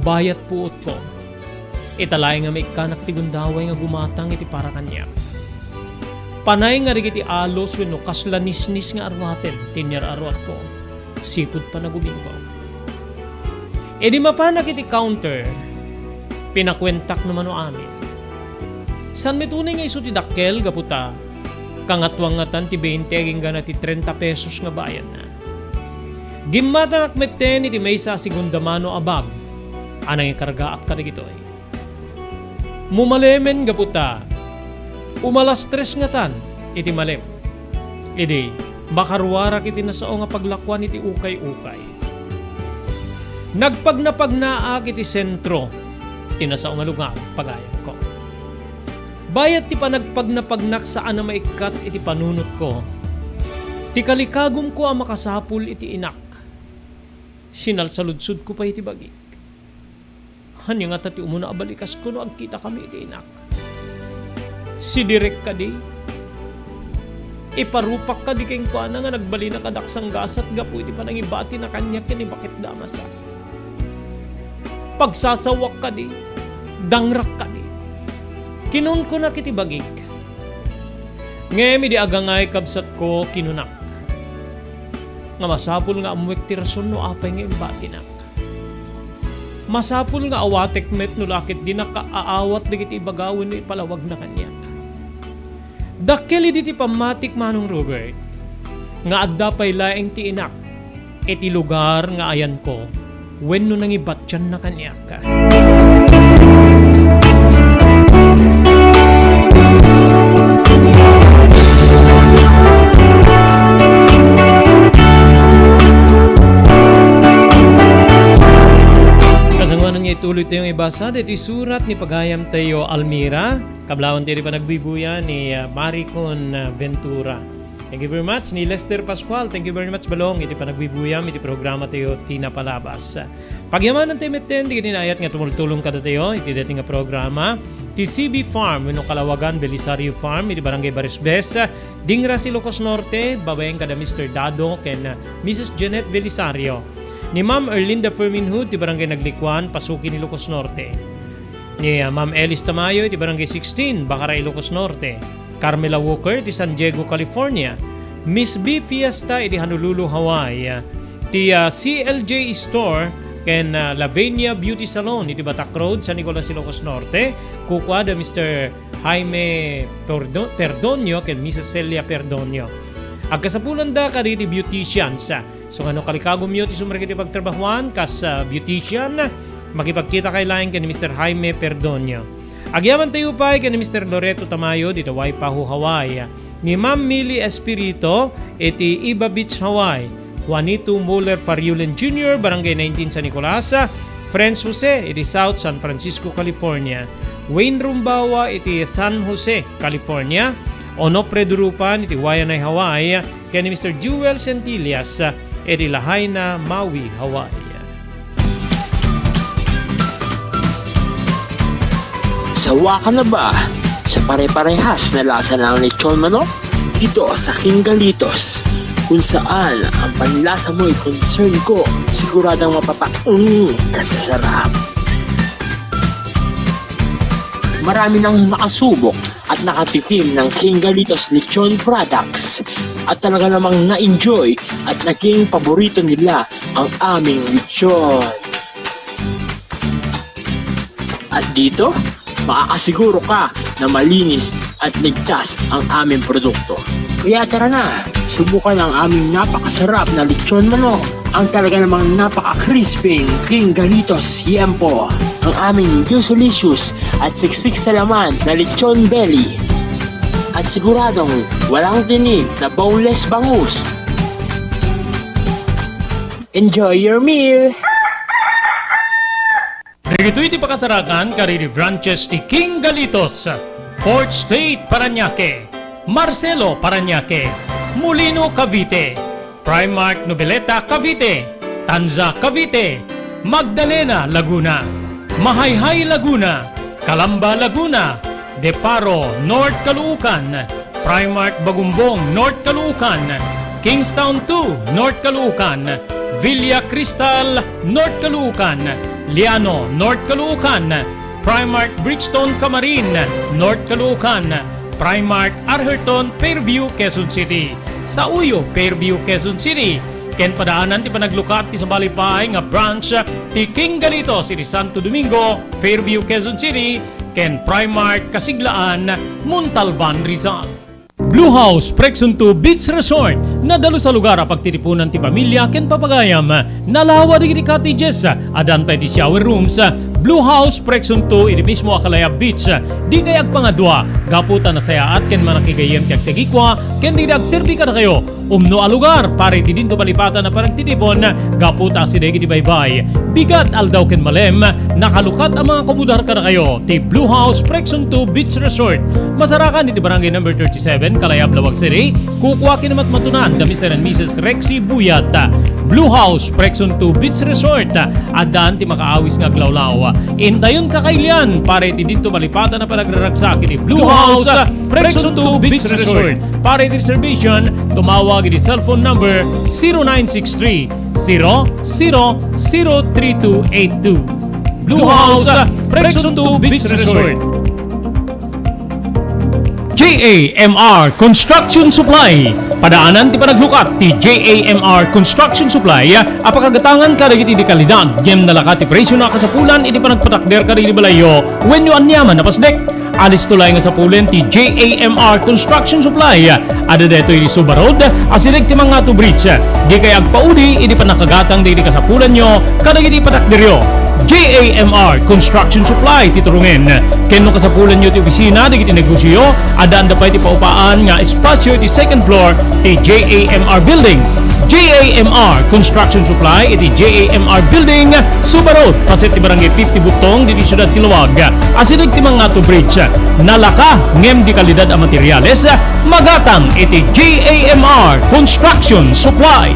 bayat puotko. Ita laeng nga maikkanak ti gundaway nga gumatang iti para kaniak. Panay nga dagiti alos wenno kasla nisnis nga aruaten ti inyar-aruatko. Sipud panagubingko. Idi mapanak iti counter, pinakuentak no mano amin. Saan met unay nga isu ti dakkel gapu ta kangatuangngatan ti bainte agingga ti trenta pesos nga bayadna. Gimmatangak metten iti maysa a segunda mano a bag a nangikargaak kadagitoy. Mumalemen gapu ta umalas tres ngatan iti malem. Idi makaruarak iti nasao nga paglakuan iti ukay-ukay, nagpagnapagnaak iti sentro ti nasao nga lugar, pagayamko. Bayat ti panagpagnapagnak saan a maikkat iti panunotko. Ti kalikagumko a makasapul iti inak. Sinalsaludsodko pay iti bagik. Ania ngata ti umuna a balikasko no agkitakami iti inak? Sidirek kadi? Iparupak kadi kenkuana nga nagbalina kadak sanggasat gapu iti panangibatina kaniak ken ni Baket Dama sa? Pagsasawak kadi? Dangrak kadi? Kinunkunak iti bagik. Ngem idi agangay, kabsatko, kinunak nga masapul nga ammoek ti rason no apay nga imbatinak. Masapul nga awatek met no la ket dinak aawat dagiti ibaga wenno ipalawagna kaniak. Dakkel idi ti pammatik, Manong Robert, nga adda pay laeng ti inak iti lugar nga ayanko wenno nangibatianna kaniak. Kasangoanan nga ito, Tuloy tayong ibasa ditoy surat ni pagayam tayo, Almira. Kablawan tayo di panagbibuya ni, ah, Maricon, ah, Ventura. Thank you very much, ni Lester Pascual. Thank you very much, Balong, iti panagbibuyam iti programa tayo, Tina Palabas. Pagyamanan tayo metten, di naayat nga tumultulong kada tayo, iti dati nga programa, ti C B Farm, wenno Kalawagan Belisario Farm, iti Barangay Barisbes, Dingra, Ilocos Norte, babaen kada Mister Dado ken, ah, Missus Jeanette Belisario. Ni Ma'am Erlinda Ferminhud ti Barangay Naglikuan, Pasuki, Ilocos Norte. Ni, ah, Ma'am Elis Tamayo iti Barangay sixteen, Bacara, Ilocos Norte. Carmela Walker iti San Diego, California. Miss B Fiesta iti Honolulu, Hawaii. Ti, ah, C L J Store ken, ah, Lavinia Beauty Salon iti Batak Road, San Nicolas, Ilocos Norte. Kukuada Mister Jaime Perdo-, Perdonio ken Missus Celia Perdonio. Agkasapulanda kadagiti beauticians. So, ngano kalikagumyo ti sumrek iti pagtrabahuan kas, ah, beautician, makipagkita kay laeng ken ni Mister Jaime Perdonio. Agyaman tayo pay ken ni Mister Loreto Tamayo dita Waipahu, Hawaii. Ni Ma'am Millie Espirito iti Iba Beach, Hawaii. Juanito Muller Fariulen Junior, Barangay nineteen San Nicolas, Franz Jose iti South San Francisco, California. Wayne Rumbawa iti San Jose, California. Onofre Durupan iti Waianae, Hawaii, ken ni Mister Jewel Centillas iti Lahaina, Maui, Hawaii. Sawa ka na ba sa pare-parehas na lasa ng lechon manok? Dito sa King Galitos, kung saan ang panlasa mo'y concern ko, siguradong mapapaung ka sa sarap. Marami nang nakasubok at nakatikim ng King Galitos Lechon Products at talaga namang na-enjoy at naging paborito nila ang aming lechon. At dito, makakasiguro ka na malinis at ligtas ang aming produkto. Kaya tara na, subukan ang aming napakasarap na lechon manok, ang talaga namang napaka-crispy King Galitos Siempo, ang aming juicy-licious at siksik sa laman na lechon belly. At siguradong walang tinik na boneless bangus. Enjoy your meal! Dagitoy ti pakasarakan kadagiti branches ti King Galitos, Fourth Street, Parañaque, Marcelo, Parañaque, Molino, Cavite, Primark Noveleta, Cavite, Tanza, Cavite, Magdalena, Laguna, Mahayhay, Laguna, Calamba, Laguna, De Paro, North Caloocan, Primark Bagumbong, North Caloocan, Kingstown two, North Caloocan, Villa Cristal, North Caloocan, Liano, North Caloocan, Primark Bridgestone, Camarin, North Caloocan, Primark Arherton, Fairview, Quezon City, Sauyo, Fairview, Quezon City, ken padaanan ti panaglukat ti sabali pay nga branch ti King Galitos iti Santo Domingo, Fairview, Quezon City, ken Primark Kasiglaan, Montalban, Rizal. Blue House Prexon two Beach Resort, nadalus a lugar a pagtitipunan ti pamilia ken papagayam. Nalawa dagiti cottages, addan pay ti shower rooms. Blue House Prexon two iti mismo a Calaya Beach. Dikay agpangadua, gapu ta nasayaat ken manakigayyem ti agtagikua ken dagiti agserbi kadakayo. Umno a lugar para iti dinto malipatan a panagtitipon gapu ta asideg iti baybay, bigat, aldaw ken malem, nakalukat a mangakomodar kadakayo ti Blue House Prexon two Beach Resort. Masarakan iti Barangay Number thirty-seven, Calaya, Laoag City. Kukua ken matmatunan da Mister and Missus Rexy Buyat. Blue House Prexon two Beach Resort. Addan ti makaawis nga aglawlaw. Intayon kakailian para iti dinto malipatan a panagraragsak iti Blue House Prexon two Beach Resort. Para iti reservation, tumawag iti cellphone number zero nine six three, zero zero zero three two eight two. Blue House Prexon two Beach Resort. J A M R Construction Supply. Padaanan ti panaglukat ti J A M R Construction Supply a pakagatangan kadagiti di kalidad ngem nalakat ti presio a kasapulan iti panagpatakder kadagiti balayyo wenno aniaman a pasdek. Alisto laeng a sapulen ti J A M R Construction Supply. Adda daytoy iti Suba Road, asideg ti Mangato Bridge. Dikay agpaudi iti pannakagatang dagiti kasapulanyo kadagiti patakderyo. J A M R Construction Supply ti turungen. Ken no kasapulanyo ti opisina dagiti negosio, addaanda pay ti paupaan nga espasio iti second floor ti J A M R Building. J A M R Construction Supply iti J A M R Building, Suba Road, paset ti Barangay fifty Butong, diti siudad ti Laoag. Asideg ti Mangato Bridge, nalaka ngem di kalidad a materials, magatang iti J A M R Construction Supply.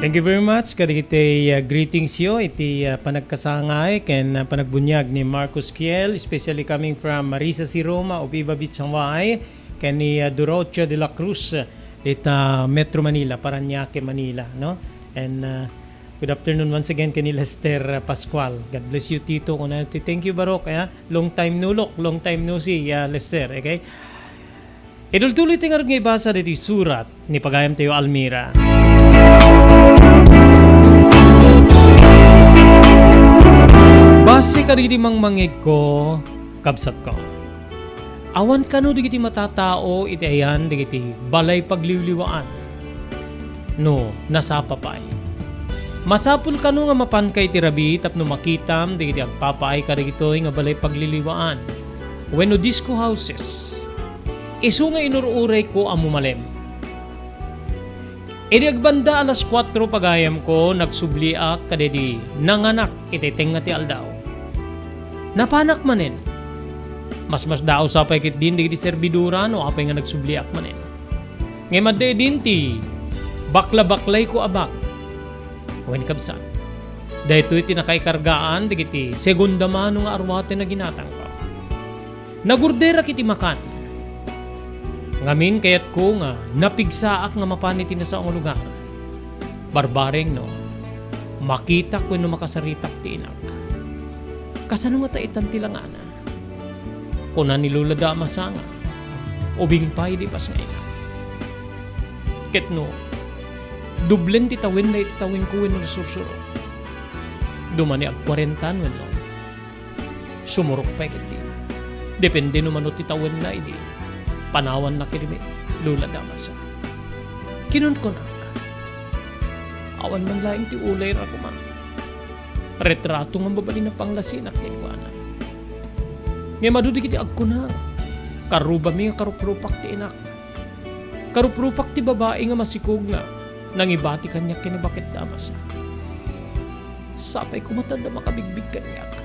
Thank you very much kadagiti, uh, greetings yo iti, uh, panagkasangay ken, uh, panagbuniag ni Marcos Kiel, especially coming from Marisa C. Roma of Iba Beach, Hawaii, ken ni, uh, Dorothea de la Cruz, uh, dita Metro Manila, Parañaque, Manila, no? And, uh, good afternoon once again ken ni Lester, uh, Pascual. God bless you, Tito. Kuna ti, thank you, Barok, eh, ah. Long time no look, long time no see, uh, Lester, okay? Itultuloy ti ngarud nga ibasa ditoy surat ni pagayamtayo Almira. Base kadagiti mangmangegko, kabsatko, awan kano dagiti matatao iti ayan dagiti balay pagliwliwaan no nasapa pay. Masapul kano nga mapanka iti rabii tapno makitam dagiti agpapaay kadagitoy nga balay pagliwliwaan wenno disco houses. Isu nga inur-urayko a mumalem. Idi agbanda alas kuatro pagayamko, nagsubliak kadaydi nanganak iti tengnga ti aldaw. Napanak manen. Masmasdaaw sa pay ketdin dagiti serbidora no apay nga nagsubliak manen. Ngem adda idin ti baklabaklayko a bag. Wen, kabsat, daytoy ti nakaikargaan dagiti segunda mano nga arwaten a ginatangko. Nagurderak iti makan. Ngamin, kayatko nga napigsaak nga mapan iti nasao nga lugar. Barbareng no makitak wenno makasaritak ti inak. Kasano ngata itan ti langana? Kuna ni Lola Dama sa nga, ubing pay idi pasngaina. Ket no, doblen ti tawenna iti tawenko wenno nasursuro. Dumani agkuarentan wenno sumurok pay ketdi. Depende no mano ti tawenna idi panawanna ken ni Lola Dama sa. Kinunkunak, awan man laeng ti ulay ra koma. Retrato nga mabalin a panglasinak kenkuana. Ngem adu dagiti agkuna, karrubami nga karuprupak ti inak. Karuprupak ti babai nga masikog nga nangibati kaniak ken ni Baket Dama sa. Sapay koma ta adda makabigbig kaniak.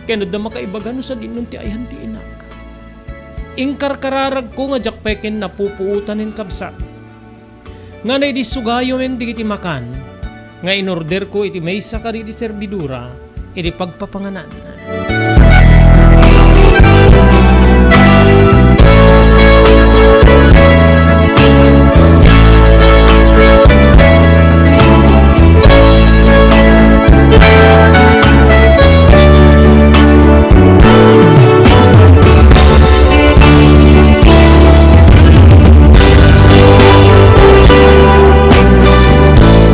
Ken adda makaibaga no sadinnon ti ayan ti inak. Inkarkararagko nga diak pay ken napupuotanen, kabsat. Nga naidissugayo men dagiti makan nga inorderko iti maysa kadagiti serbidora iti pagpapanganan.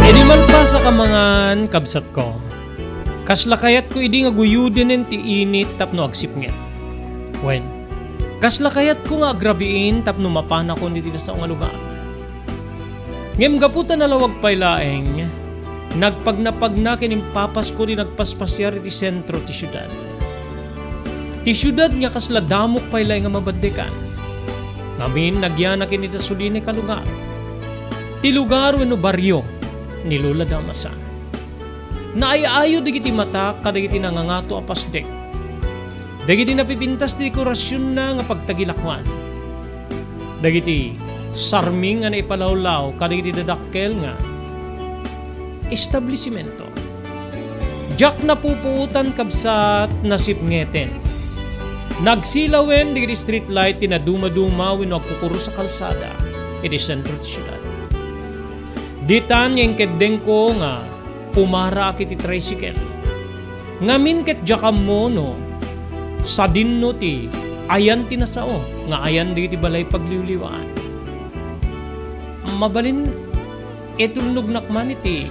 Idi malpasak a mangan, kabsatko, kasla kayatko idi nga guyodenen ti init tapno agsipnget. Wen, kasla kayatko nga agrabiin tapno mapanakon iti nasao nga lugar. Ngem gapu ta nalawag pay laeng, nagpagnapagna ken impapasko ti nagpaspasiar iti sentro ti siudad. Ti siudad nga kasla damok pay laeng nga mabaddekan. Ngamin, nagyanak ken ita Suline ka lugar. Ti lugar wenno barrio ni Lola Dama sa. Naay-ayo dagiti matak kadagiti nangangato a pasdek. Dagiti napipintas ti dekorasionna nga pagtagilakoan. Dagiti sarming a naipalawlaw kadagiti dadakkel nga establisimento. Diak napupuotan, kabsat, nasipngeten. Nagsilawen dagiti street light ti nadumaduma wenno agkukurus a kalsada iti sentro ti siudad. Ditan nga inkeddengko nga pumaraak iti tricycle. Ngamin ket diak ammo no sadinno ti ayan ti nasao nga ayan dagiti balay pagliwliwaan. Mabalin, itulnognak man iti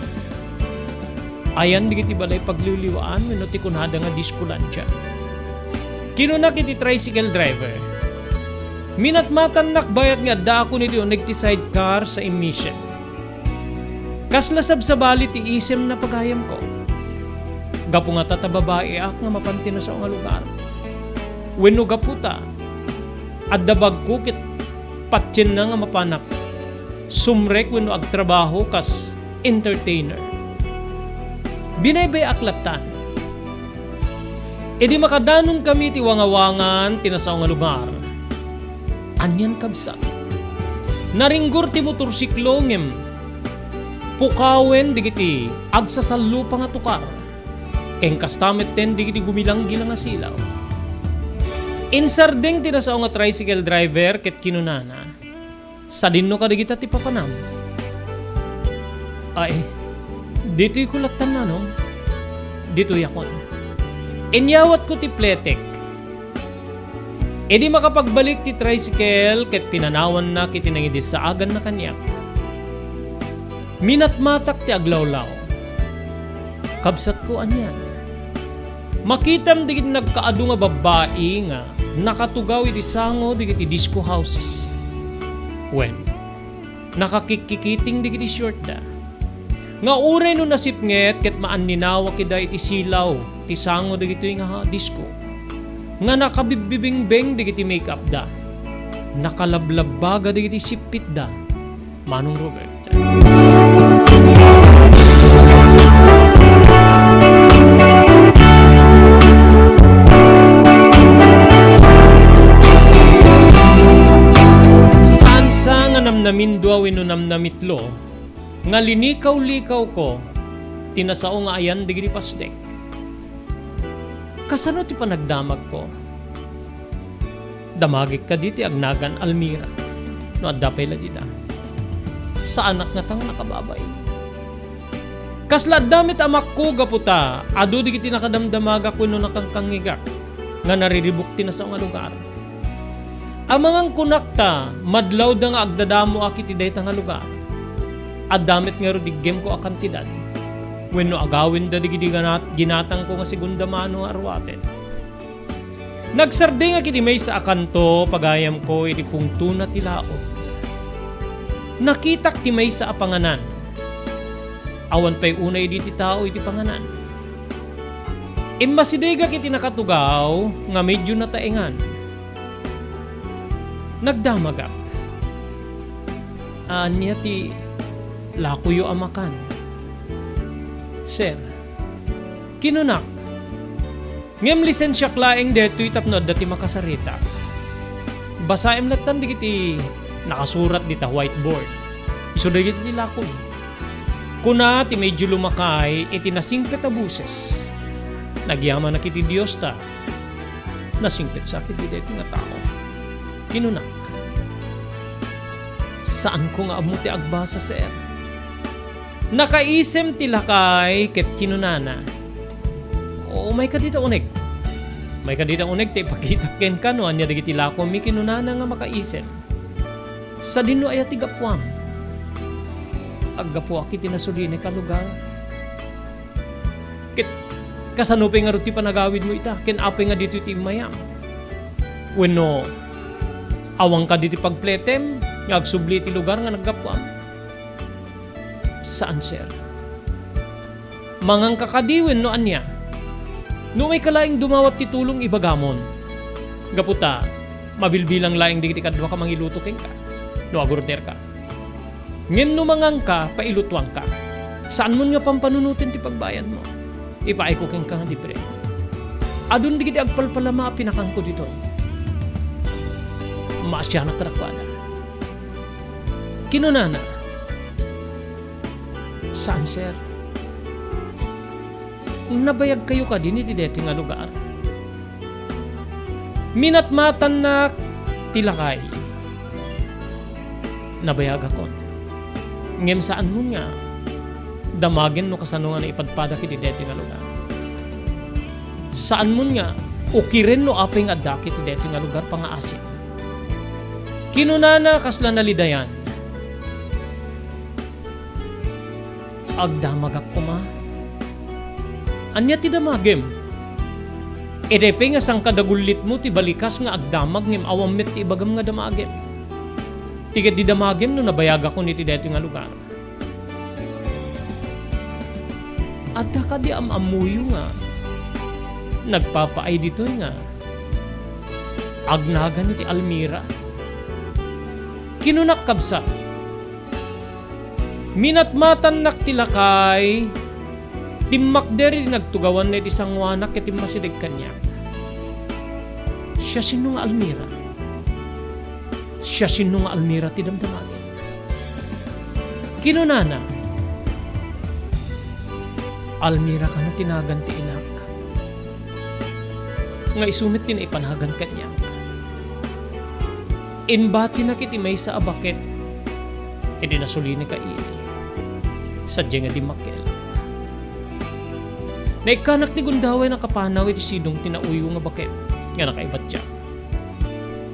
ayan dagiti balay pagliwliwaan wenno ti kunada nga diskolandia. Kinunak iti tricycle driver, "Minatmatannak bayat nga addaakon iti uneg ti sidecar sa Mission. Kasla sabsabali ti isemna, pagayamko. Gapu ngata ta babaiak nga mapan ti nasao nga lugar? Wenno gapu ta adda bagko ket patienna nga mapanak sumrek wenno agtrabaho kas entertainer?" Binaybay-ak lattan. Idi makadanonkami iti wangawangan ti nasao nga lugar, anian, kabsat? Naringgor ti motorsiklo ngem pukawen dagiti agsasallupa nga tukar, ken kasta metten dagiti gumilanggilang a silaw. Insardeng ti nasao nga tricycle driver ket kinunana, "Sadinno kadagita ti papanam?" "Ay, ditoyko lattan, manong. Ditoyakon." Inyawatko ti pletek. Idi makapagbalik ti tricycle ket pinanawannak iti nangidissaaganna kaniak, minatmatak ti aglawlaw. Kabsatko, anian? Makitam dagiti nagkaadu nga babbai nga nakatugaw iti sango dagiti disco houses. Wen, nakakikkikiting dagiti shortda. Nga uray no nasipnget ket maanninawa kida iti silaw ti sango dagitoy nga disco nga nakabibbibingbeng dagiti make-upda. Nakalablabbaga dagiti sippitda. Manong Robert. Saan sa nga namnamindua wenno namnamitlo nga linikaw-likawko ti nasao nga ayan dagiti pasdek? Kasano ti panagdamagko? Damagek kadi ti agnagan Almira no adda pay la dita? Saanak ngata nga nakababain. Kasla adda met amakko gapu ta adu dagiti nakadamdamagak wenno nakangkangngegak nga nariribuk ti nasao nga lugar. Amangan kunak ta madlawda nga agdadamoak iti dayta nga lugar. Adda met ngarud iggemko a kantidad wenno agawenda dagiti ganat-, ginatangko nga segunda mano nga aruaten. Nagsardengak iti maysa a kanto, pagayamko, iti pungtona ti laok. Nakitak ti maysa a panganan. Awan pay unay idi ti tao iti panganan. Immasidegak iti nakatugaw nga medio nataengan. Nagdamagak. "Ania ti lakoyo a makan, sir?" kinunak. "Ngem lisensiak laeng daytoy tapno adda ti makasarita." Basaem lattan dagiti nakasurat dita whiteboard. Isu dagiti lakom. Kuna ti medyo lumakay iti nasingpet a boses. Nagyamanak iti Dios ta nasingpet sa ket daytoy nga tao. Kinunak, "Saanko nga ammo ti agbasa, sir." Nakaisem ti lakay ket kinunana, "Umayka dita uneg. Umayka dita uneg ta ipakitak kenka no ania dagiti lakomi," kinunana nga makaisem. "Sadino aya ti gapuam?" "Aggapuak iti nasulinek a lugar." "Ket kasano pay ngarud ti panagawidmo ita? Ken apay nga ditoy ti immayam? Wenno awanka ditoy pagpletem nga agsubli iti lugar nga naggapuam?" "Saan, sir." "Manganka kadi wenno ania? No umayka laeng dumawat ti tulong, ibagamon. Gapu ta mabilbilang laeng dagiti kaduak a mangiluto kenka no agorderka. Ngem no manganka, pailutuanka. Saanmon nga pampanunoten ti pagbayadmo. Ipaayko kenka nga libre. Adun dagiti agpalpalama a pinakanko ditoy." Maasianak kadakuada. Kinunana, "Saan, sir. Nabayagkayo kadi iti daytoy nga lugar?" Minatmatannak ti lakay. Nabayagakon. Ngem saanmon nga damagen no kasano nga naipadpadak iti daytoy nga lugar. Saanmon nga ukiren no apay nga addak iti daytoy nga lugar pangaasim. Kinunana kasla nalidayan, "Agdamagak koma." "Ania ti damagem? Idi pay nga sangkada gullitmo ti balikas nga agdamag ngem awan met ti ibagam nga damagem. Ti ketdi damagem no nabayagakon iti daytoy nga lugar." "Adda kadi am-ammoyo nga nagpapaay ditoy nga agnagan iti Almira?" Kinunak, "Kabsat, minatmatannak ti lakay, timmakder iti nagtugawanna iti sangoanak ket immasideg kaniak. Siasino nga Almira? Siasino nga Almira ti damdamagem?" Kinunana, "Almira kano ti nagan ti inak, nga isu met ti naipanagan kaniak. Imbatinak iti maysa a baket idi nasulinek a ili, sadiay nga dimmakkelak. Naikkanak ti gundaway a nakapanaw iti sidong ti nauyo nga baket nga nakaibatiak.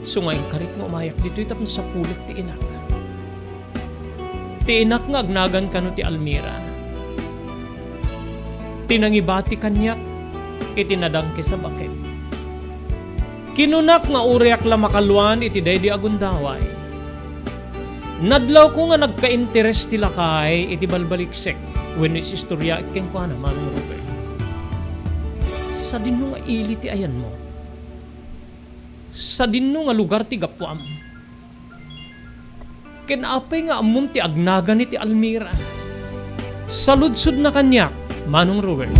Isu nga inkarik nga umayak ditoy tapno sapulek ti inak. Ti inak nga agnagan kano ti Almira ti nangibati kaniak iti nadangkes a baket." Kinunak nga uray ak la makaluan iti daydi a gundaway, nadlawko nga nagkainteres ti lakay iti balbaliksek wenno iti istoryaek kenkuana, Manong Robert. "Sadino nga ili ti ayanmo? Sadino nga lugar ti gapuam? Ken apay nga ammom ti agnagan iti Almira? Saludsodna kaniak, Manong Robert."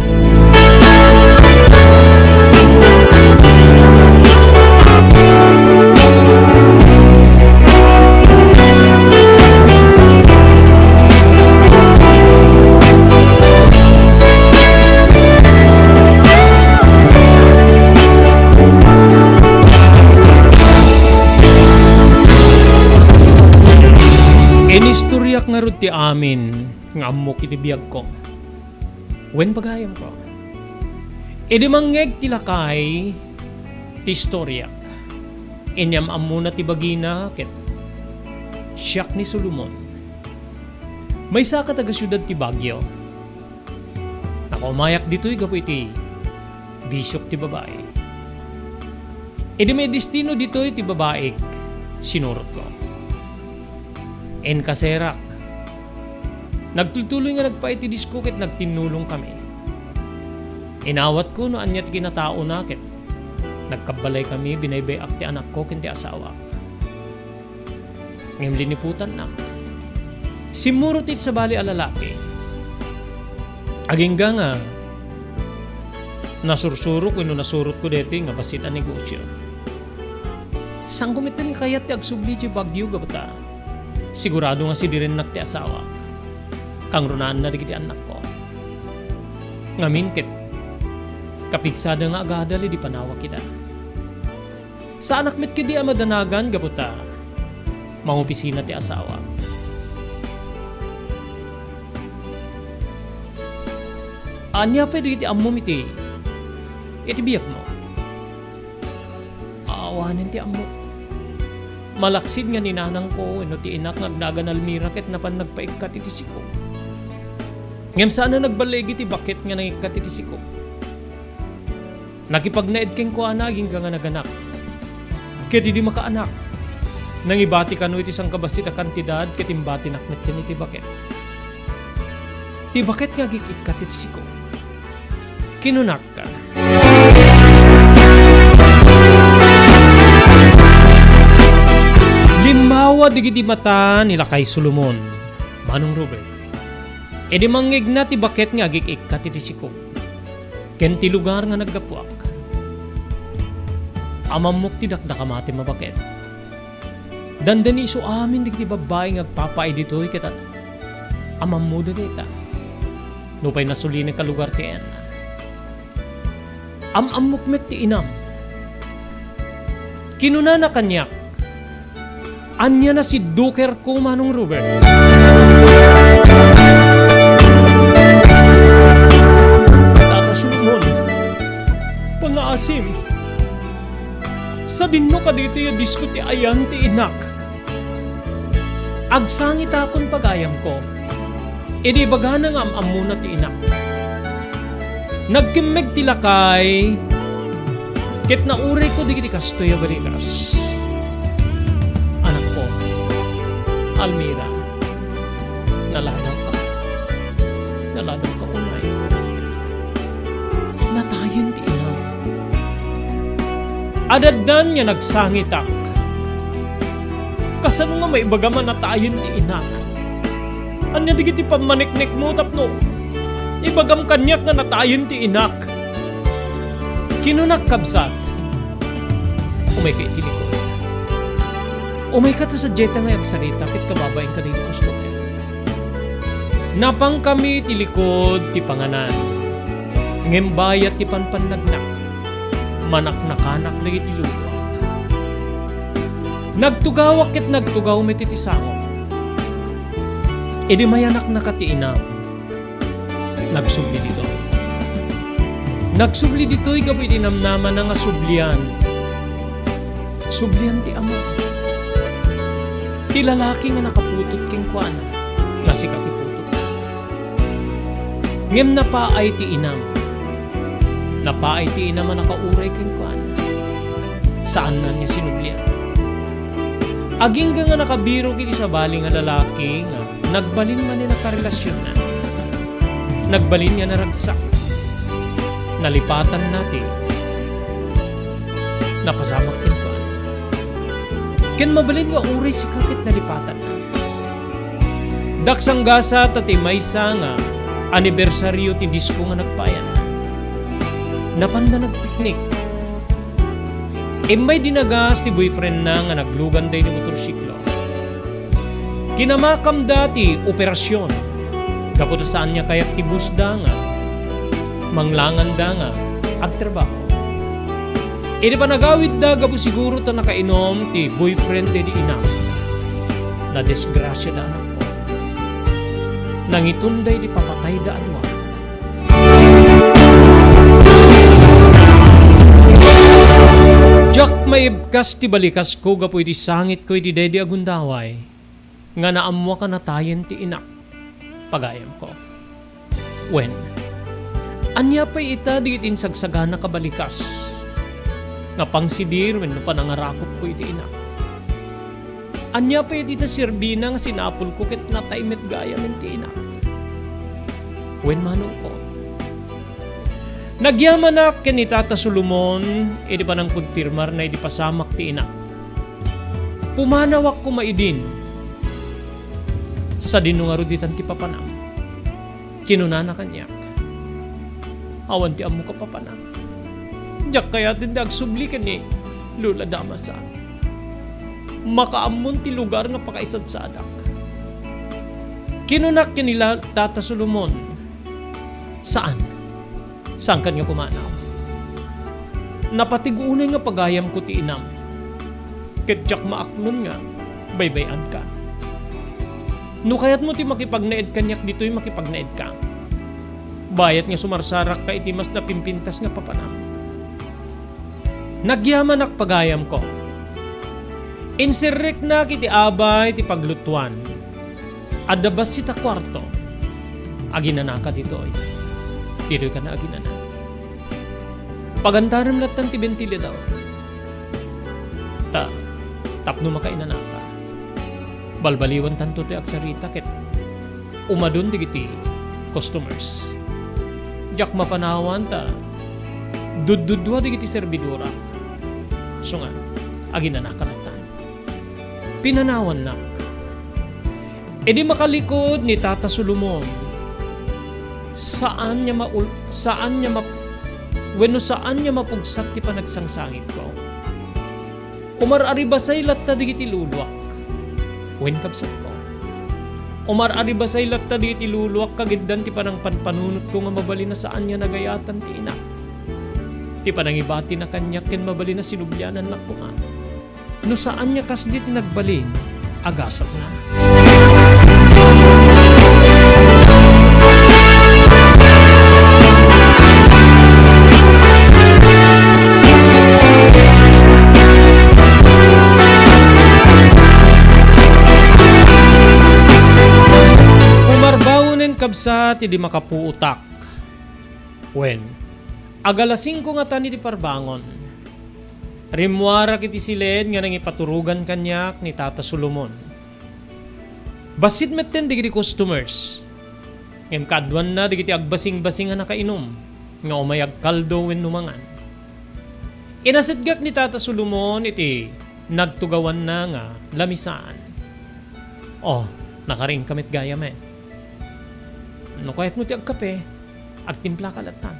Inistoriak ngarud ti amin nga ammok iti biagko. Wen, bagayemko, idi mangngeg ti lakay ti istoriak, inyam-ammona ti bagina ket siak ni Solomon. Maysa ka taga-siudad ti Baguio. Nakaumayak ditoy gapu iti bisiok ti babai. Idi maidestino ditoy ti babaik, sinurotko. Inkaserak. Nagtultuloy nga nagpaay ti disko ket nagtinnulongkami. Inawatko no ania ti kinataona ket nagkabbalaykami, binaybay-ak ti anakko ken ti asawak. Ngem liniputanna. Simmurot iti sabali a lalaki. Agingga nga nasursurok wenno nasurotko daytoy nga bassit a negosio. Saanko met nga kayat ti agsubli idiay Baguio gapu ta sigurado nga sidirennak ti asawak. Kangrunaanna dagiti annakko. Ngamin ket kapigsada nga agadal idi panawak ida. Saanak met ketdi a madanagan gapu ta mangopisina ti asawak. Ania pay dagiti ammom iti, iti biagmo? Awanen ti ammok. Malaksid nga ni nanangko wenno ti inak nga agnagan Almira ket napan nagpaikkat iti siko. Ngem saan a nagballigi ti baket nga nangikkat iti siko. Nakipagnaed kenkuana agingga nga naganak. Ket idi makaanak, nangibati kano iti sangkabassit a kantidad ket imbatinak metten iti baket. Ti baket nga agik-ikkat iti siko. Kinunak, Limmawa dagiti mata ni Lakay Solomon, Manong Robert. Idi mangngegna ti baket nga agik-ikkat iti siko, ken ti lugar nga naggapuak. Amammok ti dakdakamatem a baket. Dandani isu amin dagiti babbai nga agpapaay ditoy ket amammoda dayta. Nupay nasulinek a lugar ti ayanna. Am-ammok met ti inam. Kinunana kaniak, "Ania nasiddukerko, Manong Robert?" Tata Solomon, pangaasim, sadinno kaditoy a disko ti ayan ti inak. Agsangitakon pagayamko. Idi ibagana nga am-ammona ti inak. Nagkimmeg ti lakay, ket naurayko dagiti kastoy a balikas. Anakko, Almira, naladawka. Naladawka unay. Natayen ti inam. Adaddan nga nagsangitak. Kasano nga maibagam a natayen ti inak? Ania dagiti pammaniknikmo tapno ibagam kaniak nga natayen ti inak? Kinunak, "Kabsat, umayka iti likod. Umayka ta sadiay ta nga agsarita ket kababainka dagiti customer." Napangkami iti likod ti panganan. Ngem bayat ti panpannagnak, manaknakanak dagiti luluak. Nagtugawak ket nagtugaw met iti sangok. Idi mayanaknaka ti inam, nagsubli ditoy. Nagsubli ditoy gapu iti namnamana nga sublian. Sublian ti ama. Ti lalaki nga nakaputot kenkuana, nga sika ti putot. Ngem napaay ti inam. Napaay ti inam a nakauray kenkuana. Saanna nga sinublian. Agingga nga nakabirok iti sabali nga lalaki nga nagbalin manen a karelasionnan. Nagbalin nga naragsak. Nalipatanna ti napasamak kenkuana. Ken mabalin nga uray sika ket nalipatanna. Daksanggasat a ti maysa nga anibersario ti disko nga nagpayan. Napanda nagpiknik. Immay dinagas ti boyfriendna nga naglugan daydi motorsiklo. Kinamakamda ti operasion gapu ta saan nga kayat ti bossda nga manglanganda nga agtrabaho. Idi panagawidda gapu siguro ta nakainom ti boyfriend daydi ina, nadisgrasiada, anakko. Nangitonda idi papatayda a dua. Diak maibkas ti balikasko gapu iti sangitko iti daydi a gundaway nga naammoak a natayen ti inak, pagayamko. Wen, ania pay ita dagiti insagsaganak a balikas nga pangsidir wenno panangarakupko iti inak? Ania pay dita serbina nga sinapulko ket natay met gayamen ti inak? Wen manongko, nagyamanak ken ni Tata Solomon idi panangkonfirmarna idi pasamak ti inak. Pumanawak koma idin. Sadino ngarud ditan ti papanam? Kinunana kaniak, "Awan ti ammoka, papanak. Diak kayaten ti agsubli ken ni Lola Damasa. Makaammon ti lugar nga pakaisadsadak." Kinunak ken ni La-, Tata Solomon, "Saan. Saankan nga pumanaw. Napatig unay nga pagayamko ti inam. Ket diak maaklon nga baybay-anka. No kayatmo ti makipagnaed kaniak ditoy, makipagnaedka. Bayat nga sumarsarakka iti mas napimpintas nga papanam." Nagyamanak, pagayamko. Insirreknak iti abay ti paglutuan. Adda bassit a kuarto. Aginanaka ditoy. Ditoykana aginana. Pagantarem lattan ti bentilador. Ta, tapno makainanaka, balbaliwantanto ti agsarita ket umadun dagiti customers. Diak mapanawan ta duddudua dagiti serbidurak. Isu nga, aginanaka lattan. Pinanawannak. Idi makalikod ni Tata Solomon, saan nga maul-, saan nga map-, wenno saan nga mapugsat ti panagsangsangitko. Umar-aribasay latta dagiti luluak. Wen, kabsatko, umar-aribasay latta dagiti luluak kagiddan ti panangpanpanunotko nga mabalin a saan nga nagayatan ti inak. Ti panangibatina kaniak ken mabalin a sinublianannak koma. No saan nga kasdi ti nagbalin, agasatna. Umarbaonen, kabsat, idi makapuotak. Wen, agalasingko ngatan iti parbangon. Rimmuarak iti siled nga nangipaturogan kaniak ni Tata Solomon. Bassit metten dagiti customers, ngem kaaduanna dagiti agbasingbasing a nakainum nga umay agkaldo wenno mangan. Inasetgak ni Tata Solomon iti nagtugawanna nga lamisaan. "Oh, nakariingka met gayam, eh. No kayatmo ti agkape, agtimplaka latta.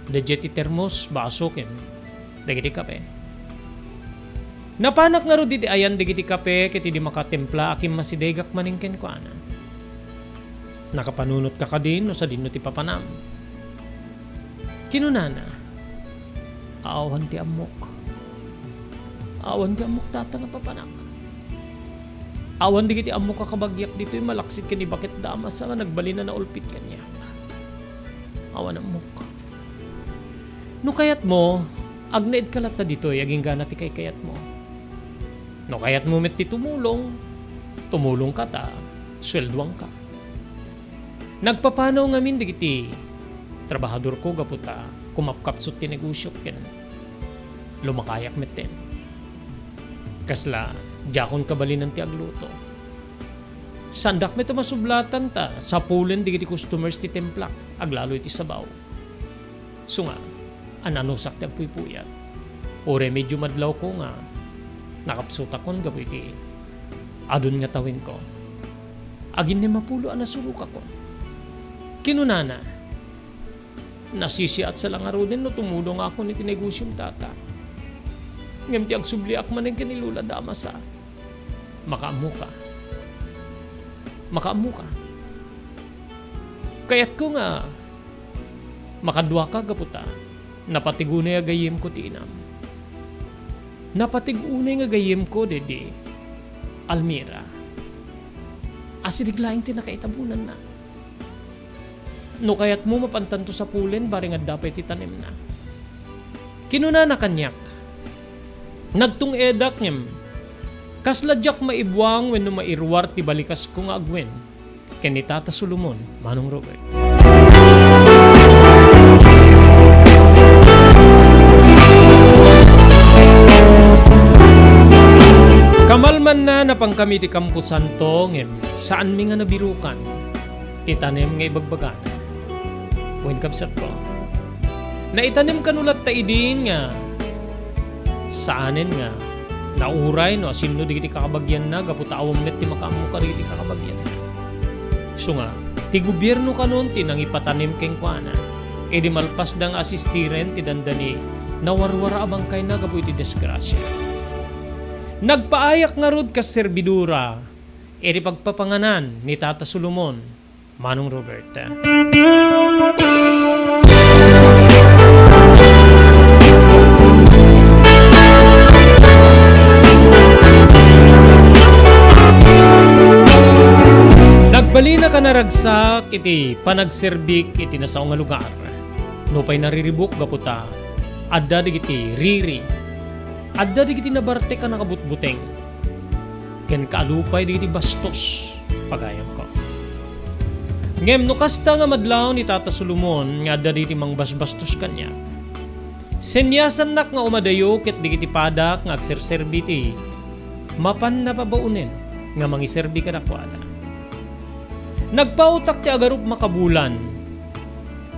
Daydiay ti termos, baso, ken dagiti kape." Napanak ngarud iti ayan dagiti kape ket idi makatimpla, akimmasidegak manen kenkuana. "Nakapanunotka kadi no sadino ti papanam?" Kinunana, "Awan ti ammok. Awan ti ammok, Tata, nga papanak. Awan dagiti ammok a kabagiak ditoy malaksid ken ni Baket Damasa nga nagbalin a naulpit kaniak. Awan ammok. No kayatmo, agnaedka latta ditoy agingga ti kaykayatmo. No kayatmo met ti tumulong, tumulongka ta sueldoanka." Nagpapanaw ngamin dagiti trabahadorko gapu ta kumapkapsut ti negosiok ken lumakayak metten. Kasla, diakon kabalinan ti agluto. Saandak met a masublatan ta sapulen dagiti customers ti timplak, aglalo iti sabaw. Sunga, an-anusak ti agpuypuyat. Uray medio madlawko nga nakapsutakon gapu iti adun nga tawenko. Aginnim a pulo a nasurokakon. Kinunana, "Nasisiatsa la ngaruden no tumulongakon iti negosiom, Tata. Ngem ti agsubliak manen ken ni Lola Damasa, makaammoka. Makaammoka. Kayatko nga makaduaka gapu ta napatig unay a gayyemko ti inam. Napatig unay nga gayyemko daydi Almira. Asideg laeng ti nakaitabonanna. No kayatmo, mapantanto sapulen, bareng adda pay ti tanemna." Kinunana kaniak, "Nagtung-edak, ngem kasla diak maibuang wenno mairuar ti balikasko nga agwen ken ni Tata Solomon, Manong Robert." Kamalmanna, napankami iti Camposanto, ngem saanmi nga nabirukan ti tanem nga ibagbagana. Wen, kabsatko, naitanem kano latta idin nga saanen nga nauray no asinno dagiti kakabagianna gapu ta awan met ti makaammo kadagiti kakabagianna. Isu nga, ti gobierno kanon ti nangipatanem kenkuana idi malpasda nga asistiren ti dandani nawarwara a bangkayna gapu iti disgrasia. Nagpaayak ngarud kas serbidora iti pagpapanganan ni Tata Solomon, Manong Robert. Nagbalinaka naragsak iti panagserbik iti nasao nga lugar. Nupay nariribuk gapu ta adda dagiti riri, adda dagiti nabartek a nakabutbuteng, ken kaalupay dagiti bastos, pagayamko. Ngem no kasta nga madlaw ni Tata Solomon nga adda dagiti mangbasbastos kaniak, seniasannak nga umadayo ket dagiti padak nga agserserbi ti mapan napabaonen nga mangiserbi kadakuada. Nagpaotak ti agarup makabulan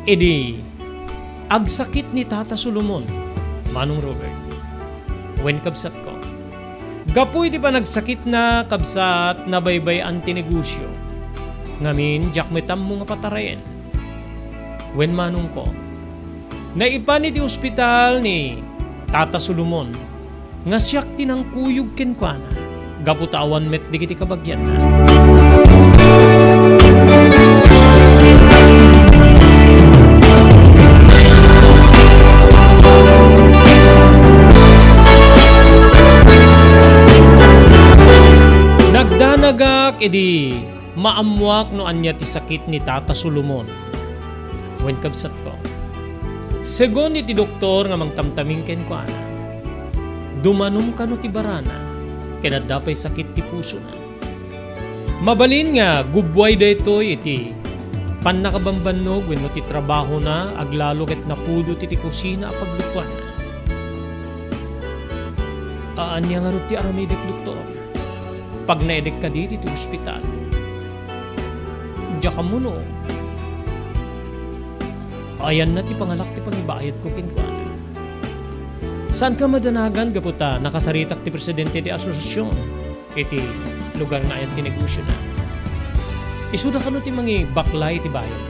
idi agsakit ni Tata Solomon, Manong Robert. Wen, kabsatko, gapu iti panagsakitna, kabsat, nabaybay-an ti negosio. Ngamin, diak met ammo nga patarayen. Wen, manongko, naipan iti ospital ni Tata Solomon nga siak ti nangkuyog kenkuana gapu ta awan met dagiti kabagianna. Idi maammoak no ania ti sakit ni Tata Solomon. Wen, kabsatko, segun iti doktor nga mangtamtamin kenkuana, dumanom kano ti barana ken adda pay sakit ti pusona. Mabalin nga gubbuay daytoy iti pannakabambannog wenno ti trabahona, aglalo ket napudot iti kusina a paglutuanna. Ania ngarud ti aramidek, doktor? Pagnaedek kadi iti ospital? Diak ammo no ayanna ti pangalak ti pangibayadko kenkuana. Saanka madanagan gapu ta nakasaritak ti presidente ti asosiasion iti lugar nga ayan ti negosiona. Isuda kano ti mangibaklay iti bayad.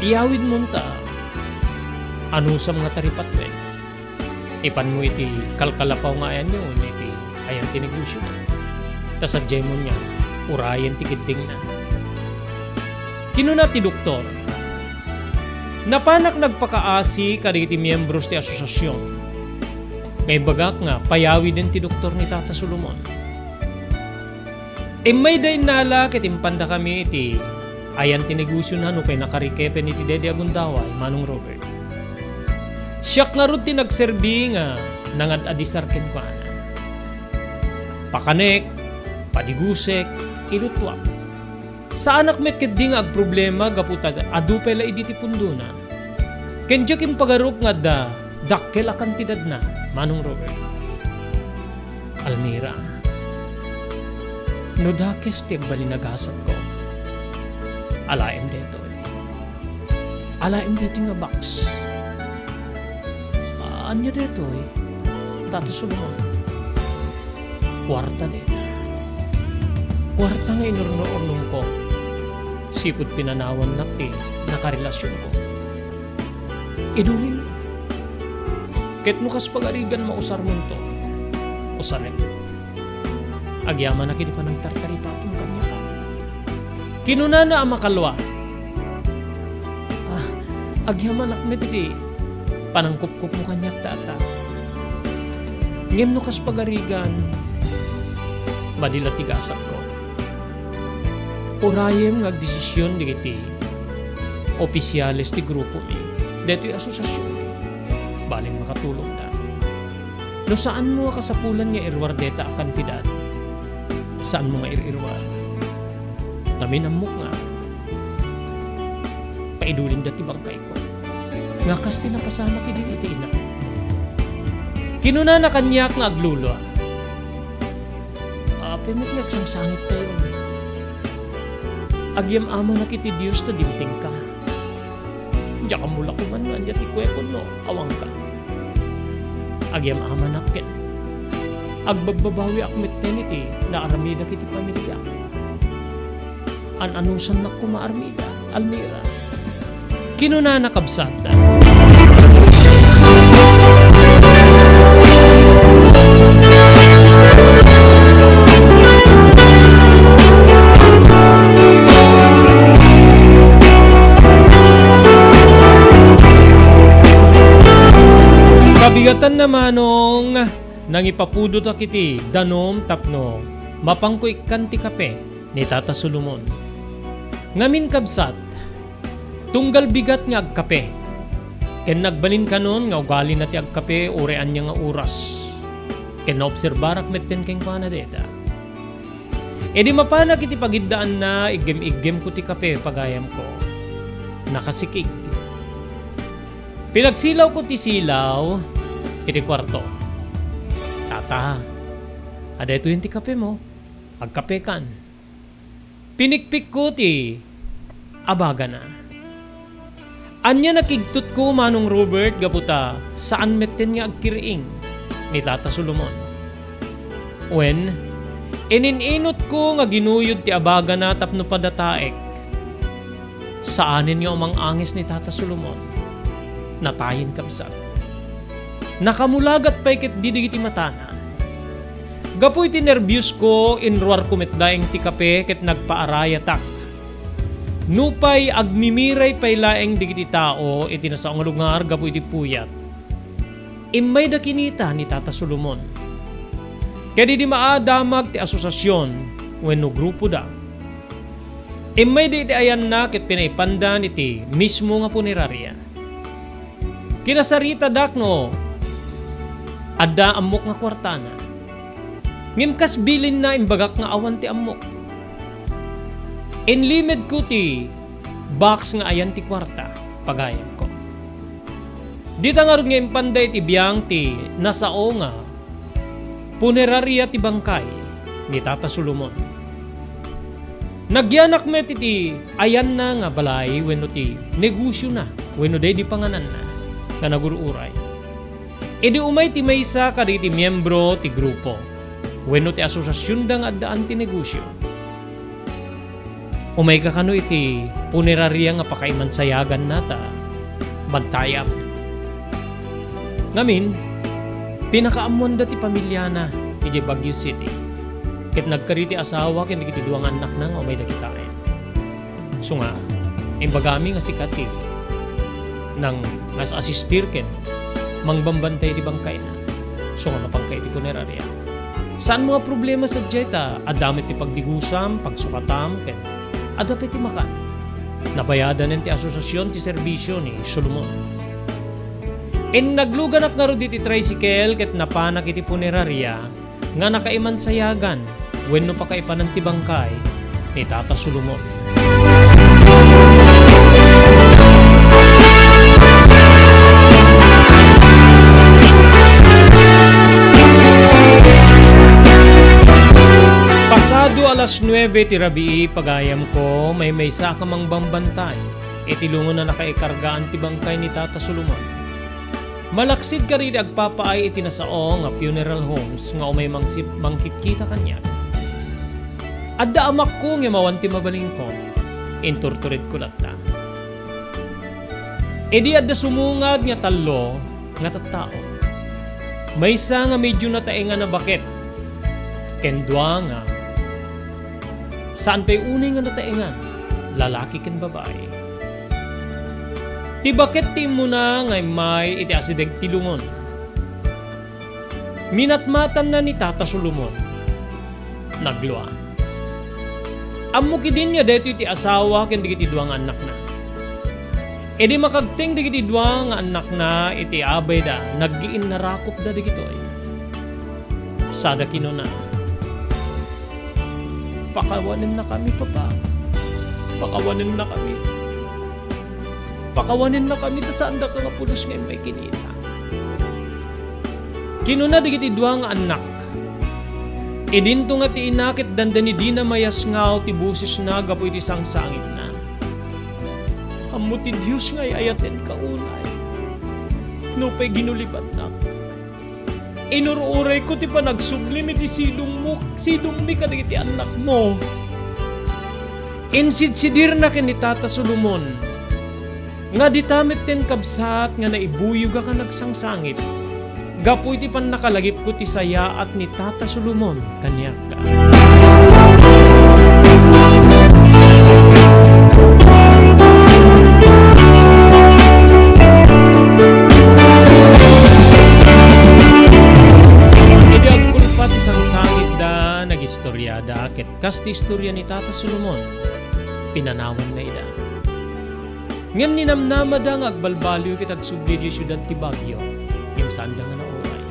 Iyawidmon ta anusam nga taripat wen. Ipanmo iti kalkalapaw nga ayanyo wenno iti ayan ti negosiona. Ta sadiaymon nga urayen ti kiddingna. Kinuna ti doktor, napanak nagpakaasi kadagiti miembros ti asosiasion. Nga imbagak nga payawiden ti doktor ni Tata Solomon. Immayda innala ket impandakami iti ayan ti negosiona nupay nakarikepen iti daydi a gundaway, Manong Robert. Siak ngarud ti nagserbi nga nangad-adisar kenkuana. Pakanek, padigusek, ilutuak. Saanak met ketdi nga agproblema gapu ta adu pay la idi ti pundona. Ken diak impagarup nga adda dakkel a kantidadna, Manong Robert. Almira, no dakes ti agbalin a gasatko, alaem daytoy. Alaem daytoy nga box. Ania daytoy, Tata Solomon? Kuarta dayta. Kuarta nga inurno-urnomko. Sipud pinanawannak ti nakarelasionko. Idulinmi. Ket no kas pagarigan mausarmonto, usarem. Agyamanak iti panangtartaripatom kaniak. Kinunana a makalua, "Ah, agyamanak met iti panangkupkupmo kaniak, Tata. Ngem no kas pagarigan, madi la ti gasatko. Urayem nga agdesision dagiti opisiales ti grupomi daytoy a asosiasion. Bale, makatulongda. No saanmo a kasapulan nga iruar dayta a kantidad, saanmo nga ir-iruar. Ngamin ammok nga paidulinda ti bangkayko. Nga kas ti napasamak idi iti ina." Kinunana kaniak nga aglulua, "Apay met nga agsangsangittayo? Agyam-amanak iti Dios ta dimtengka. Diak ammo la koman no ania ti kuekon no awanka. Agyam-amanak ket agbabbabawiak metten iti naaramidak iti pamiliak. An-anusannak koma armida, Almira." Kinunana, kabsat, "Kabigatanna, Manong, nangipapudotak iti danum tapno mapanko ikkan ti kape ni Tata Solomon. Ngamin, kabsat, tunggal bigat nga agkape. Ken nagbalinkanon nga ugalina ti agkape uray ania nga oras. Ken naobserbarak metten kenkuana dayta. Idi mapanak iti pagiddaanna, iggem-iggem ko ti kape, pagayamko. Nakasikig. Pinagsilawko ti silaw iti kuarto. Tata, adaytoyen ti kapemo. Agkapekan." Pinikpikko ti abagana. Ania nakigtutko, Manong Robert, gapu ta saan metten nga agkiriing ni Tata Solomon? Wen, inin-inutko nga ginuyod ti abagana tapno padataek. Saanen nga umang-anges ni Tata Solomon. Natayen, kabsat. Nakamulagat pay ketdi dagiti matana. Gapu iti nerbiosko, inruarko met laeng ti kape ket nagpaarayatak. Nupay agmimiray pay laeng dagiti tao iti nasao nga lugar gapu iti puyat, immayda kinita ni Tata Solomon. Ket idi maadamag ti asosiasion wenno grupoda, immayda iti ayanna ket pinaipanda iti mismo nga puneraria. Kinasaritadak no adda ammok nga kuartana. Ngem kas bilinna, imbagak nga awan ti ammok. Inlimedko ti box nga ayan ti kuarta, pagayamko. Dita ngarud nga impanda iti biang ti nasao nga puneraria ti bangkay ni Tata Solomon. Nagyanak met iti ayanna nga balay wenno ti negosiona wenno daydi pangananna nga nagur-uray. Idi umay ti maysa kadagiti miembro ti grupo wenno ti asosiasionda nga addaan ti negosio, umayka kano iti puneraria nga pakaimansayaganna ta mantayab. Ngamin, pinakaammoanda ti pamiliana idiay Baguio City, ket nagkari ti asawa ken dagiti dua nga annakna nga umayda kitaen. Isu nga, imbagami nga sika ti nangas-asistir ken mangbambantay iti bangkayna. Isu nga, mapanka iti puneraria. Saanmo nga problema sadiay ta adda met ti pagdigusam, pagsukatam, ken adda pay ti makan. Nabayadanen ti asosiasion ti serbisio ni Solomon. Innagluganak ngarud iti tricycle ket napanak iti puneraria nga nakaimansayagan wenno pakaipanan ti bangkay ni Tata Solomon. Pasado alas nuebe ti rabii, pagayamko, maymaysaak a mangbambantay iti lungon a nakaikargaan ti bangkay ni Tata Solomon. Malaksid kadagiti agpapaay iti nasao nga funeral homes nga umay mangsip-, mangkitkita kaniak. Adda amakko ngem awan ti mabalinko. Inturturedko latta. Idi adda sumungad nga tallo nga tattao, maysa nga medio nataengan a baket, ken dua nga saan pay unay nga nataengan, lalaki ken babai. Ti baket ti immuna nga immay iti asideg ti lungon. Minatmatanna ni Tata Solomon. Naglua. Ammok idin nga daytoy ti asawa ken dagiti dua nga annakna. Idi makagteng dagiti dua nga annakna iti abayda, naggiinnarakopda dagitoy. Sada kinuna, "Pakawanennakami, Papa. Pakawanennakami. Pakawanennakami ta saandaka nga pulos nga immay kinita." Kinuna dagiti dua nga annak, "Idinto nga ti ina ket dandani dina mayasngaw ti bosesna gapu iti sangsangitna. Ammo ti Dios nga ay-ayatenka unay. Nupay ginulibatnak, inur-urayko ti panagsublim iti sidongmo, sidongmi kadagiti annakmo." Insidsidirna ken ni Tata Solomon nga dita metten, kabsat, nga naibuyogak a nagsangsangit gapu iti pannakalagipko ti sayaat ni Tata Solomon kaniak. Idi agkulpa ti sangsangitda, nagistoriada ket kas ti istoria ni Tata Solomon, pinanawanna ida. Ngem ninamnamada nga agbalbaliw ket agsubli idiay siudad ti Baguio, ngem saanda nga nauray.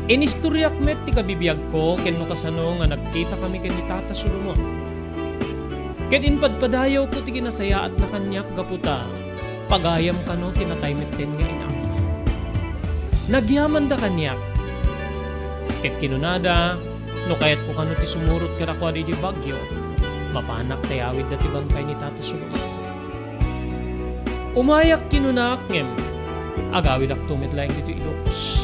Inistoriak met ti kabibiagko ken no kasano nga nagkitakami ken ni Tata Solomon. Ket impadpadayawko ti kinasayaatna kaniak gapu ta pagayam kano ti natay metten nga inak. Nagyamanda kaniak. Ket kinunada, "No kayatko kano ti sumurot kadakuada idiay Baguio, mapanak ta iyawidda ti bangkay ni Tata Solomon." Umayak, kinunak, ngem agawidakto met laeng ditoy Ilocos.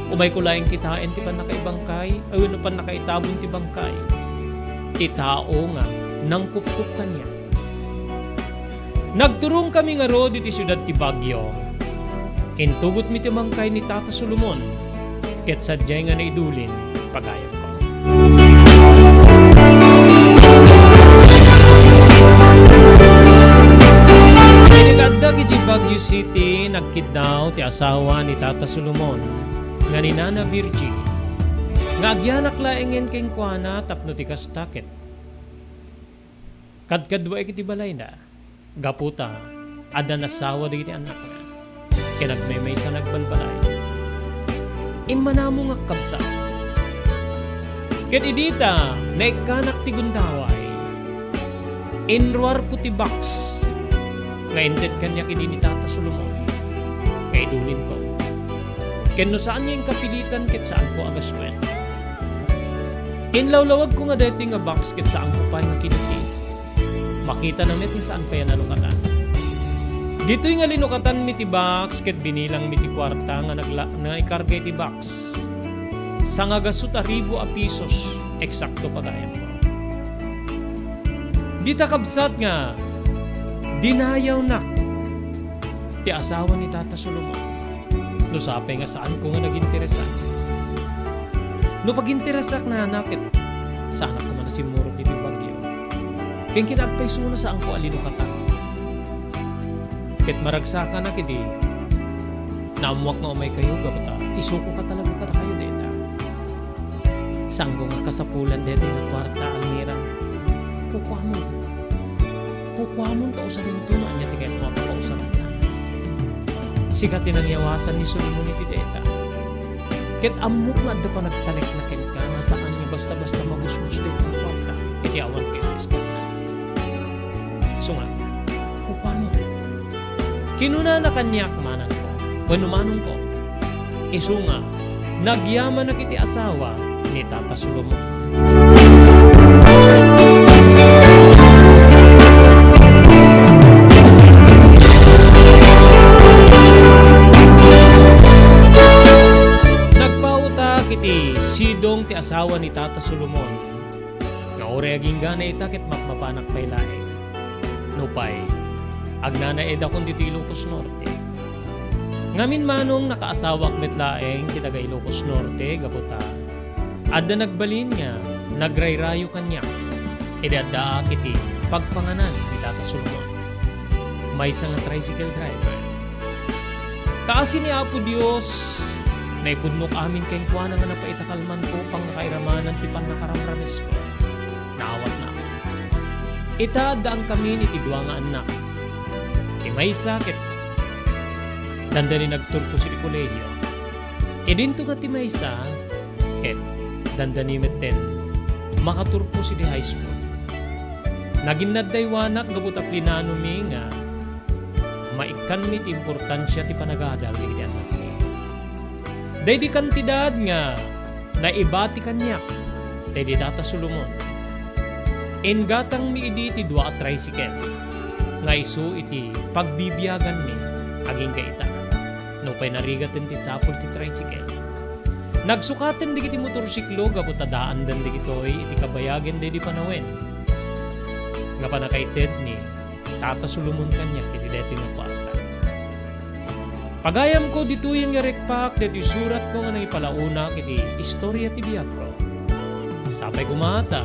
Umayko laeng kitaen ti pannakaibangkay, ay, wenno pannakaitabon ti bangkay ti tao nga nangkupkop kaniak. Nagturongkami ngarud iti siudad ti Baguio. Intugotmi ti bangkay ni Tata Solomon, ket sadiay nga naidulin pagayamko. Idi adda idiay Baguio City, nagkiddaw ti asawa ni Tata Solomon nga ni Nana Virgie. Agyanak laengen kenkuana tapno ti kasta ket kadkaduaek iti balayna, gapu ta adda nasawa dagiti annakna, ken agmaymaysa nga agbalbalayo. Immanamongak, kabsat. Ket idi ta naikkanak ti gundaway, inruarko ti box nga inted kaniak idi ni Tata Solomon nga idulinko. Ken no saan nga inkapilitan ket saanko a gasuen. Inlawlawagko nga daytoy nga box ket saanko pay nga kinuki. Makitana met nga saan pay a nalukatan. Ditoy nga linukatanmi ti box ket binilangmi ti kuarta nga nagla-, nga ikarga iti box. Sangagasut a ribu a pisos, eksakto, pagayamko. Dita, kabsat, nga dinayawnak ti asawa ni Tata Solomon. No sapay nga saanko nga naginteresan. No paginteresak nana ket saanak koma a simmurot iti bagyo. Ken kinaagpaysona, saanko a linukatan. Ket maragsakanak idi naammoak nga umaykayo gapu ta isuko ka talaga kadakayo dayta. Saanko nga kasapulan daytoy nga kuarta, Almira. Kukuamon. Kukuamon ta usabenton no ania ti kayatmo a pakausarna. Sika ti nangyawatan ni Solomon iti dayta. Ket ammok nga adda panagtalekna kenka nga saan nga basta-basta maguskos daytoy nga kuarta iti awan kaisaiskatna. Isu nga, kukuamon. Kinunana kaniak, manangko, wenno manongko. Isu nga, nagyamanak iti asawa ni Tata Solomon. Nagpautak iti sidong ti asawa ni Tata Solomon nga uray agingga ita ket mapmapanak pay laeng. Nupay, agnanaedakon ditoy Ilocos Norte. Ngamin, manong, nakaasawak met laeng ti taga-Ilocos Norte gapu ta adda nagbalin nga nagrayrayo kaniak idi addaak iti pagpanganan ni Tata Solomon, maysa nga tricycle driver. Kaasi ni Apo Dios, naipudnok amin kenkuana nga napait a kalman ko pangngakairamanan ti pannakaramramesko. Naawatna. Ita, addaankami iti dua nga annak. Ti maysa ket dandani nagturpos iti kolehio. Idinto nga ti maysa ket dandani metten makaturpos iti high school. Naginnaddaywanak gapu ta plinanomi nga maikkanmi ti importansia ti panagadal dagiti annakmi. Daydi kantidad nga naibati kaniak daydi Tata Solomon, inggatangmi idi ti dua a tricycle nga isu iti pagbibiaganmi agingga ita. Nupay narigaten ti sapul ti tricycle, nagsukaten dagiti motorsiklo gapu ta daandan dagitoy iti kabayagen daydi panawen nga pannakaited ni Tata Solomon kaniak iti daytoy nga kuarta. Pagayamko, ditoyen nga rikpak daytoy suratko nga nangipalaonak iti istoria ti biagko. Sapay koma ta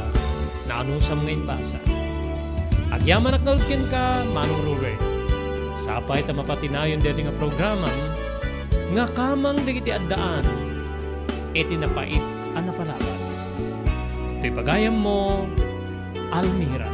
naanusam nga imbasa. Agyamanak ngarud kenka, Manong Robert. Sapay ta mapatinayon daytoy nga programam nga kamang dagiti addaan iti napait a napalabas. Toy pagayammo, Almira.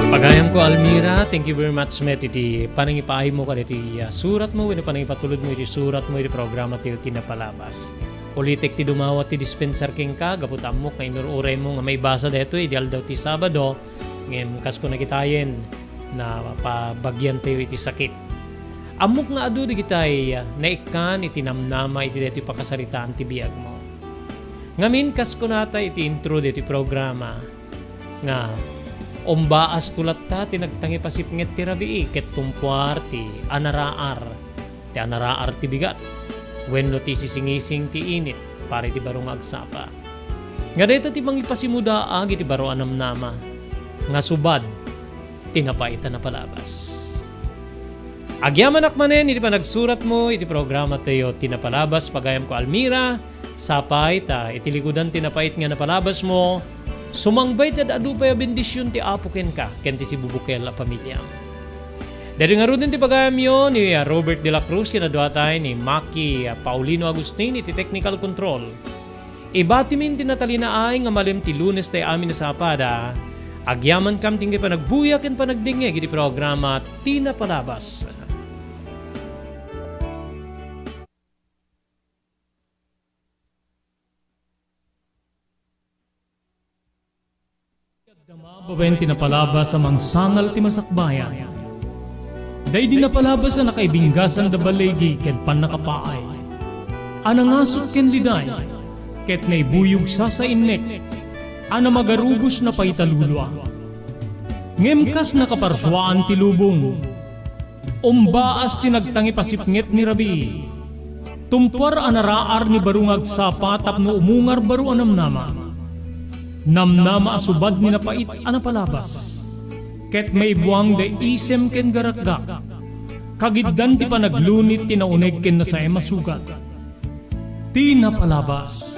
Pagayamko, Almira, thank you very much met iti panangipaaymo kadagiti, ah, suratmo wenno panangipatulodmo iti suratmo iti programa ti, ti napalabas. Ulitek ti dumawat ti dispensar kenka gapu ta ammok nga inur-uraymo nga maibasa daytoy idi aldaw ti Sabado, ngem kas kunakitayen, napabagiantayo iti sakit. Ammok nga adu dagitay, ah, naikkan iti namnama iti daytoy pakasaritaan ti biagmo. Ngamin, kas kunata iti intro daytoy programa, nga umbaasto latta ti nagtangipasipnget ti rabii ket tumpuar ti anaraar, ti anaraar ti bigat, wenno ti sisingising ti init para iti baro nga agsapa. Nga dayta ti mangipasimudaag iti baro a namnama nga subad ti napait a napalabas. Agyamanak manen iti panagsuratmo iti programatayo ti napalabas, pagayamko Almira, sapay ta iti likudan ti napait nga napalabasmo, sumangbay ti ad-adu pay a bendision ti Apo kenka ken ti sibubukel a pamiliam. Daydi ngaruden ti pagayamyo ni Robert de la Cruz ken aduatay ni Maki Paulino Agustin iti technical control. Ibatimin ti natalinaay nga malem ti Lunes tay amin a sapada. Agyamankam ti panagbuya ken panagdengngeg iti programa Ti Napalabas. Adda mababain ti napalabas a mangsangal ti masakbayan. Daydi napalabas a nakaibinggasan da baligi ken pannakapaay, a nangasut ken liday, ket naibuyog sasainnek, a namagarubos na paitalulua. Ngem kas nakaparsuaan ti lubong, umbaas ti nagtangipasipnget ni rabii. Tumpuar a naraar ni baro nga agsapa tapno umungar baro a namnama. Namnama a subad ni napait a napalabas. Ket maibuang da isem ken garakgak. Kagiddan ti panaglunit ti nauneg ken nasaem a sugat. Ti napalabas.